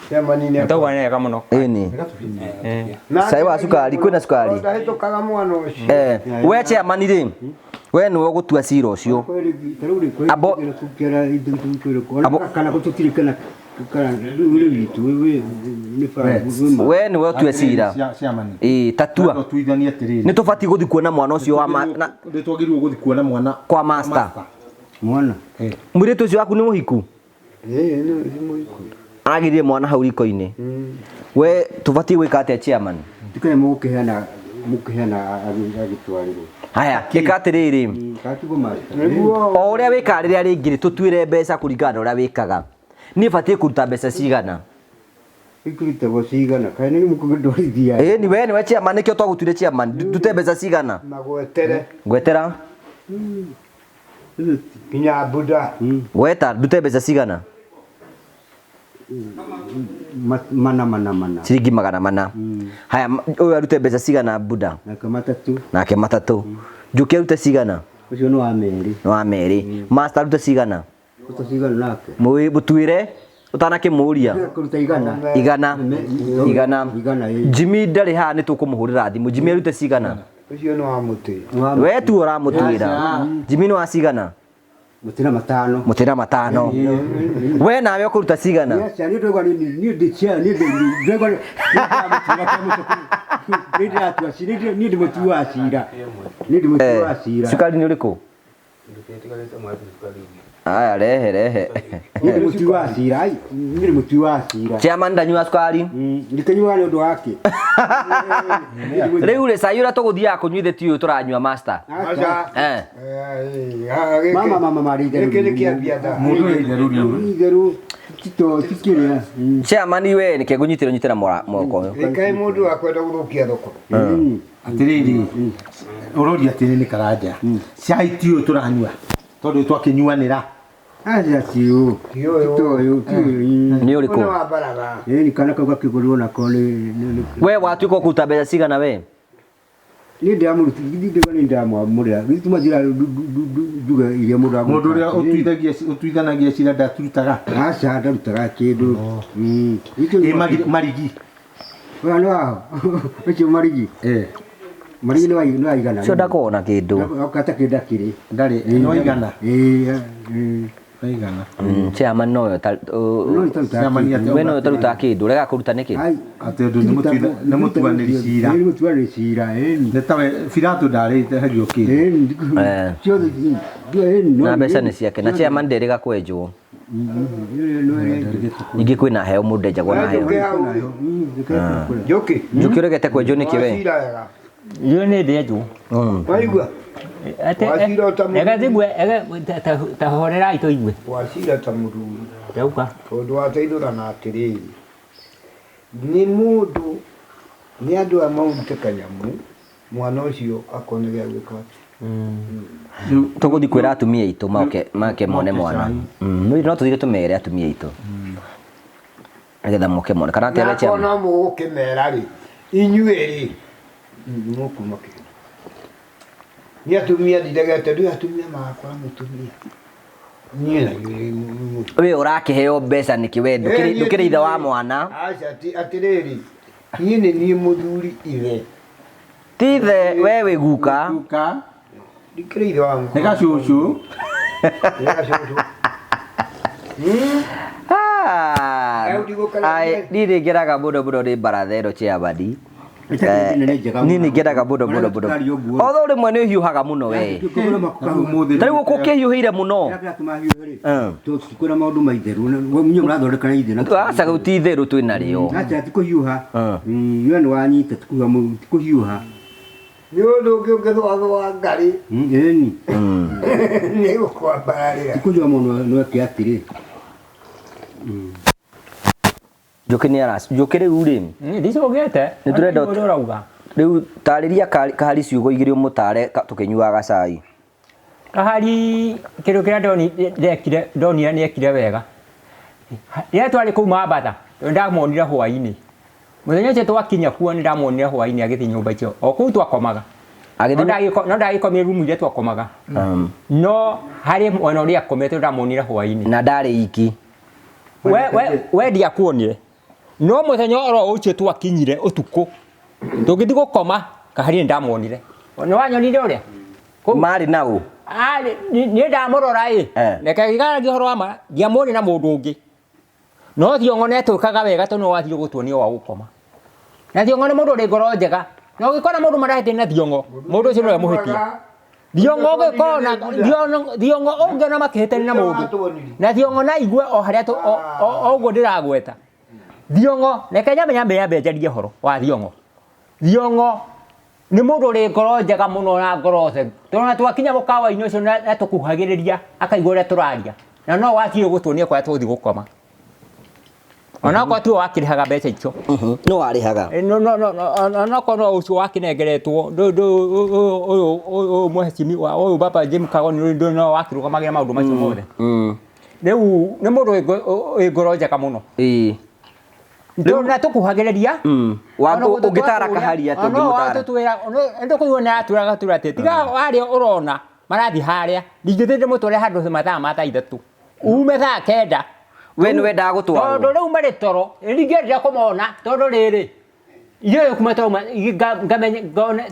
Chairman nĩ Ndauga wega mũno. Ĩni. Cai wa cukari, kwĩna cukari. Ndahĩtũkaga mwana ũcio. Eh, we chairman rĩ, we nĩwe ũgũtua cira ũcio. Abo kana gũtũtirikana kana rĩu witũ nĩ bara we nĩwe ũtue cira. Chairman. Ĩĩ, tatua. Tuithanie atĩrĩrĩ. Nĩ tũbatiĩ gũthiĩ kuona mwana ũcio wa na Nĩ twagĩrĩirwo gũthiĩ kuona mwana kwa master. Mwana. Mũirĩtu ũcio waku nĩ mũhiku? Ĩĩ nĩ mũhiku. Aragĩrire mwana hau riko-inĩ. We tũbatiĩ gwĩka atĩa chairman? Ndikane mũkĩheana mũkĩheana agĩtwarĩrwo. Haya, ĩka atĩrĩrĩ. Katiguo master. O ũrĩa wĩkaga rĩrĩa rĩngĩ rĩ, tũtuĩre mbeca kũringana na ũrĩa wĩkaga. Niĩ batiĩ kũruta mbeca cigana? Ikũrutagwo cigana kaĩ nĩ mũkũndwarithia. Ĩĩ ni we nĩwe chairman nĩkĩo twagũtuire chairman. Ndute mbeca cigana? Na gwetere Ngwetera. nginya Buddha. Gweta ndute mbeca cigana? Mana mana mana. Ciringi 400. Haya, ũyũ arute mbeca cigana Buddha? Nake matatũ. Nake matatũ. Njũkĩ arute cigana? Ũcio nĩ wa merĩ. Nĩ wa merĩ. Master arute cigana? Ũcio cigana nake? Mũtuĩre ũtanakĩmũria. Kũruta igana. Igana. Igana. Igana ĩĩ. Jimmy ndarĩ haha nĩ tũkũmũhũrĩra thimũ. Jimmy arute cigana? Ũcio nĩ wa mũtĩ. We tu ũramũtuĩra. Jimmy nĩ wa cigana? Mũtĩ na matano. Mũtĩ na matano. We nawe ũkũruta cigana? Aca niĩ ndauga niĩ ndĩ chair niĩ ndauga niĩ ndĩratua cira niĩ ndĩ mũtui wa cira. Niĩ ndĩ mũtui wa cira. Cukari nĩ ũrĩkũ? Aya rehe rehe. Niĩ ndĩ mũtui wa cira. Niĩ ndĩ mũtui wa cira. Chairman ndanyua cukari. Ndikĩnyuaga nĩ ũndũ wake. Rĩu rĩ cai ũrĩa tũgũthiaga kũnyua ithe ti ũyũ tũranyua master. Aca. Eh. Mama mama marĩ itherũ. Gĩkĩ nĩ kĩa biathara. Mũndũ wĩ itherũ rĩu. Itherũ tito tikĩrĩa. Chairman we nĩkĩ ngũnyitĩra nyitĩra moko ũyũ. Gĩkaĩ mũndũ wa kwenda gũthũkia thoko. Atĩrĩrĩ, ũroria atĩrĩ nĩ Karanja. Cai ti ũyũ tũranyua tondũ twakĩnyuanĩra. Aca ti ũyũ. Ti ũyũ ti ũyũ. Nĩ ũrĩkũ? Nĩ wa baratha. Ĩni kana kau gakĩgũrwo nako nĩ We watuĩka ũkũruta mbeca cigana we? Niĩ ndĩramũrutithia nĩ ndĩramwamũrĩra. Gĩtuma njĩra njuge iria mũndũ agũka. Mũndũ ũrĩa ũtuithanagia cira ndatũrutaga. Aca ndarutaga kĩndũ. Ĩ marigi. Ũyũ nĩ waho. Ũcio marigi. Marigi nĩ wa igana. Ũcio ndakoragwo na kĩndũ. Kata kĩndũ akĩrĩ. Ndarĩ nĩ wa igana. Ĩĩ. Nĩ igana. Chairman nowe we nowe ũtarutaga kĩndũ ũrega kũruta nĩkĩ? Atĩ ũndũ nĩ mũtuanĩri cira. Nĩ mũtuanĩri cira ĩni. Nĩ tawe Filato ndarĩte herio kĩndũ. Ĩni. Na mbeca nĩ ciake na chairman nderĩga kwenjwo. Ningĩ kwĩna heo mũndũ ndenjagwo na heo. Njũkĩ. Njũkĩ ũregete kwenjwo nĩkĩ we? Wacira wega. Iyo nĩ ndenjwo. Waigua? Wacira ta mũthuri. Ega thigue ta horerai tũigue. Wacira ta mũthuri. Ndauga. Tondũ wateithũrana atĩrĩrĩ. Nĩ mũndũ nĩ andũ aya maunĩte kanyamũ mwana ũcio akone gĩa gwĩka atĩa. Tũgũthiĩ kwĩra atumia aitũ make mone mwana. No tũthiĩ tũmere atumia aitũ. Nĩgetha moke mone. Kana atĩa we Na chairman? akorwo no mũgũkĩmera rĩ, inyuĩ rĩ, mũkuma kĩndũ. Niĩ atumia ndiregete, ndũĩ atumia magakora mũtumia. Niĩ na inyuĩ We ũrakĩheo mbeca nĩkĩ we ndũkĩrĩ ithe wa mwana? Aca atĩrĩrĩ, niĩ nĩ niĩ mũthuri ithe. Ti ithe we wĩ guka. Guka. Ndikĩrĩ ithe wa mwana. Nĩ gacũcũ. Nĩ gacũcũ. Niĩ nĩ ngenaga mũno mũno nĩ baratha ĩno chairman. Niĩ nĩ ngenaga mũno mũno mũno. Although rĩmwe nĩ ũhiũhaga mũno we. Ta rĩu ũkĩhiũhĩire mũno. Tũtikwĩra maũndũ ma itherũ. Inyuĩ mũrathondeka na itherũ. Aca rĩu ti itherũ twĩ narĩo. Aca ti kũhiũha. We nĩ wanyita ti kũhiũha. Nĩ ũndũ ũngĩ ũngĩthũathũa ngarĩ. Ĩni. Nĩ gũkwambararĩra. Kũnyua mũno no eke atĩrĩ. Njũkĩ nĩ aras Njũkĩ rĩu rĩ Ndicũgĩte. Nĩ tũrenda ũrĩa ũrauga. Rĩu tarĩria Kahari ciugo igĩrĩ ũmũtare tũkĩnyuaga gacai. Kahari kĩndũ kĩrĩa ndoni ndekire ndonire nĩ ekire wega. Rĩrĩa twarĩ kũu Mambatha, nĩ ndamuonire hwainĩ. Mũthenya ũcio twakinya kuo nĩ ndamuonire hwainĩ agĩthiĩ nyũmba icio. O kũu twakomaga. No ndagĩkomire rumu iria twakomaga. No harĩ mwena ũrĩa akomete ndamuonire hwainĩ. Na ndarĩ iki. We ndiakuonire. No mũthenya oro ũcio twakinyire ũtukũ tũgĩthiĩ gũkoma Kahari nĩ ndamuonire. Nĩ wanyonire ũrĩa? Marĩ na ũ? Niĩ ndamũrora ĩ. Reke ngĩgaragia ũhoro wa ma ndiamuonire na mũndũ ũngĩ. No Thiong'o nĩ atwĩkaga wega tondũ nĩwe wathire gũtuonia gwa gũkoma. Na Thiong'o nĩ mũndũ ũrĩ ngoro njega. Na ũngĩkora mũndũ marahĩtania na Thiong'o, mũndũ ũcio nĩwe mũhĩtia. Thiong'o ũngĩkona Thiong'o ũngĩona makĩhĩtania na mũndũ. Na Thiong'o na aigue o harĩa o ũguo ndĩragweta. Thiong'o, reke nyambe nyambe nyambe njarie ũhoro wa Thiong'o. Thiong'o nĩ mũndũ ũrĩ ngoro njega mũno na ngoro theru. Tondũ ona twakinya mũkawa-inĩ ũcio na tũkuhagĩrĩria akaigua ũrĩa tũraria. Na no wathire gũtuonia kũrĩa tũgũthiĩ gũkoma. Onokorwo tiwe wakĩrĩhaga mbeca icio. No warĩhaga. Onokorwo no ũcio wakĩnengeretwo ũyũ mheshimiwa ũyũ baba Jim Kagoni no wakĩrũgamagĩra maũndũ macio mothe. Rĩu nĩ mũndũ wĩ ngoro njega mũno. Na tũkuhagĩrĩria. Ũngĩtara Kahari atĩa ũngĩmũtara? Ndũkũigua nĩ aratwĩra agatwĩra atĩ tiga harĩa ũrona marathiĩ harĩa ndingĩthiĩ ndĩmũtware handũ mathaa ma thaa ithatũ ume thaa kenda. We nĩ wendaga gũtwarwo? Tondũ rĩu marĩ toro ndingĩendire kũmona tondũ rĩrĩ ithuĩ kuma twauma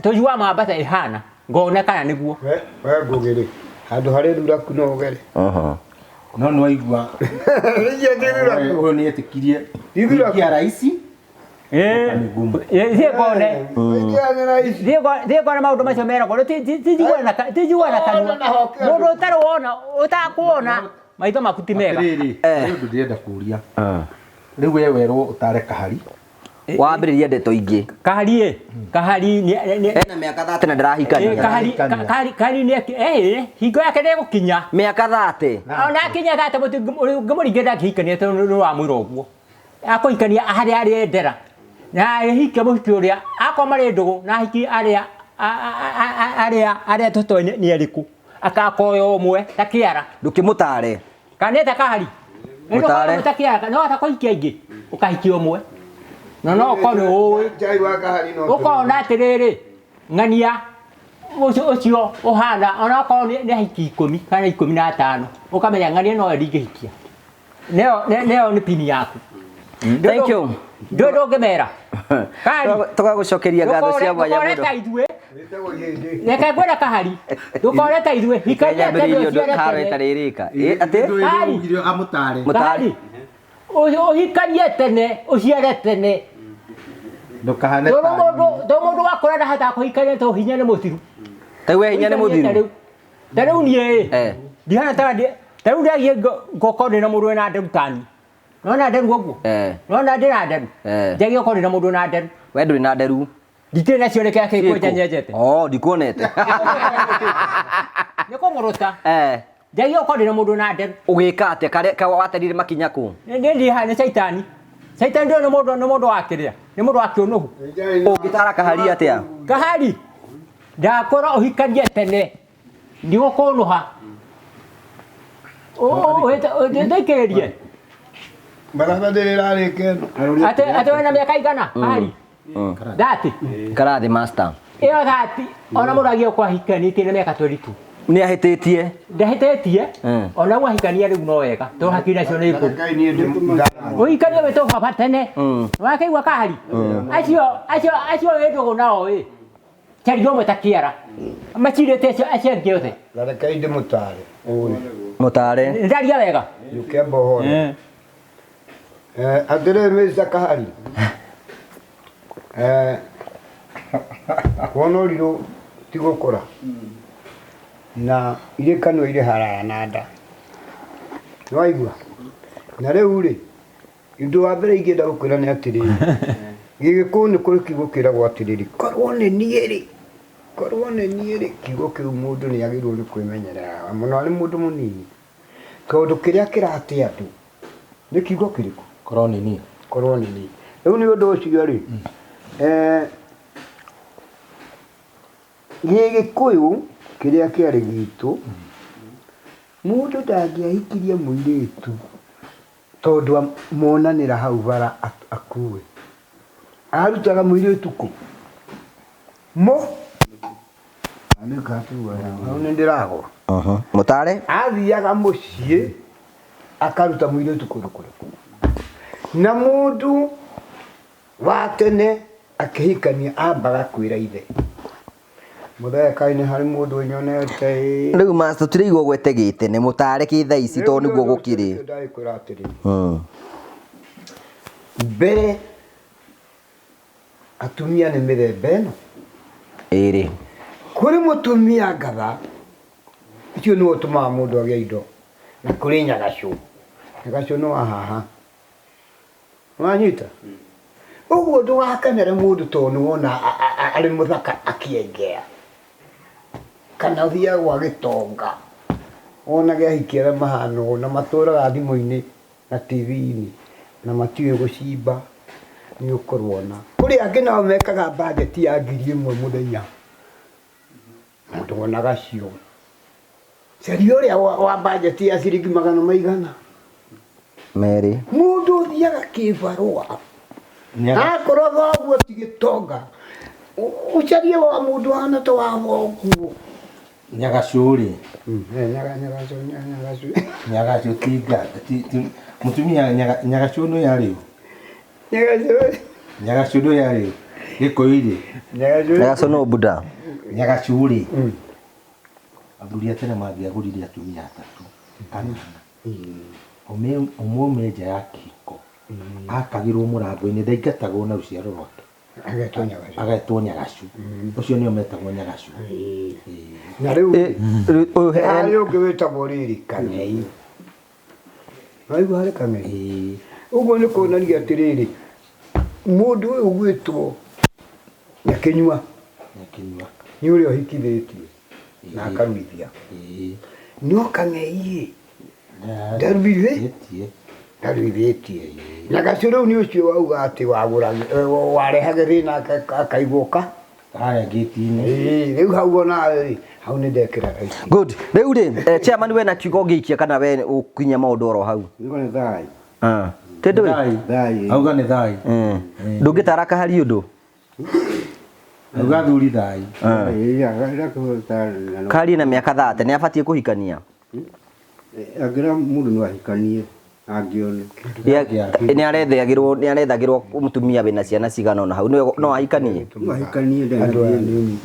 tũiguaga Mombasa ĩhana ngone kana nĩguo. We Ngũgĩ rĩ, handũ harĩ thuraku no ũgere? No nĩ waigua ũyũ nĩ etĩkirie kũingia raici. Thiĩ ngone. Thiĩ ngone maũndũ macio meragwo tinjiguaga na kanua. Mũndũ ũtarĩ wona ũtakuona maitho maku ti mega. Atĩrĩrĩ, nĩ ũndũ ndĩrenda kũria. Rĩu we werwo ũtare Kahari. Wambĩrĩria ndeto ingĩ. Kahari ĩ, Kahari nĩ Ena mĩaka 30 na ndarahikania. Kahari Kahari nĩ eh hingo yake ndĩgũkinya. Mĩaka 30. Ona akinya 30 mũtingĩmũringĩra ndangĩhikania tondũ nĩ wamwĩra ũguo. Akũhikania harĩa arĩendera. Na ahike mũhiki ũrĩa akorwo marĩ ndũgũ na ahiki arĩa arĩa arĩa tũtoĩ nĩ arĩkũ. Akakoya ũmwe ta kĩara. Ndũkĩmũtare. Kana nĩ ta Kahari. Mũtare. Ta kĩara no wahota kũhikia aingĩ ũkahikia ũmwe. Na no ũkorwo nĩ ũĩ. Ũkona atĩrĩrĩ ng'ania ũcio ũcio ũhana onakorwo nĩ ahiki 10 kana 15 ũkamenya ng'ania nowe ndingĩhikia. Nĩyo nĩ pini yaku. Thank you. Ndũĩ ndũngĩmera. Tũgagũcokeria ngatho cia mwanya mũno. Ndũkore ta ithuĩ. Reke ngwĩre Kahari. Ndũkore ta ithuĩ. Hikania tene ũciare tene. Ĩtarĩ ĩrĩka. Atĩ? Amũtare. Kahari. Ũhikanie tene ũciare tene. Ndũkahane Tondũ mũndũ wakũra ndahotaga kũhikania tondũ hinya nĩ mũthiru. Ta we hinya nĩ mũthiru. Ta rĩu niĩ ĩ. Ndihana ta ta rĩu ndagiĩ ngũkorwo ndĩna mũndũ wĩna nderu tani. Nona nderu ũguo? Nona ndĩna nderu? Njagie gũkorwo ndĩna mũndũ wĩna nderu. We ndũrĩ na nderu. Ndikĩrĩ nacio nĩkĩo kwenja nyenjete. Oh, ndikuonete. Nĩ kũng'ũrũta. Njagie gũkorwo ndĩna mũndũ wĩna nderu. Ũgĩka atĩa karĩa waterire makinya kũ? Nĩ ndiha nĩ caitani. Caitani ndũĩ nĩ mũndũ nĩ mũndũ wa kĩrĩa? Nĩ mũndũ wa kĩũnũhu. Ũngĩtara Kahari atĩa? Kahari ndakwĩra ũhikanie tene ndigũkũnũha. Ndũikĩrĩrie. Barabara ndĩrĩ ĩrarĩka ĩno. Atĩ wĩna mĩaka igana Kahari? 30. Karathi master. Ĩyo 30 ona mũndũ agiĩ kwahikanĩtie na mĩaka 22. Nĩ ahĩtĩtie. Ndahĩtĩtie. Ona u ahikania rĩu no wega tondũ hakiri nacio nĩ ngũrũ. Ũhikanie wĩtwo baba tene. Wakĩigua Kahari? Acio acio acio wĩ ndũgũ nao ĩ. Caria ũmwe ta kĩara. Macirĩte acio acio angĩ othe. Na rekei ndĩmũtare. Mũtare. Ndaria wega. Njũke mbohore. Atĩrĩrĩ Mr. Kahari. Kuona ũrirũ ti gũkũra. Na irĩ kanua irĩ haraya na nda. Nĩwaigua? Na rĩu rĩ, ũndũ wa mbere ingĩenda gũkwĩra nĩ atĩrĩrĩ, Gĩgĩkũyũ nĩ kũrĩ kiugo kĩragwo atĩrĩrĩ, korwo nĩ niĩ rĩ, Korwo nĩ niĩ rĩ, kiugo kĩu mũndũ nĩ agĩrĩirwo nĩ kwĩmenyerera mũno arĩ mũndũ mũnini, tondũ kĩrĩa kĩrate andũ nĩ kiugo kĩrĩkũ? Korwo nĩ niĩ. Korwo nĩ niĩ. Rĩu nĩ ũndũ ũcio rĩ, Gĩgĩkũyũ kĩrĩa kĩarĩ gitũ, mũndũ ndangĩahikirie mũirĩtu tondũ monanĩra hau bara akue. Arutaga mũirĩtu kũ? Mũ? Hau nĩ ndĩragwa. Mũtare? Athiaga mũciĩ akaruta mũirĩtu kũndũ kũrĩkũ? Na mũndũ wa tene akĩhikania ambaga kwĩra ithe. Mũthee kaĩ nĩ harĩ mũndũ ũnyonete ĩ. Rĩu master tũtiraigua ũgwete gĩtene mũtare kĩ thaa ici tondũ nĩguo gũkĩrĩ. Ndagĩkwĩra atĩrĩ. Mbere atumia nĩ mĩthemba ĩno. Ĩrĩ. Kũrĩ mũtumia ngatha, ũcio nĩwe ũtũmaga mũndũ agĩe indo, na kũrĩ nyagacũ. Nyagacũ nĩ wa haha. Wanyita? Ũguo ndũgakenere mũndũ tondũ nĩ wona arĩ mũthaka akĩengea. Kana ũthiage gwa gĩtonga wonage ahiki arĩa mahana ũũ na matũraga thimũ-inĩ na TV-inĩ na matiũĩ gũcimba nĩ ũkũrona. Kũrĩ angĩ nao mekaga budget ya 1000 mũthenya na ndwonaga cio. Caria ũrĩa wa budget ya ciringi magana maigana. Merĩ. Mũndũ ũthiaga kĩbarũa akorwo thoguo ti gĩtonga ũcarie wa mũndũ hana ta wa thoguo. Nyagacũ rĩ. Nyagacũ nyagacũ. Nyagacũ ti nga ti mũtumia nyagacũ nĩ yarĩ ũ? Nyagacũ. Nyagacũ nĩ yarĩ ũ? Gĩkũyũ rĩ. Nyagacũ nũ Buda? Nyagacũ rĩ. Athuri a tene mangĩagũrire atumia atatũ kana ana, ũmwe aume nja ya kĩhiko, akagĩrwo mũrango-inĩ, ndaingatagwo na rũciaro rwake, agetwo nyagacu. Ũcio nĩo metagwo nyagacu. Na rĩu harĩ ũngĩ wĩtagwo rĩrĩ kang'ei. Waigua harĩ kang'ei? Ũguo nĩ kuonania atĩrĩrĩ, mũndũ ũyũ ũgwĩtwo Nyakĩnyua Nyakĩnyua nĩ ũrĩa ũhikithĩtie na akaruithia. No kang'ei-ĩ, ndaruithĩtie ndaruithĩtie. Nyagacũ rĩu nĩ ũcio wauga atĩ wagũra warehage thĩna akaigwo ka harĩa ngĩti-inĩ. Rĩu hau onawe rĩ, hau nĩ ndekĩra right. Good. Rĩu rĩ, chairman we na kiugo ũngĩikia kana we ũkinyia maũndũ oro hau? Nĩguo nĩ thayũ. Tĩ ndũĩ? Thayũ. Auga nĩ thayũ. Ndũngĩtara kahari ũndũ? Auga thuri thayũ. Kahari na mĩaka 30 nĩ abatiĩ kũhikania? Angĩra mũndũ no ahikanie angĩona. Nĩ arethagĩrwo nĩ arethagĩrwo mũtumia wĩna ciana cigana ũna hau no ahikanie? No ahikanie ndarĩ na thĩna.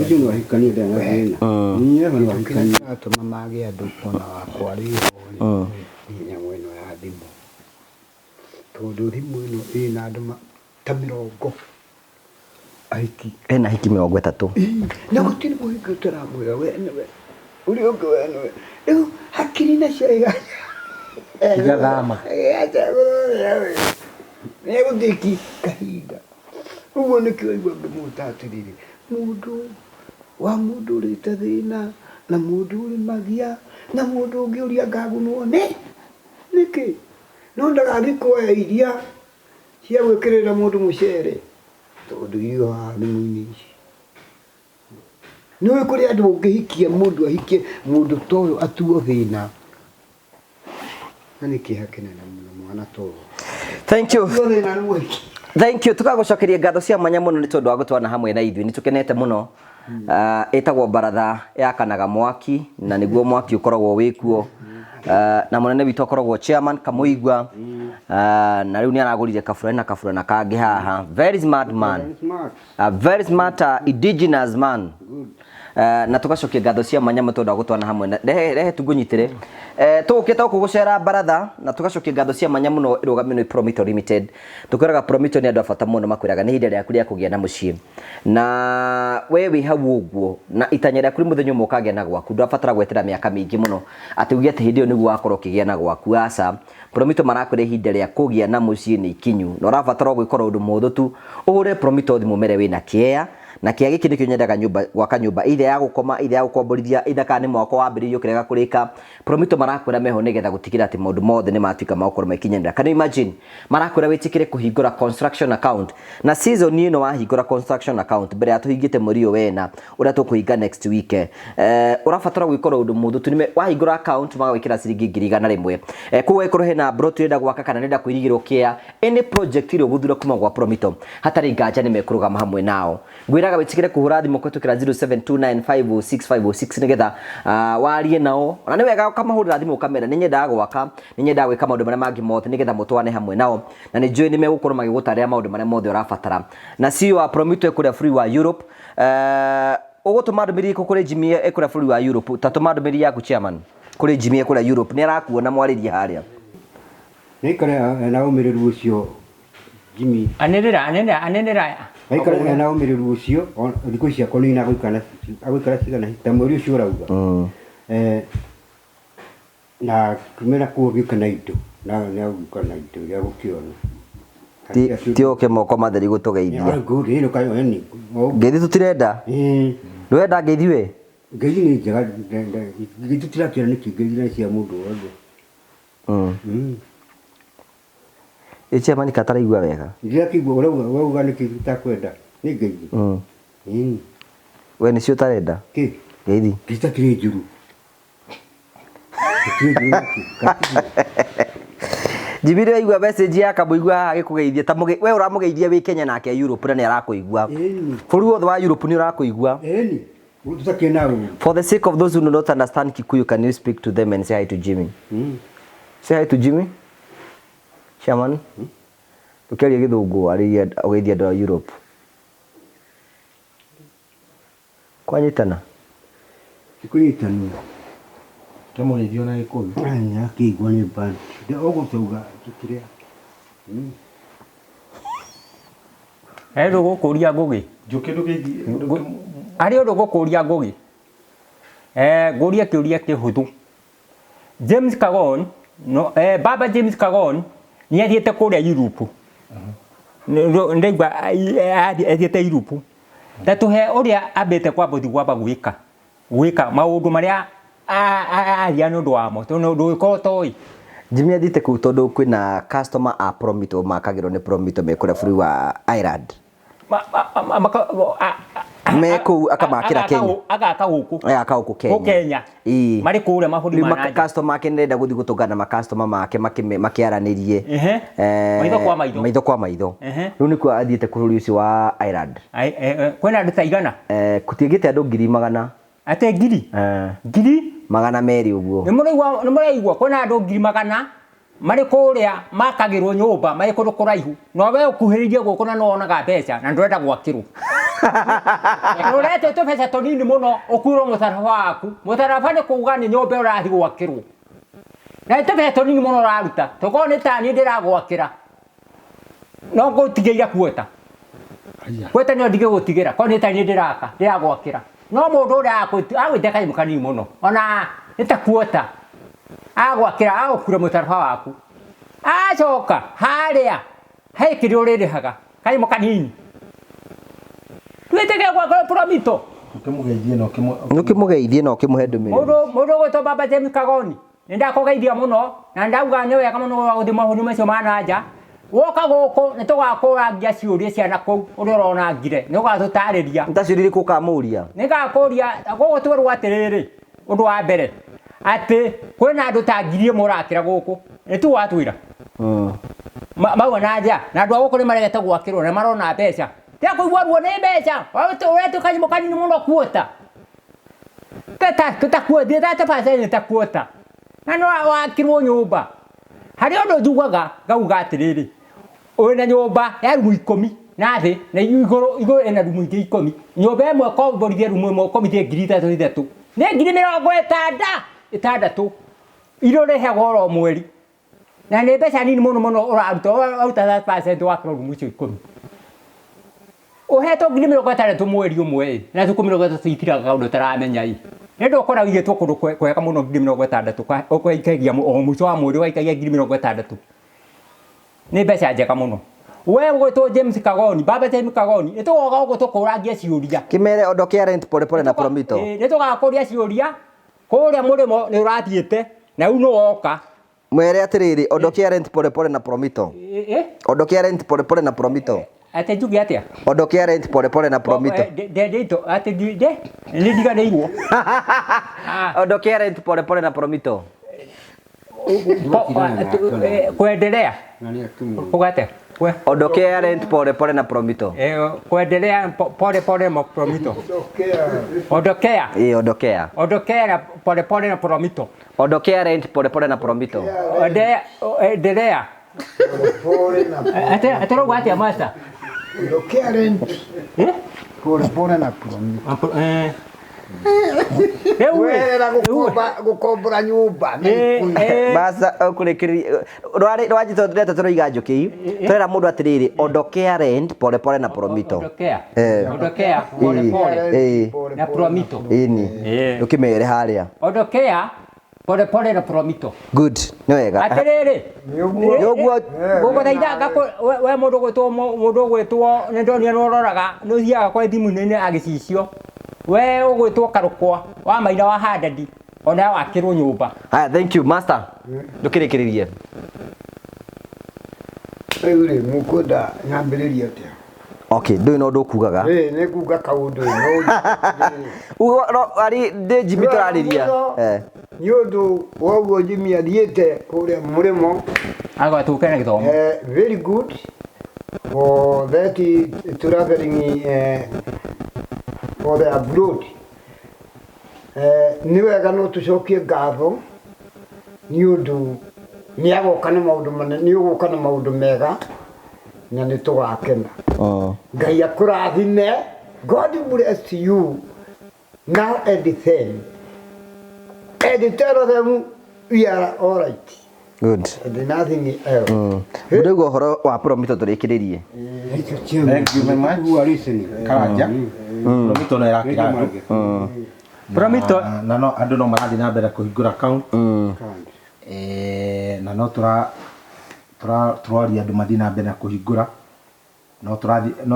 Ũcio no ahikanie ndarĩ na thĩna. Niĩ no ahikanie. Kĩratũma mage andũ ona wakwa rĩ ho rĩ nĩ nyamũ ĩno ya thimũ. Tondũ thimũ ĩno ĩna andũ ta mĩrongo ahiki. Ena ahiki 30. Na gũtirĩ mũhiki ũtaramwĩra we nĩwe ũrĩa ũngĩ we nĩwe. Rĩu hakiri nacio igathama. Nĩegũthĩki kahinda. Ũguo nĩkĩo waigua ngĩmwĩta atĩrĩrĩ, mũndũ wa mũndũ ũrĩte thĩna na mũndũ ũrĩ magia na mũndũ ũngĩũria ngagunwo nĩ nĩkĩ? No ndagathiĩ kuoya iria cia gwĩkĩrĩra mũndũ mũcere tondũ irio haha thimũ-inĩ ici. Nĩũĩ kũrĩ andũ ũngĩhikia mũndũ ahikie mũndũ ta ũyũ atuo thĩna. Na nĩ kĩeha kĩnene mũno mwana ta ũyũ. Thank you. Atuo thĩna nĩ mũhiki. Thank you. Tũgagũcokeria ngatho cia mwanya mũno nĩ tondũ wa gũtwana hamwe na ithuĩ. Nĩ tũkenete mũno. Ĩtagwo baratha yakanaga mwaki na nĩguo mwaki ũkoragwo wĩkuo. Na mũnene witũ akoragwo chairman Kamũigua. Na rĩu nĩ aragũrire kabura na kaburana kangĩ haha. Very smart man. A very smart indigenous man. Na tũgacokia ngatho cia mwanya mũno tondũ wa gũtwana hamwe na rehe rehe tungũnyitĩre. Tũgũkĩte gũkũ gũcera baratha na tũgacokia ngatho cia mwanya mũno ĩrũgamio nĩ Promito Limited. Tũkwĩraga Promito nĩ andũ a bata mũno makwĩraga nĩ ihinda rĩaku rĩa kũgĩa na mũciĩ. Na we wĩ hau ũguo na itanya rĩaku nĩ mũthenya ũmwe ũkagĩa na gwaku, ndũrabatara gwetera mĩaka mĩingĩ mũno atĩ uge atĩ hĩndĩ ĩyo nĩguo wakorwo ũkĩgĩa na gwaku, aca. Promito marakwĩra ihinda rĩa kũgĩa na mũciĩ nĩ ikinyu na ũrabatara o gwĩka ũndũ mũhũthũ tu, ũhũre Promito thimũ ũmere wĩna kĩea Na kĩa gĩkĩ nĩkĩo nyendaga nyũmba gwaka nyũmba either ya gũkoma, either ya gũkomborithia, either kana nĩ mwako wambĩrĩirio ũkĩrega kũrĩka. Promito marakwĩra meho nĩgetha gũtigĩrĩra atĩ maũndũ mothe nĩ matuĩka ma gũkorwo magĩkinyanĩra. Can you imagine? Marakwĩra wĩtĩkĩre kũhingũra construction account. Na season ĩno wahingũra construction account mbere ya tũhingĩte mweri ũyũ wena ũrĩa tũkũhinga next week, ũrabatara gwĩka ũndũ mũhũthũ tu. Wahingũra account magagwĩkĩra ciringi 100,000. Koguo ĩkorwo hena plot ũrenda gwaka kana nĩrenda kũirigĩrwo kĩa any project ĩrĩa ũgũthura kuma gwa Promito, hatarĩ nganja nĩ mekũrũgama hamwe nao. Ngwĩraga wĩtĩkĩre kũhũra thimũ kũhetũkĩra 0729506506 nĩgetha warie nao. Ona nĩ wega ũkamahũrĩra thimũ ũkamera nĩ nyendaga gwaka, nĩ nyendaga gwĩka maũndũ marĩa mangĩ mothe nĩgetha mũtwane hamwe nao, na nĩ njũĩ nĩ megũkorwo magĩgũtarĩra maũndũ marĩa mothe ũrabatara. Na CEO wa Promito ĩkũrĩa bũrũri wa Europe, ũgũtũma ndũmĩrĩri ĩkũ kũrĩ Jimmy ĩkũrĩa bũrũri wa Europe? Ta tũma ndũmĩrĩri yaku chairman kũrĩ Jimmy ĩkũrĩa Europe, nĩ arakuona mwarĩrie harĩa. Nĩaikare ena ũmĩrĩru ũcio Jimmy. Anĩrĩra, anĩrĩra, anĩrĩra. Aikare ena ũmĩrĩru ũcio, thikũ ici akũnina agũikara cigana ta mweri ũcio ũrauga. Na kumĩra kũu gĩũke na indo, na nĩagũka na indo iria gũkĩona. Ti ũke moko matheri gũtũgeithia. Ngeithi tũtirenda. Ndũrenda ngeithi we? Ngeithi nĩ njega, ngeithi tũtirakĩona nĩkĩ ngeithi nĩ cia mũndũ wothe. Ĩ chairman kataraigua wega. Ndirakĩigua ũrauga nĩkĩ tũtakwenda nĩ ngeithi. We nĩcio ũtarenda? Kĩ? Ngeithi. Ngeithi takĩrĩ njũru. Jimmy nĩ waigua message ya kamũigua haha agĩkũgeithia ta we ũramũgeithia wĩ Kenya nake Europe na nĩ arakũigua. Bũrũri wothe wa Europe nĩ ũrakũigua. For the sake of those who do not understand Kikuyu, can you speak to them and say hi to Jimmy? Say hi to Jimmy. Chairman. Ndũkĩarie gĩthũngũ arĩrie ũgeithie andũ a Europe. Kwanyitana? Kũnyitana. Kĩmũgeithio na Gĩkũyũ. Akĩigua nĩ band. Ũgũtauga tũkĩrĩa. Harĩ ũndũ gũkũria Ngũgĩ. Njũkĩ ndũgeithie. Harĩ ũndũ gũkũria Ngũgĩ. Ngũrie kĩũria kĩhũthũ. James Kagon, no, Baba James Kagon nĩ athiĩte kũrĩa Europe. Ndaigua athiĩte Europe. Ta tũhe ũrĩa ambĩte kwamba gũthiĩ kwamba gwĩka. Gwĩka maũndũ marĩa aria nĩ ũndũ wamo, tondũ ndũgĩkorwo ũtoĩ. Jimmy athiĩte kũu tondũ kwĩna customer a Promito makagĩrwo nĩ Promito me kũrĩa bũrũri wa Ireland. Me kũu akamakĩra Kenya. Agaka gũkũ. Agaka gũkũ Kenya. Gũkũ Kenya. Ĩĩ. Marĩ kũrĩa mabũrũri ma nanja. Customer ake nĩarenda gũthiĩ gũtũngana na customer make makĩaranĩrie. Maitho kwa maitho. Maitho kwa maitho. Rĩu nĩkuo athiĩte bũrũri ũcio wa Ireland. Kwĩna andũ ta igana? Gũtiagĩte andũ 100,000. Atĩ ngiri? Ngiri? 200 ũguo. Nĩ mũraigua kwĩna andũ 100,000 marĩ kũrĩa makagĩrwo nyũmba marĩ kũndũ kũraihu, no we ũkuhĩrĩirie gũkũ na nĩwonaga mbeca na ndũrenda gwakĩrwo. Ũretio tũbeca tũnini mũno ũkuĩrwo mũtharaba waku. Mũtharaba nĩ kuga nĩ nyũmba ũrathiĩ gwakĩrwo. Na nĩ tũbeca tũnini mũno ũraruta, tokorwo nĩ ta niĩ ndĩragwakĩra no ngũtigĩire kuota. Kuota nĩyo ndingĩgũtigĩra, korwo nĩ ta niĩ ndĩraka ndĩragwakĩra. No mũndũ ũrĩa agwĩtia kanyamũ kanini mũno ona nĩ ta kuota agwakĩra agũkura mũtharaba waku, acoka harĩa he kĩrĩa ũrĩrĩhaga kanyamũ kanini. Twĩtĩkĩre gwakĩrwo Promito. Ũkĩmũgeithie na ũkĩmũgeithie na ũkĩmũhe ndũmĩrĩri. Mũndũ ũgwĩtwo Baba James Kagoni, nĩ ndakũgeithia mũno na ndauga nĩ wega mũno wa gũthiĩ mabũrũri macio ma na nja. Woka gũkũ nĩ tũgakũrangia ciũria cia na kũu ũrĩa ũronangire, nĩ ũgatũtarĩria. Nĩ ta ciũria irĩkũ ũkamũria? Nĩ ngakũria gũkũ twerwo atĩrĩrĩ, ũndũ wa mbere atĩ kwĩna andũ ta 1,000 ũrakĩra gũkũ, nĩ tu watwĩra. Mauma na nja na andũ a gũkũ nĩ maregete gwakĩrwo na marona mbeca. Tiga kũigua ruo nĩ mbeca, ũretwo kanyamũ kanini mũno kuota. Tũtakuota, ta kuota. Na no wakĩrwo nyũmba. Harĩ ũndũ njugaga ngauga atĩrĩrĩ, wĩna nyũmba ya rumu 10 na thĩ na igũrũ ĩna rumu ingĩ 10. Nyũmba ĩmwe ũkomborithie rumu ĩmwe ũkombithie 3,000 3,000. Nĩ 60,000 iria ũrĩhagwo oro mweri. Na nĩ mbeca nini mũno mũno ũraruta, ũraruta 30% wa rumu icio 10. Ũhetwo 60,000 mweri ũmwe ĩ, na thikũ 30 itiraga kaũndũ ũtaramenya ĩ. Nĩ ũndũ ũkora ũigĩtwo kũndũ kwega mũno 60,000, ũkaikagia o mũico wa mweri ũgaikagia 60,000. Nĩ mbeca njega mũno. We ũgwĩtwo James Kagoni, baba James Kagoni, nĩ tũgoka gũkũ tũkũrangie ciũria. Kimere ondokea rent pole pole na Promito. Nĩ tũgakũria ciũria kũrĩa mũrĩmo nĩ ũrathiĩte na rĩu nĩ woka. Mwere atiriri, ondokea rent pole pole na Promito. Ondokea rent pole pole na Promito. Atĩ njuge atĩa? Ondokea rent pole pole na Promito. Ndendĩtwo atĩ nde nĩ ndiganĩirwo. Ondokea rent pole pole na Promito. Kuendelea kugate Ondokea rent pole pole na Promito. Kuendelea pole pole na Promito. Ondokea. Eh, ondokea. Ondokea na pole pole na Promito. Ondokea rent pole pole na Promito. Endelea. Pole na Ate atarauga atia master? Ondokea rent. Pole pole na Promito. Werera gukombora nyumba. Basa kurikiriria rwari rwanjito ndeta turoiga njuki turera mundu atiriri ondokea rent pole pole na Promito. Ondokea. Ondokea pole pole na Promito. Ini ndukimere haria. Ondokea pole pole na Promito. Good, nĩ wega. Atiriri. Nĩ ũguo. Ngũgũthaitha we mũndũ ũgwĩtwo mũndũ ũgwĩtwo nĩ ndonire nĩ ũroraga nĩ ũthiaga kwa thimũ-inĩ agĩcicio. We ũgwĩtwo Karũkwa wa Maina wa Handadi ona wakĩrwo nyũmba. Haya, thank you master. Ndũkĩrĩkĩrĩrie. Rĩu rĩ mũkwenda nyambĩrĩrie atĩa? Okay, ndũĩ no ũndũ ũkugaga. Ĩĩ nĩ nguga kaũndũ no. Ari ndĩ Jimmy tũrarĩria. Nĩ ũndũ wa ũguo Jimmy athiĩte kũrĩa mũrĩmo. Agatũke na gĩthomo. Very good for that traveling for the abroad. Nĩ wega no tũcokie ngatho nĩ ũndũ nĩ agoka na maũndũ manene, nĩ ũgũka na maũndũ mega na nĩ tũgakena. Ngai akũrathime. God bless you now and then. And tell them we are all right. Good. And nothing else. Ndauga ũhoro wa Promito tũrĩkĩrĩrie. Thank you very much. Karanja. Promito no ĩrakĩra andũ. Promito na no andũ no marathiĩ na mbere kũhingũra account. Na no tũraria andũ mathiĩ na mbere na kũhingũra. No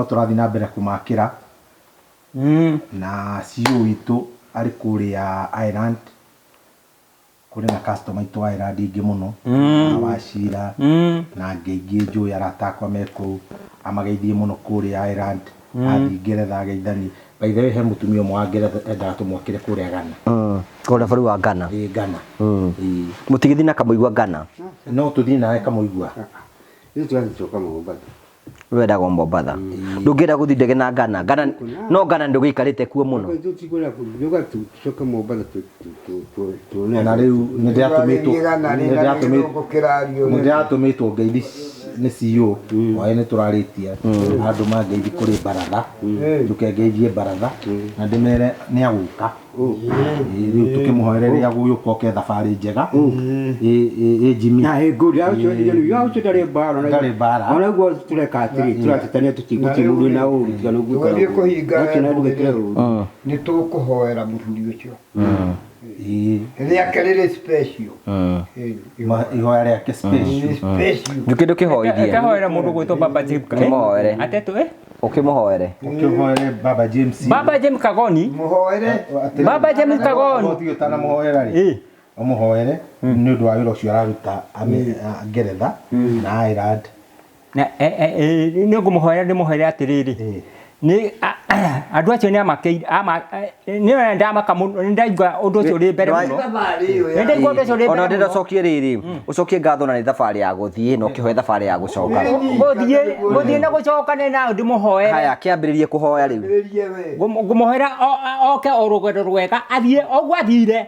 tũrathiĩ na mbere kũmakĩra. Na CEO witũ arĩ kũrĩa Ireland. Kũrĩ na customer itũ Ireland ingĩ mũno. Na Wacira na angĩ aingĩ njũĩ arata akwa me kũu. Amageithie mũno kũrĩa Ireland. Athiĩ Ngeretha ageithanie. By the way, he mũtumia ũmwe wa Ngeretha endaga tũmwakĩre kũrĩa Ghana. Kũrĩa bũrũri wa Ghana. Ĩĩ Ghana. Mũtigĩthiĩ na Kamũigua Ghana? No tũthiĩ nawe Kamũigua. Ithuĩ tũrathiĩ Mombatha. Wendagwo Mombatha. Ndũngĩenda gũthiĩ ndege na Ghana. Ghana no Ghana ndũgĩikarĩte kuo mũno. Na rĩu nĩ ndĩratũmĩtwo ngeithi nĩ CEO waĩ nĩ tũrarĩtie andũ mangeithi kũrĩ baratha njũke ngeithie baratha na ndĩmere nĩ agũka. Rĩu tũkĩmũhoere rĩrĩa agũgĩũka oke thabarĩ njega. Ĩ Jimmy. Na ĩ good, ũcio ndarĩ mbara. Ndarĩ mbara. Ona ũguo tũreka atĩrĩ, tũratetania tũtigũtirĩ mũndũ na ũru tiga nĩ ũguo. Tũgathiĩ kũhinga nĩ tũkũhoera mũthuri ũcio. Rĩake rĩrĩ special. Ihoya rĩake special. Njũkĩ ndũkĩhoithie. Ũkĩhoera mũndũ ũgwĩtwo Baba James. Ũkĩmũhoere. Atetũ Ũkĩmũhoere. Ũkĩmũhoere Baba James. Baba James Kagoni. Mũhoere. Baba James Kagoni. Ũtige ũtanamuhoera rĩ. Ũmũhoere nĩ ũndũ wa wĩra ũcio araruta Ngeretha na Ireland. Na nĩ ngũmũhoera ndĩmũhoere atĩrĩrĩ. Nĩ andũ acio nĩ amakeire nĩ ndamaka mũno nĩ ndaigua ũndũ ũcio ũrĩ mbere mũno. Nĩ ndaigua ũndũ ũcio ũrĩ mbere Ona ndĩrenda ũcokie rĩrĩ, ũcokie ngatho na nĩ thabarĩ ya gũthiĩ na ũkĩhoe thabarĩ ya gũcoka. Gũthiĩ na gũcoka nĩ na ndĩmũhoere. Haya, kĩambĩrĩrie kũhoya rĩu. Ngũmũhoera oke o rũgendo rwega athiĩ ũguo athire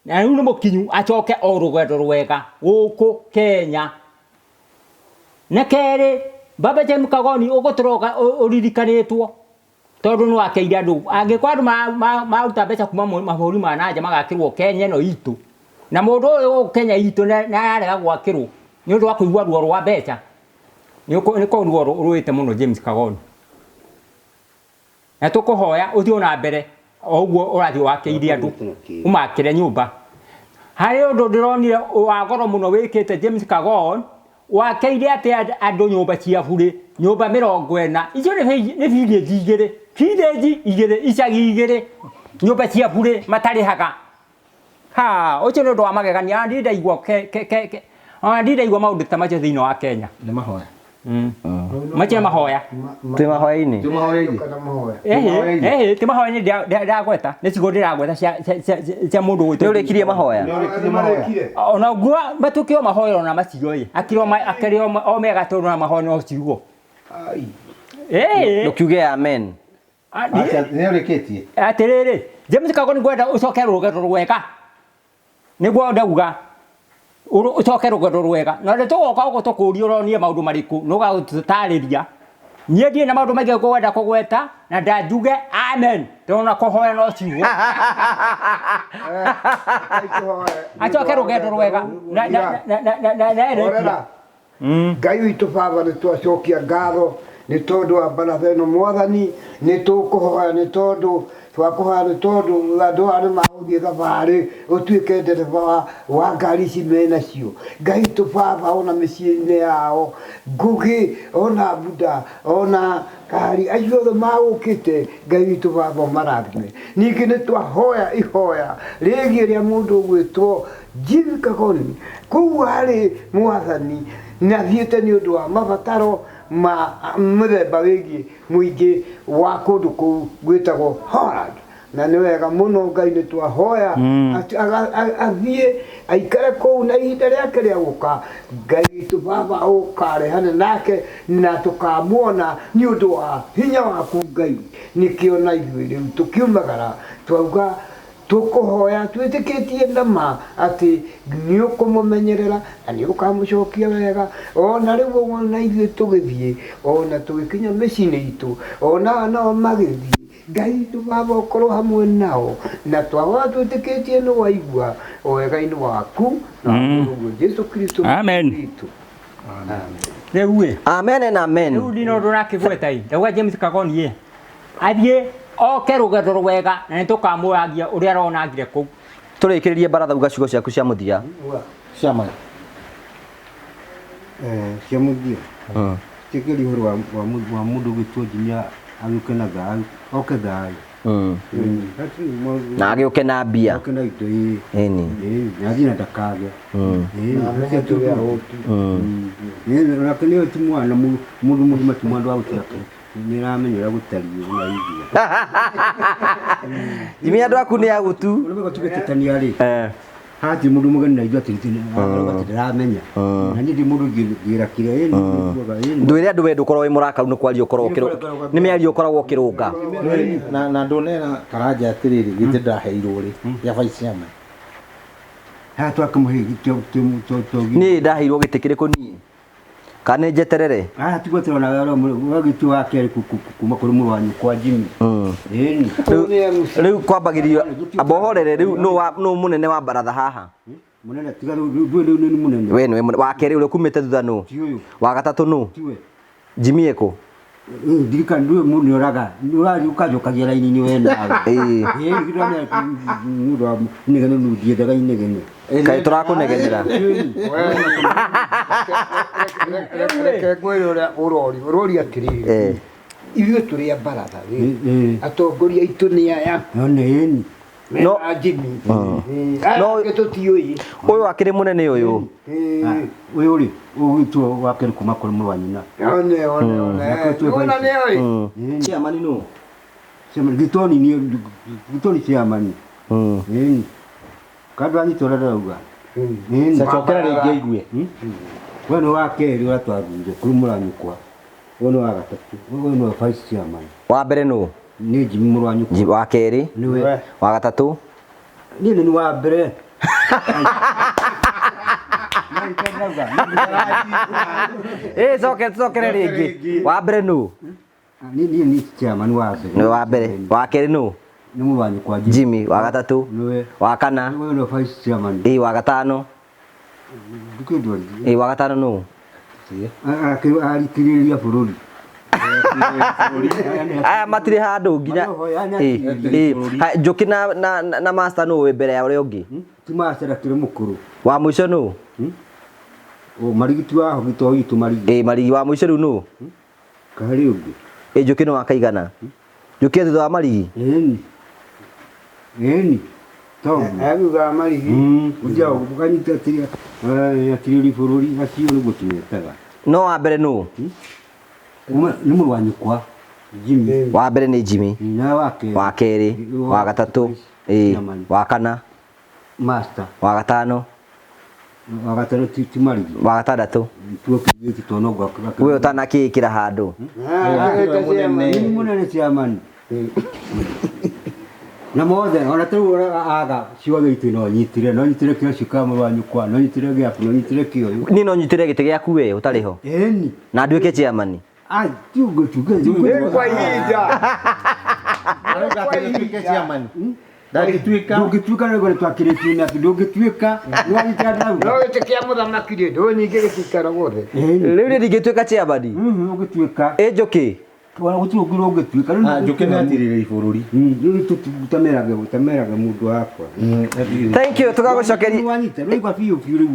na rĩu nĩ mũkinyu acoke o rũgendo rwega gũkũ Kenya. Na kerĩ Baba James Kagoni ũgũtũroga ũririkanĩtwo tondũ nĩ wakeire andũ angĩkorwo andũ maruta mbeca kuma mabũrũri ma na nja magakĩrwo Kenya ĩno itũ na mũndũ ũyũ gũkũ Kenya itũ nĩ ararega gwakĩrwo nĩ ũndũ wa kũigua ruo rwa mbeca nĩ kũu ruo rũĩte mũno James Kagoni. Na tũkũhoya ũthiĩ na mbere o ũguo ũrathiĩ wakĩire andũ ũmakĩre nyũmba. Harĩ ũndũ ndĩronire wa goro mũno wĩkĩte James Kagoni wakeire atĩ andũ nyũmba cia burĩ Nyũmba 40 icio nĩ village igĩrĩ, village igĩrĩ, icagi igĩrĩ, nyũmba cia burĩ matarĩhaga. Ha, ũcio nĩ ũndũ wa magegania, ona ndirĩ ndaigua ke, ke, ke, ke, ona ndirĩ ndaigua maũndũ ta macio thĩinĩ wa Kenya. Nĩ mahoya. Macio nĩ mahoya. Twĩ mahoya-inĩ. Twĩ mahoya-inĩ. Kana mahoya. Ehe, ti mahoya nĩ ndĩragweta, nĩ ciugo ndĩragweta cia mũndũ Nĩ ũgwĩtwo. ũrĩkirie mahoya? Nĩ ũrĩkirie mahoya. Ona nguo matuĩke o mahoya ona macio ĩ, akĩrĩ o mega tondũ na mahoya no ciugo. Ai. Ĩĩ. Ndũkiuge amen. Acha, nĩ ũrĩkĩtie. Atĩrĩrĩ, James Kagoni, ngwenda ũcoke rũgendo rwega, nĩguo ndauga ũcoke rũgendo rwega, na nĩ tũgoka gũkũ tũkũrie ũronie maũndũ marĩkũ nĩ ũgagũtũtarĩria. Niĩ ndirĩ na maũndũ maingĩ ngwenda kũgweta na ndanjuge amen, tondũ na kũhoya no ciugo. Acoke rũgendo rwega na na na na na na na Horera. Ngai witũ baba, nĩ twacokia ngatho nĩ tondũ wa baratha ĩno. Mwathani, nĩ tũkũhoya, nĩ tondũ twakũhoya, nĩ tondũ andũ aya nĩ magũthiĩ thabarĩ, ũtuĩke ndereba wa ngari ici menacio. Ngai witũ baba, ona mĩciĩ-inĩ yao, Ngũgĩ ona Buda ona Kahari, acio othe magũkĩte, Ngai witũ baba, ũmarathime. Ningĩ nĩ twahoya ihoya rĩgiĩ rĩa mũndũ ũgwĩtwo Jim Kagoni kũu harĩ Mwathani, na thiĩte nĩ ũndũ wa mabataro ma mũthemba wĩgiĩ mũingĩ wa kũndũ kũu gwĩtagwo Holland, na nĩ wega mũno. Ngai, nĩ twahoya atĩ athiĩ aikare kũu, na ihinda rĩake rĩa gũka, Ngai witũ baba, ũkarehane nake na tũkamuona nĩ ũndũ wa hinya waku. Ngai, nĩkĩo na ithuĩ rĩu tũkiumagara twauga tũkũhoya twĩtĩkĩtie na ma atĩ nĩ ũkũmũmenyerera na nĩ ũkamũcokia wega. Ona rĩu ũguo na ithuĩ tũgĩthiĩ, ona tũgĩkinya mĩciĩ-inĩ itũ, ona nao magĩthiĩ, Ngai witũ baba, ũkorwo hamwe nao, na twahoya twĩtĩkĩtie nĩ waigua wega-inĩ waku na wa Mũrũguo Jesu Kristo Amen. witũ. Rĩu ĩ Amen and amen. Rĩu ndina ũndũ ũrakĩgweta ĩ, ndauga James Kagoni ĩ athiĩ oke rũgendo rwega, na nĩ tũkamũrangia ũrĩa aronangire kũu. Tũrĩkĩrĩrie, baratha, uga ciugo ciaku cia mũthia. Chairman. Cia mũthia, tĩkĩri ũhoro wa mũndũ ũgĩtwo Jimmy, agĩũke na thayũ, oke thayũ. Na agĩũke na mbia. Oke na indo, ĩĩ. Ĩni. Ĩĩ, na athiĩ na ndakage. Na amenye tũrĩ ahũtu. Nake nĩwe ti mwana, mũndũ mũgima, ti mwana wa gũtira, nĩ aramenya ũrĩa gũtariĩ na irio. Jimmy, andũ aku nĩ agutu. Ũrĩa tũgĩtetania rĩ, hatirĩ mũndũ mũgeni na ithuĩ atĩ atĩ ndĩramenya, na niĩ ndĩ mũndũ ngĩra kĩrĩa ĩ nĩkuaga ĩ. Ndwĩre andũ, we ndũkorwo wĩ mũrakaru, nĩ kwaria ũkoragwo nĩ mĩario ũkoragwo ũkĩrũnga. Na ndonera Karanja atĩrĩrĩ, gĩtĩ ndaheirwo rĩ gĩa vice chairman. Haha twakĩmũhe. Niĩ ndaheirwo gĩtĩ kĩrĩkũ niĩ? Kana nĩ njeterere? Haha tigweterwo na wagĩtio wa kerĩ kuma kũrĩ mũrũ wa nyũkwa Jimmy, ĩni. Rĩu kwambagĩrio amba ũhorere rĩu, nũ mũnene wa baratha haha? Mũnene tiga rĩu, rĩu nĩ mũnene. We nĩwe wa kerĩ, ũrĩa kumĩte thutha nũ? Ti ũyũ. Wa gatatũ nũ? Tiwe. Jimmy ĩkũ? Ndirikana ndũĩ mũndũ nĩ oraga ũrathiĩ ũkanjokagia raini-inĩ we nawe. Ĩĩ. Ĩĩ, nĩndĩramenya nĩ ũndũ wa inegene, nĩ ndiendaga inegene. Kaĩ tũrakũnegenera? Reke ngwĩre ũrĩa ũrori ũrori atĩrĩrĩ, ithuĩ tũrĩ a baratha rĩ, atongoria aitũ nĩ aya None ĩni. Mena Jimmy. Aya angĩ tũtiũĩ. Ũyũ akĩrĩ mũnene ũyũ? Ũyũ rĩ, ũgĩtwo wa kerĩ kuma kũrĩ mũrũ wa nyina. One one one ona nĩ oĩ. Chairman nũ? Chairman Gitoni, nĩ Gitoni chairman. Ĩni kandũ anyita ũrĩa ndĩrauga. Ĩni. Cokera rĩngĩ aigue. We nĩ wa kerĩ ũrĩa twathurire kũrĩ mũrũ wa nyũkwa, we nĩ wa gatatũ, we nĩ wa vice chairman. Wa mbere nũ? Nĩ Jimmy mũrũ wa nyũkwa. Wa kerĩ? Nĩwe. Wa gatatũ? Niĩ nĩ wa mbere. Ĩ, coke cokere rĩngĩ, wa mbere nũ? Niĩ nĩ chairman wa mbere. Nĩ wa mbere. Wa kerĩ nũ? Nĩ mũrũ wa nyũkwa. Jimmy. Wa gatatũ? Nĩwe. Wa kana? We nĩ vice chairman. Ĩ, wa gatano? Ndikĩndwari. Ĩ, wa gatano nũ? Aritĩrĩria bũrũri. Aya matirĩ handũ nginya. Ĩ, ĩ, ha, Njũkĩ na master nũ wĩ mbere ya ũrĩa ũngĩ? Ti master, akĩrĩ mũkũrũ. Wa mũico nũ? O marigiti wa gĩto witũ marigi. Ĩ, marigi wa mũico rĩu nũ? Kahari ũngĩ. Ĩ Njũkĩ nĩ wa kaigana? Njũkĩ e thutha wa Marigi? Ĩni. Ĩni. Toguo. Eh, thutha wa Marigi. Ũthiaga ũkanyita atirĩri bũrũri acio nĩguo tũmetaga. No wa mbere nũ? Uma nĩ mũrũ wa nyũkwa Jimmy. Wa mbere nĩ Jimmy. Na wa kerĩ. Wa kerĩ, wa gatatũ, ĩ, wa kana, Master. wa gatano, Wa gatano ti Marigi. Wa gatandatũ. Tuokĩgĩti tondũ We ũtanakĩĩkĩra handũ. Nĩ mũnene chairman. Na mothe ona tarĩu aga ciothe itĩ no nyitire no nyitire kĩo cika mũrũ wa nyũkwa no nyitire gĩaku no nyitire kĩoyũ. Niĩ no nyitire gĩtĩ gĩaku we ũtarĩ ho. Ĩni. Na nduĩke chairman. Ah, ti ũguo tuge. Nĩ kwa ihinda. Ndũgatuĩke chairman. Ndangĩtuĩka. Ndũngĩtuĩka nĩguo nĩtwakĩrĩtie nake ndũngĩtuĩka nĩwanyitĩra ndau. No gĩtĩ kĩa mũthamaki rĩ, ndũĩ ningĩ gĩtikara guothe. Rĩu niĩ ndingĩtuĩka chairman. Ũngĩtuĩka. Ĩ Njũkĩ. Wala gũtirĩ ũngĩ ũngĩtuĩka. Ah, Njũkĩ nĩ atirĩrĩri bũrũri. Rĩu tũtamerage ũtamerage mũndũ wakwa. Thank you tũgagũcokeria. Nĩwanyita nĩwaigua biũ biũ rĩu.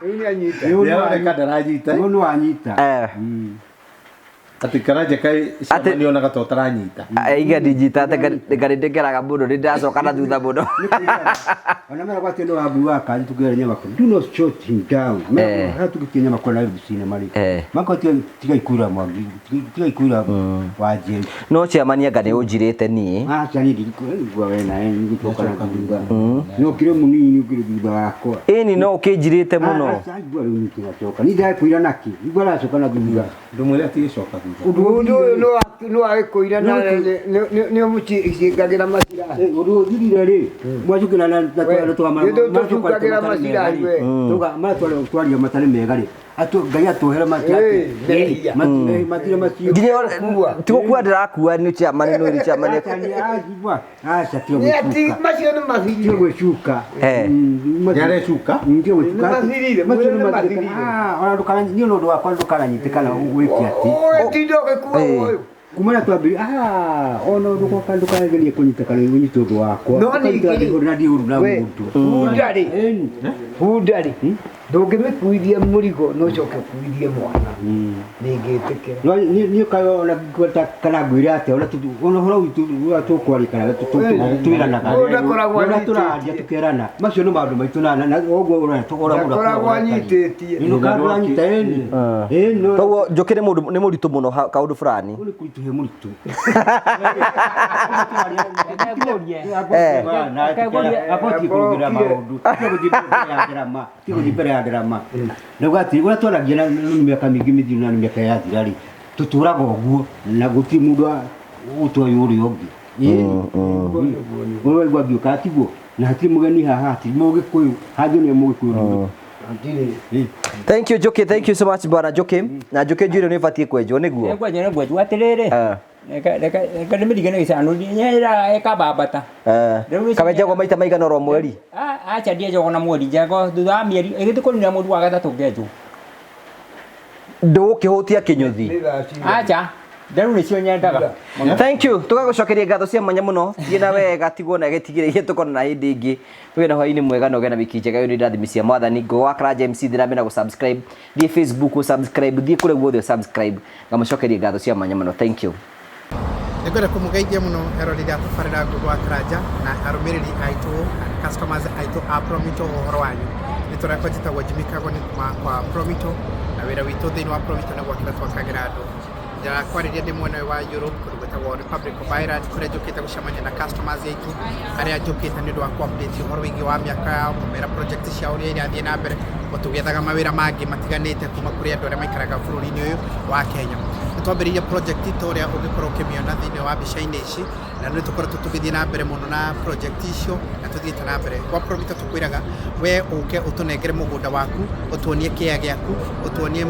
Rĩu nĩanyita. Nĩaroneka ndaranyita. Rĩu nĩwanyita. Atĩ Karanja kaĩ chairman onaga ta ũtaranyita. Iga ndinjita atĩ ngarĩ ndĩngeraga mũno nĩ ndacoka na thutha mũno. Ona mera gwatĩ nĩ wambui wa kanji tũkĩra nyama kũ. Do not shut him down. Mera haha tũgĩtie nyama kũ Nairobi cinema rĩ. Mako tiga ikuira mwangi tiga ikuira wa njeri. No chairman anga nĩ ũnjirĩte niĩ. Aca niĩ ndirikũigua we nawe nĩgũcoka na thutha. Nĩ ũkĩrĩ mũnini ũkĩrĩ thutha wakwa. Ĩni no ũkĩnjirĩte mũno. Aca igua rĩu nĩkĩracoka. Niĩ ndĩrakwĩra nakĩ? Igua aracoka na thutha. Ndũmwĩre atigĩcoka thutha. Ũndũ ũyũ nĩ wagĩkũira na nĩ ũmũcingagĩra macirahi. Ũndũ ũthirire rĩ, mwacukĩra na Nĩtũcungagĩra macirahi we. Tuga twaria matarĩ mega rĩ. Ngai atũhere mehia. matire macio. Nginya ti gũkua ndĩrakua nĩ chairman nĩ ũrĩ chairman. Aca tiga Nĩ ati gwĩcuka. macio nĩ mathirire. Tiga gwĩcuka. Nĩarecuka. Tiga gwĩcuka. Nĩ mathirire, Macio nĩ mwĩrĩ nĩ mathirire. mathirire. Ona ndũkana niĩ ũndũ wakwa ndũkananyitĩkana wĩke atĩ. Ũgĩtinda ũgĩkua ũyũ. Kuma na twambĩrĩria ona ũndũ gwakwa ndũkanagerie kũnyita kana ũnyite ũndũ wakwa. No ningĩ- na ndiũru na We, mũndũ. bunda rĩ, bunda rĩ, ndũngĩmĩkuithia mũrigo no ũcoke ũkuithie mwana. Ningĩtĩkĩra. No niĩ kaĩ ona ngweta kana ngwĩre atĩa ona ona ũhoro witũ ũrĩa tũkwarĩkana twĩranaga. Ũyũ ndakoragwo Ũrĩa anyitĩtie. tũraria tũkerana. Macio nĩ maũndũ maitũ na ũguo ũrĩa tũgora Ndakoragwo anyitĩtie. Nĩ ĩni. Ĩni no Koguo Njũkĩ nĩ mũndũ nĩ mũritũ mũno kaũndũ fulani. nĩ kũritũhe mũritũ. Aboti kũrũgĩra maũndũ. Tiga gũthiĩ mbere ya ndarama. Tiga gũthiĩ mbere ya ndarama. Nauga atĩ ũrĩa twaragia na nĩ mĩaka mĩingĩ mĩthiru na nĩ mĩaka yathira rĩ, tũtũraga ũguo na gũtirĩ mũndũ ũtoĩ ũrĩa ũngĩ. Ũrĩa waigua ngĩũka tiguo na hatirĩ mũgeni haha hatirĩ mũgĩkũyũ hangĩ nĩ mũgĩkũyũ. Thank you Njũkĩ, thank you so much bwana Njũkĩ. Na Njũkĩ njuĩrĩ nĩ ũbatiĩ kwenjwo nĩguo. Ngwenjwo nĩ ngwenjwo atĩrĩrĩ. Reke ndĩmĩringe na gĩcano nyera ĩkambambata. Kawenjagwo maita maigana oro mweri. Aca ndienjagwo na mweri njagwo thutha wa mĩeri ĩgĩthiĩ kũnina mweri wa gatatũ ngenjwo. Ndũgũkĩhũtia kĩnyũthi. Aca nderu nĩcio nyendaga. Thank you. Tũgagũcokeria ngatho cia mwanya mũno. Thiĩ na wega tigwo na gĩtigĩrĩrie tũkona na hĩndĩ ĩngĩ. Ũgĩe na hwaĩ-inĩ mwega na ũgĩe na wiki njega. Ũyũ nĩ ndathimi cia mwathani. Ngũ wa Karanja MC thiĩ na mbere na gũ-subscribe. Thiĩ Facebook ũ-subscribe. Thiĩ kũrĩa guothe ũ-subscribe. Ngamũcokeria ngatho cia mwanya mũno. Thank you. Nĩngwenda kũmũgeithia mũno eroreri a tabarĩra Ngũgũ wa Karanja na arũmĩrĩri aitũ and customers aitũ a Promito ũhoro wanyu. Rĩtwa rĩakwa njĩtagwo Jimmy Kagoni kuma kwa Promito na wĩra witũ thĩinĩ wa Promito nĩ gwakĩra twakagĩra andũ. Ndĩrakwarĩria ndĩ mwena ũyũ wa Europe kũndũ gwĩtagwo Republic of Ireland kũrĩa njũkĩte gũcemania na customers aitũ arĩa njũkĩte nĩ ũndũ wa kũ-update ũhoro wĩgiĩ wa mĩaka yao, kũmera project ciao ũrĩa irathiĩ na mbere o tũgĩethaga mawĩra mangĩ matiganĩte kuma kũrĩ andũ arĩa maikaraga bũrũri-inĩ ũyũ wa Kenya. Nĩ twambĩrĩirie project ta ũrĩa ũngĩkorwo ũkĩmĩona thĩinĩ wa mbica-inĩ ici na nĩ tũkoretwo tũgĩthiĩ na mbere mũno na project icio na tũthiĩte na mbere. Kwa Promito tũkwĩraga we ũke ũtũnengere mũgũnda waku, ũtuonie kĩea gĩaku, ũtuonie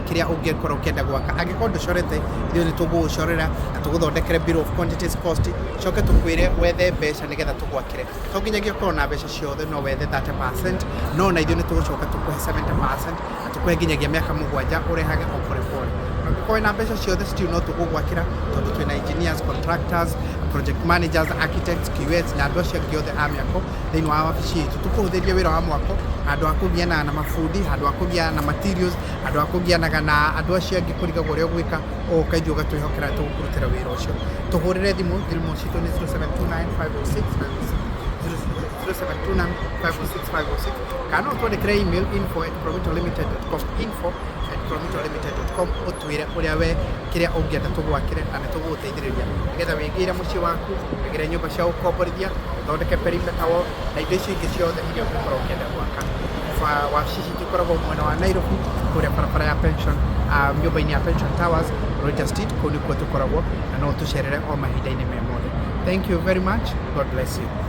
kĩrĩa ũngĩkorwo ũkĩenda gwaka. Angĩkorwo ndũcorete, ithuĩ nĩ tũgũgũcorera na tũgũthondekere bill of quantities cost, coke tũkwĩre wethe mbeca nĩgetha tũgwakĩre. To nginyagia ũkorwo na mbeca ciothe, no wethe 30%, no na ithuĩ nĩ tũgũcoka tũkũhe 70% na tũkũhe nginyagia mĩaka 7 ũrehage o pole pole. Angĩkorwo wĩna mbeca ciothe still no tũgũgwakĩra tondũ twĩna engineers, contractors, Project managers, architects, QS na andũ acio angĩ othe a mĩako thĩinĩ wa wabici itũ. Tũkũhũthĩria wĩra wa mwako handũ ha kũgianaga na mabundi, handũ ha kũgiana na materials, handũ ha kũgianaga na andũ acio angĩ kũrigagwo ũrĩa ũgwĩka, ũgoka ithuĩ ũgatwĩhokera tũgũkũrutĩra wĩra ũcio. Tũhũrĩre thimũ, thimũ citũ nĩ 0729 506 506, 0729 506 506, kana no twandĩkĩre email info@promitolimited.com, info@promitolimited.com, ũtwĩre ũrĩa we kĩrĩa ũngĩenda tũgwakĩre na nĩ tũgũgũteithĩrĩria nĩgetha wĩgĩre mũciĩ waku, wĩgĩre nyũmba cia gũkomborithia, ũthondeke perimeter wall na indo icio ingĩ ciothe iria ũngĩkorwo ũkĩenda gwaka. Wabici citũ ikoragwo mwena wa Nairobi kũrĩa barabara ya Pension, nyũmba-inĩ ya Pension Towers, Roger Street, kũu nĩkuo tũkoragwo na no tũcerere o mahinda-inĩ me mothe. Thank you very much. God bless you.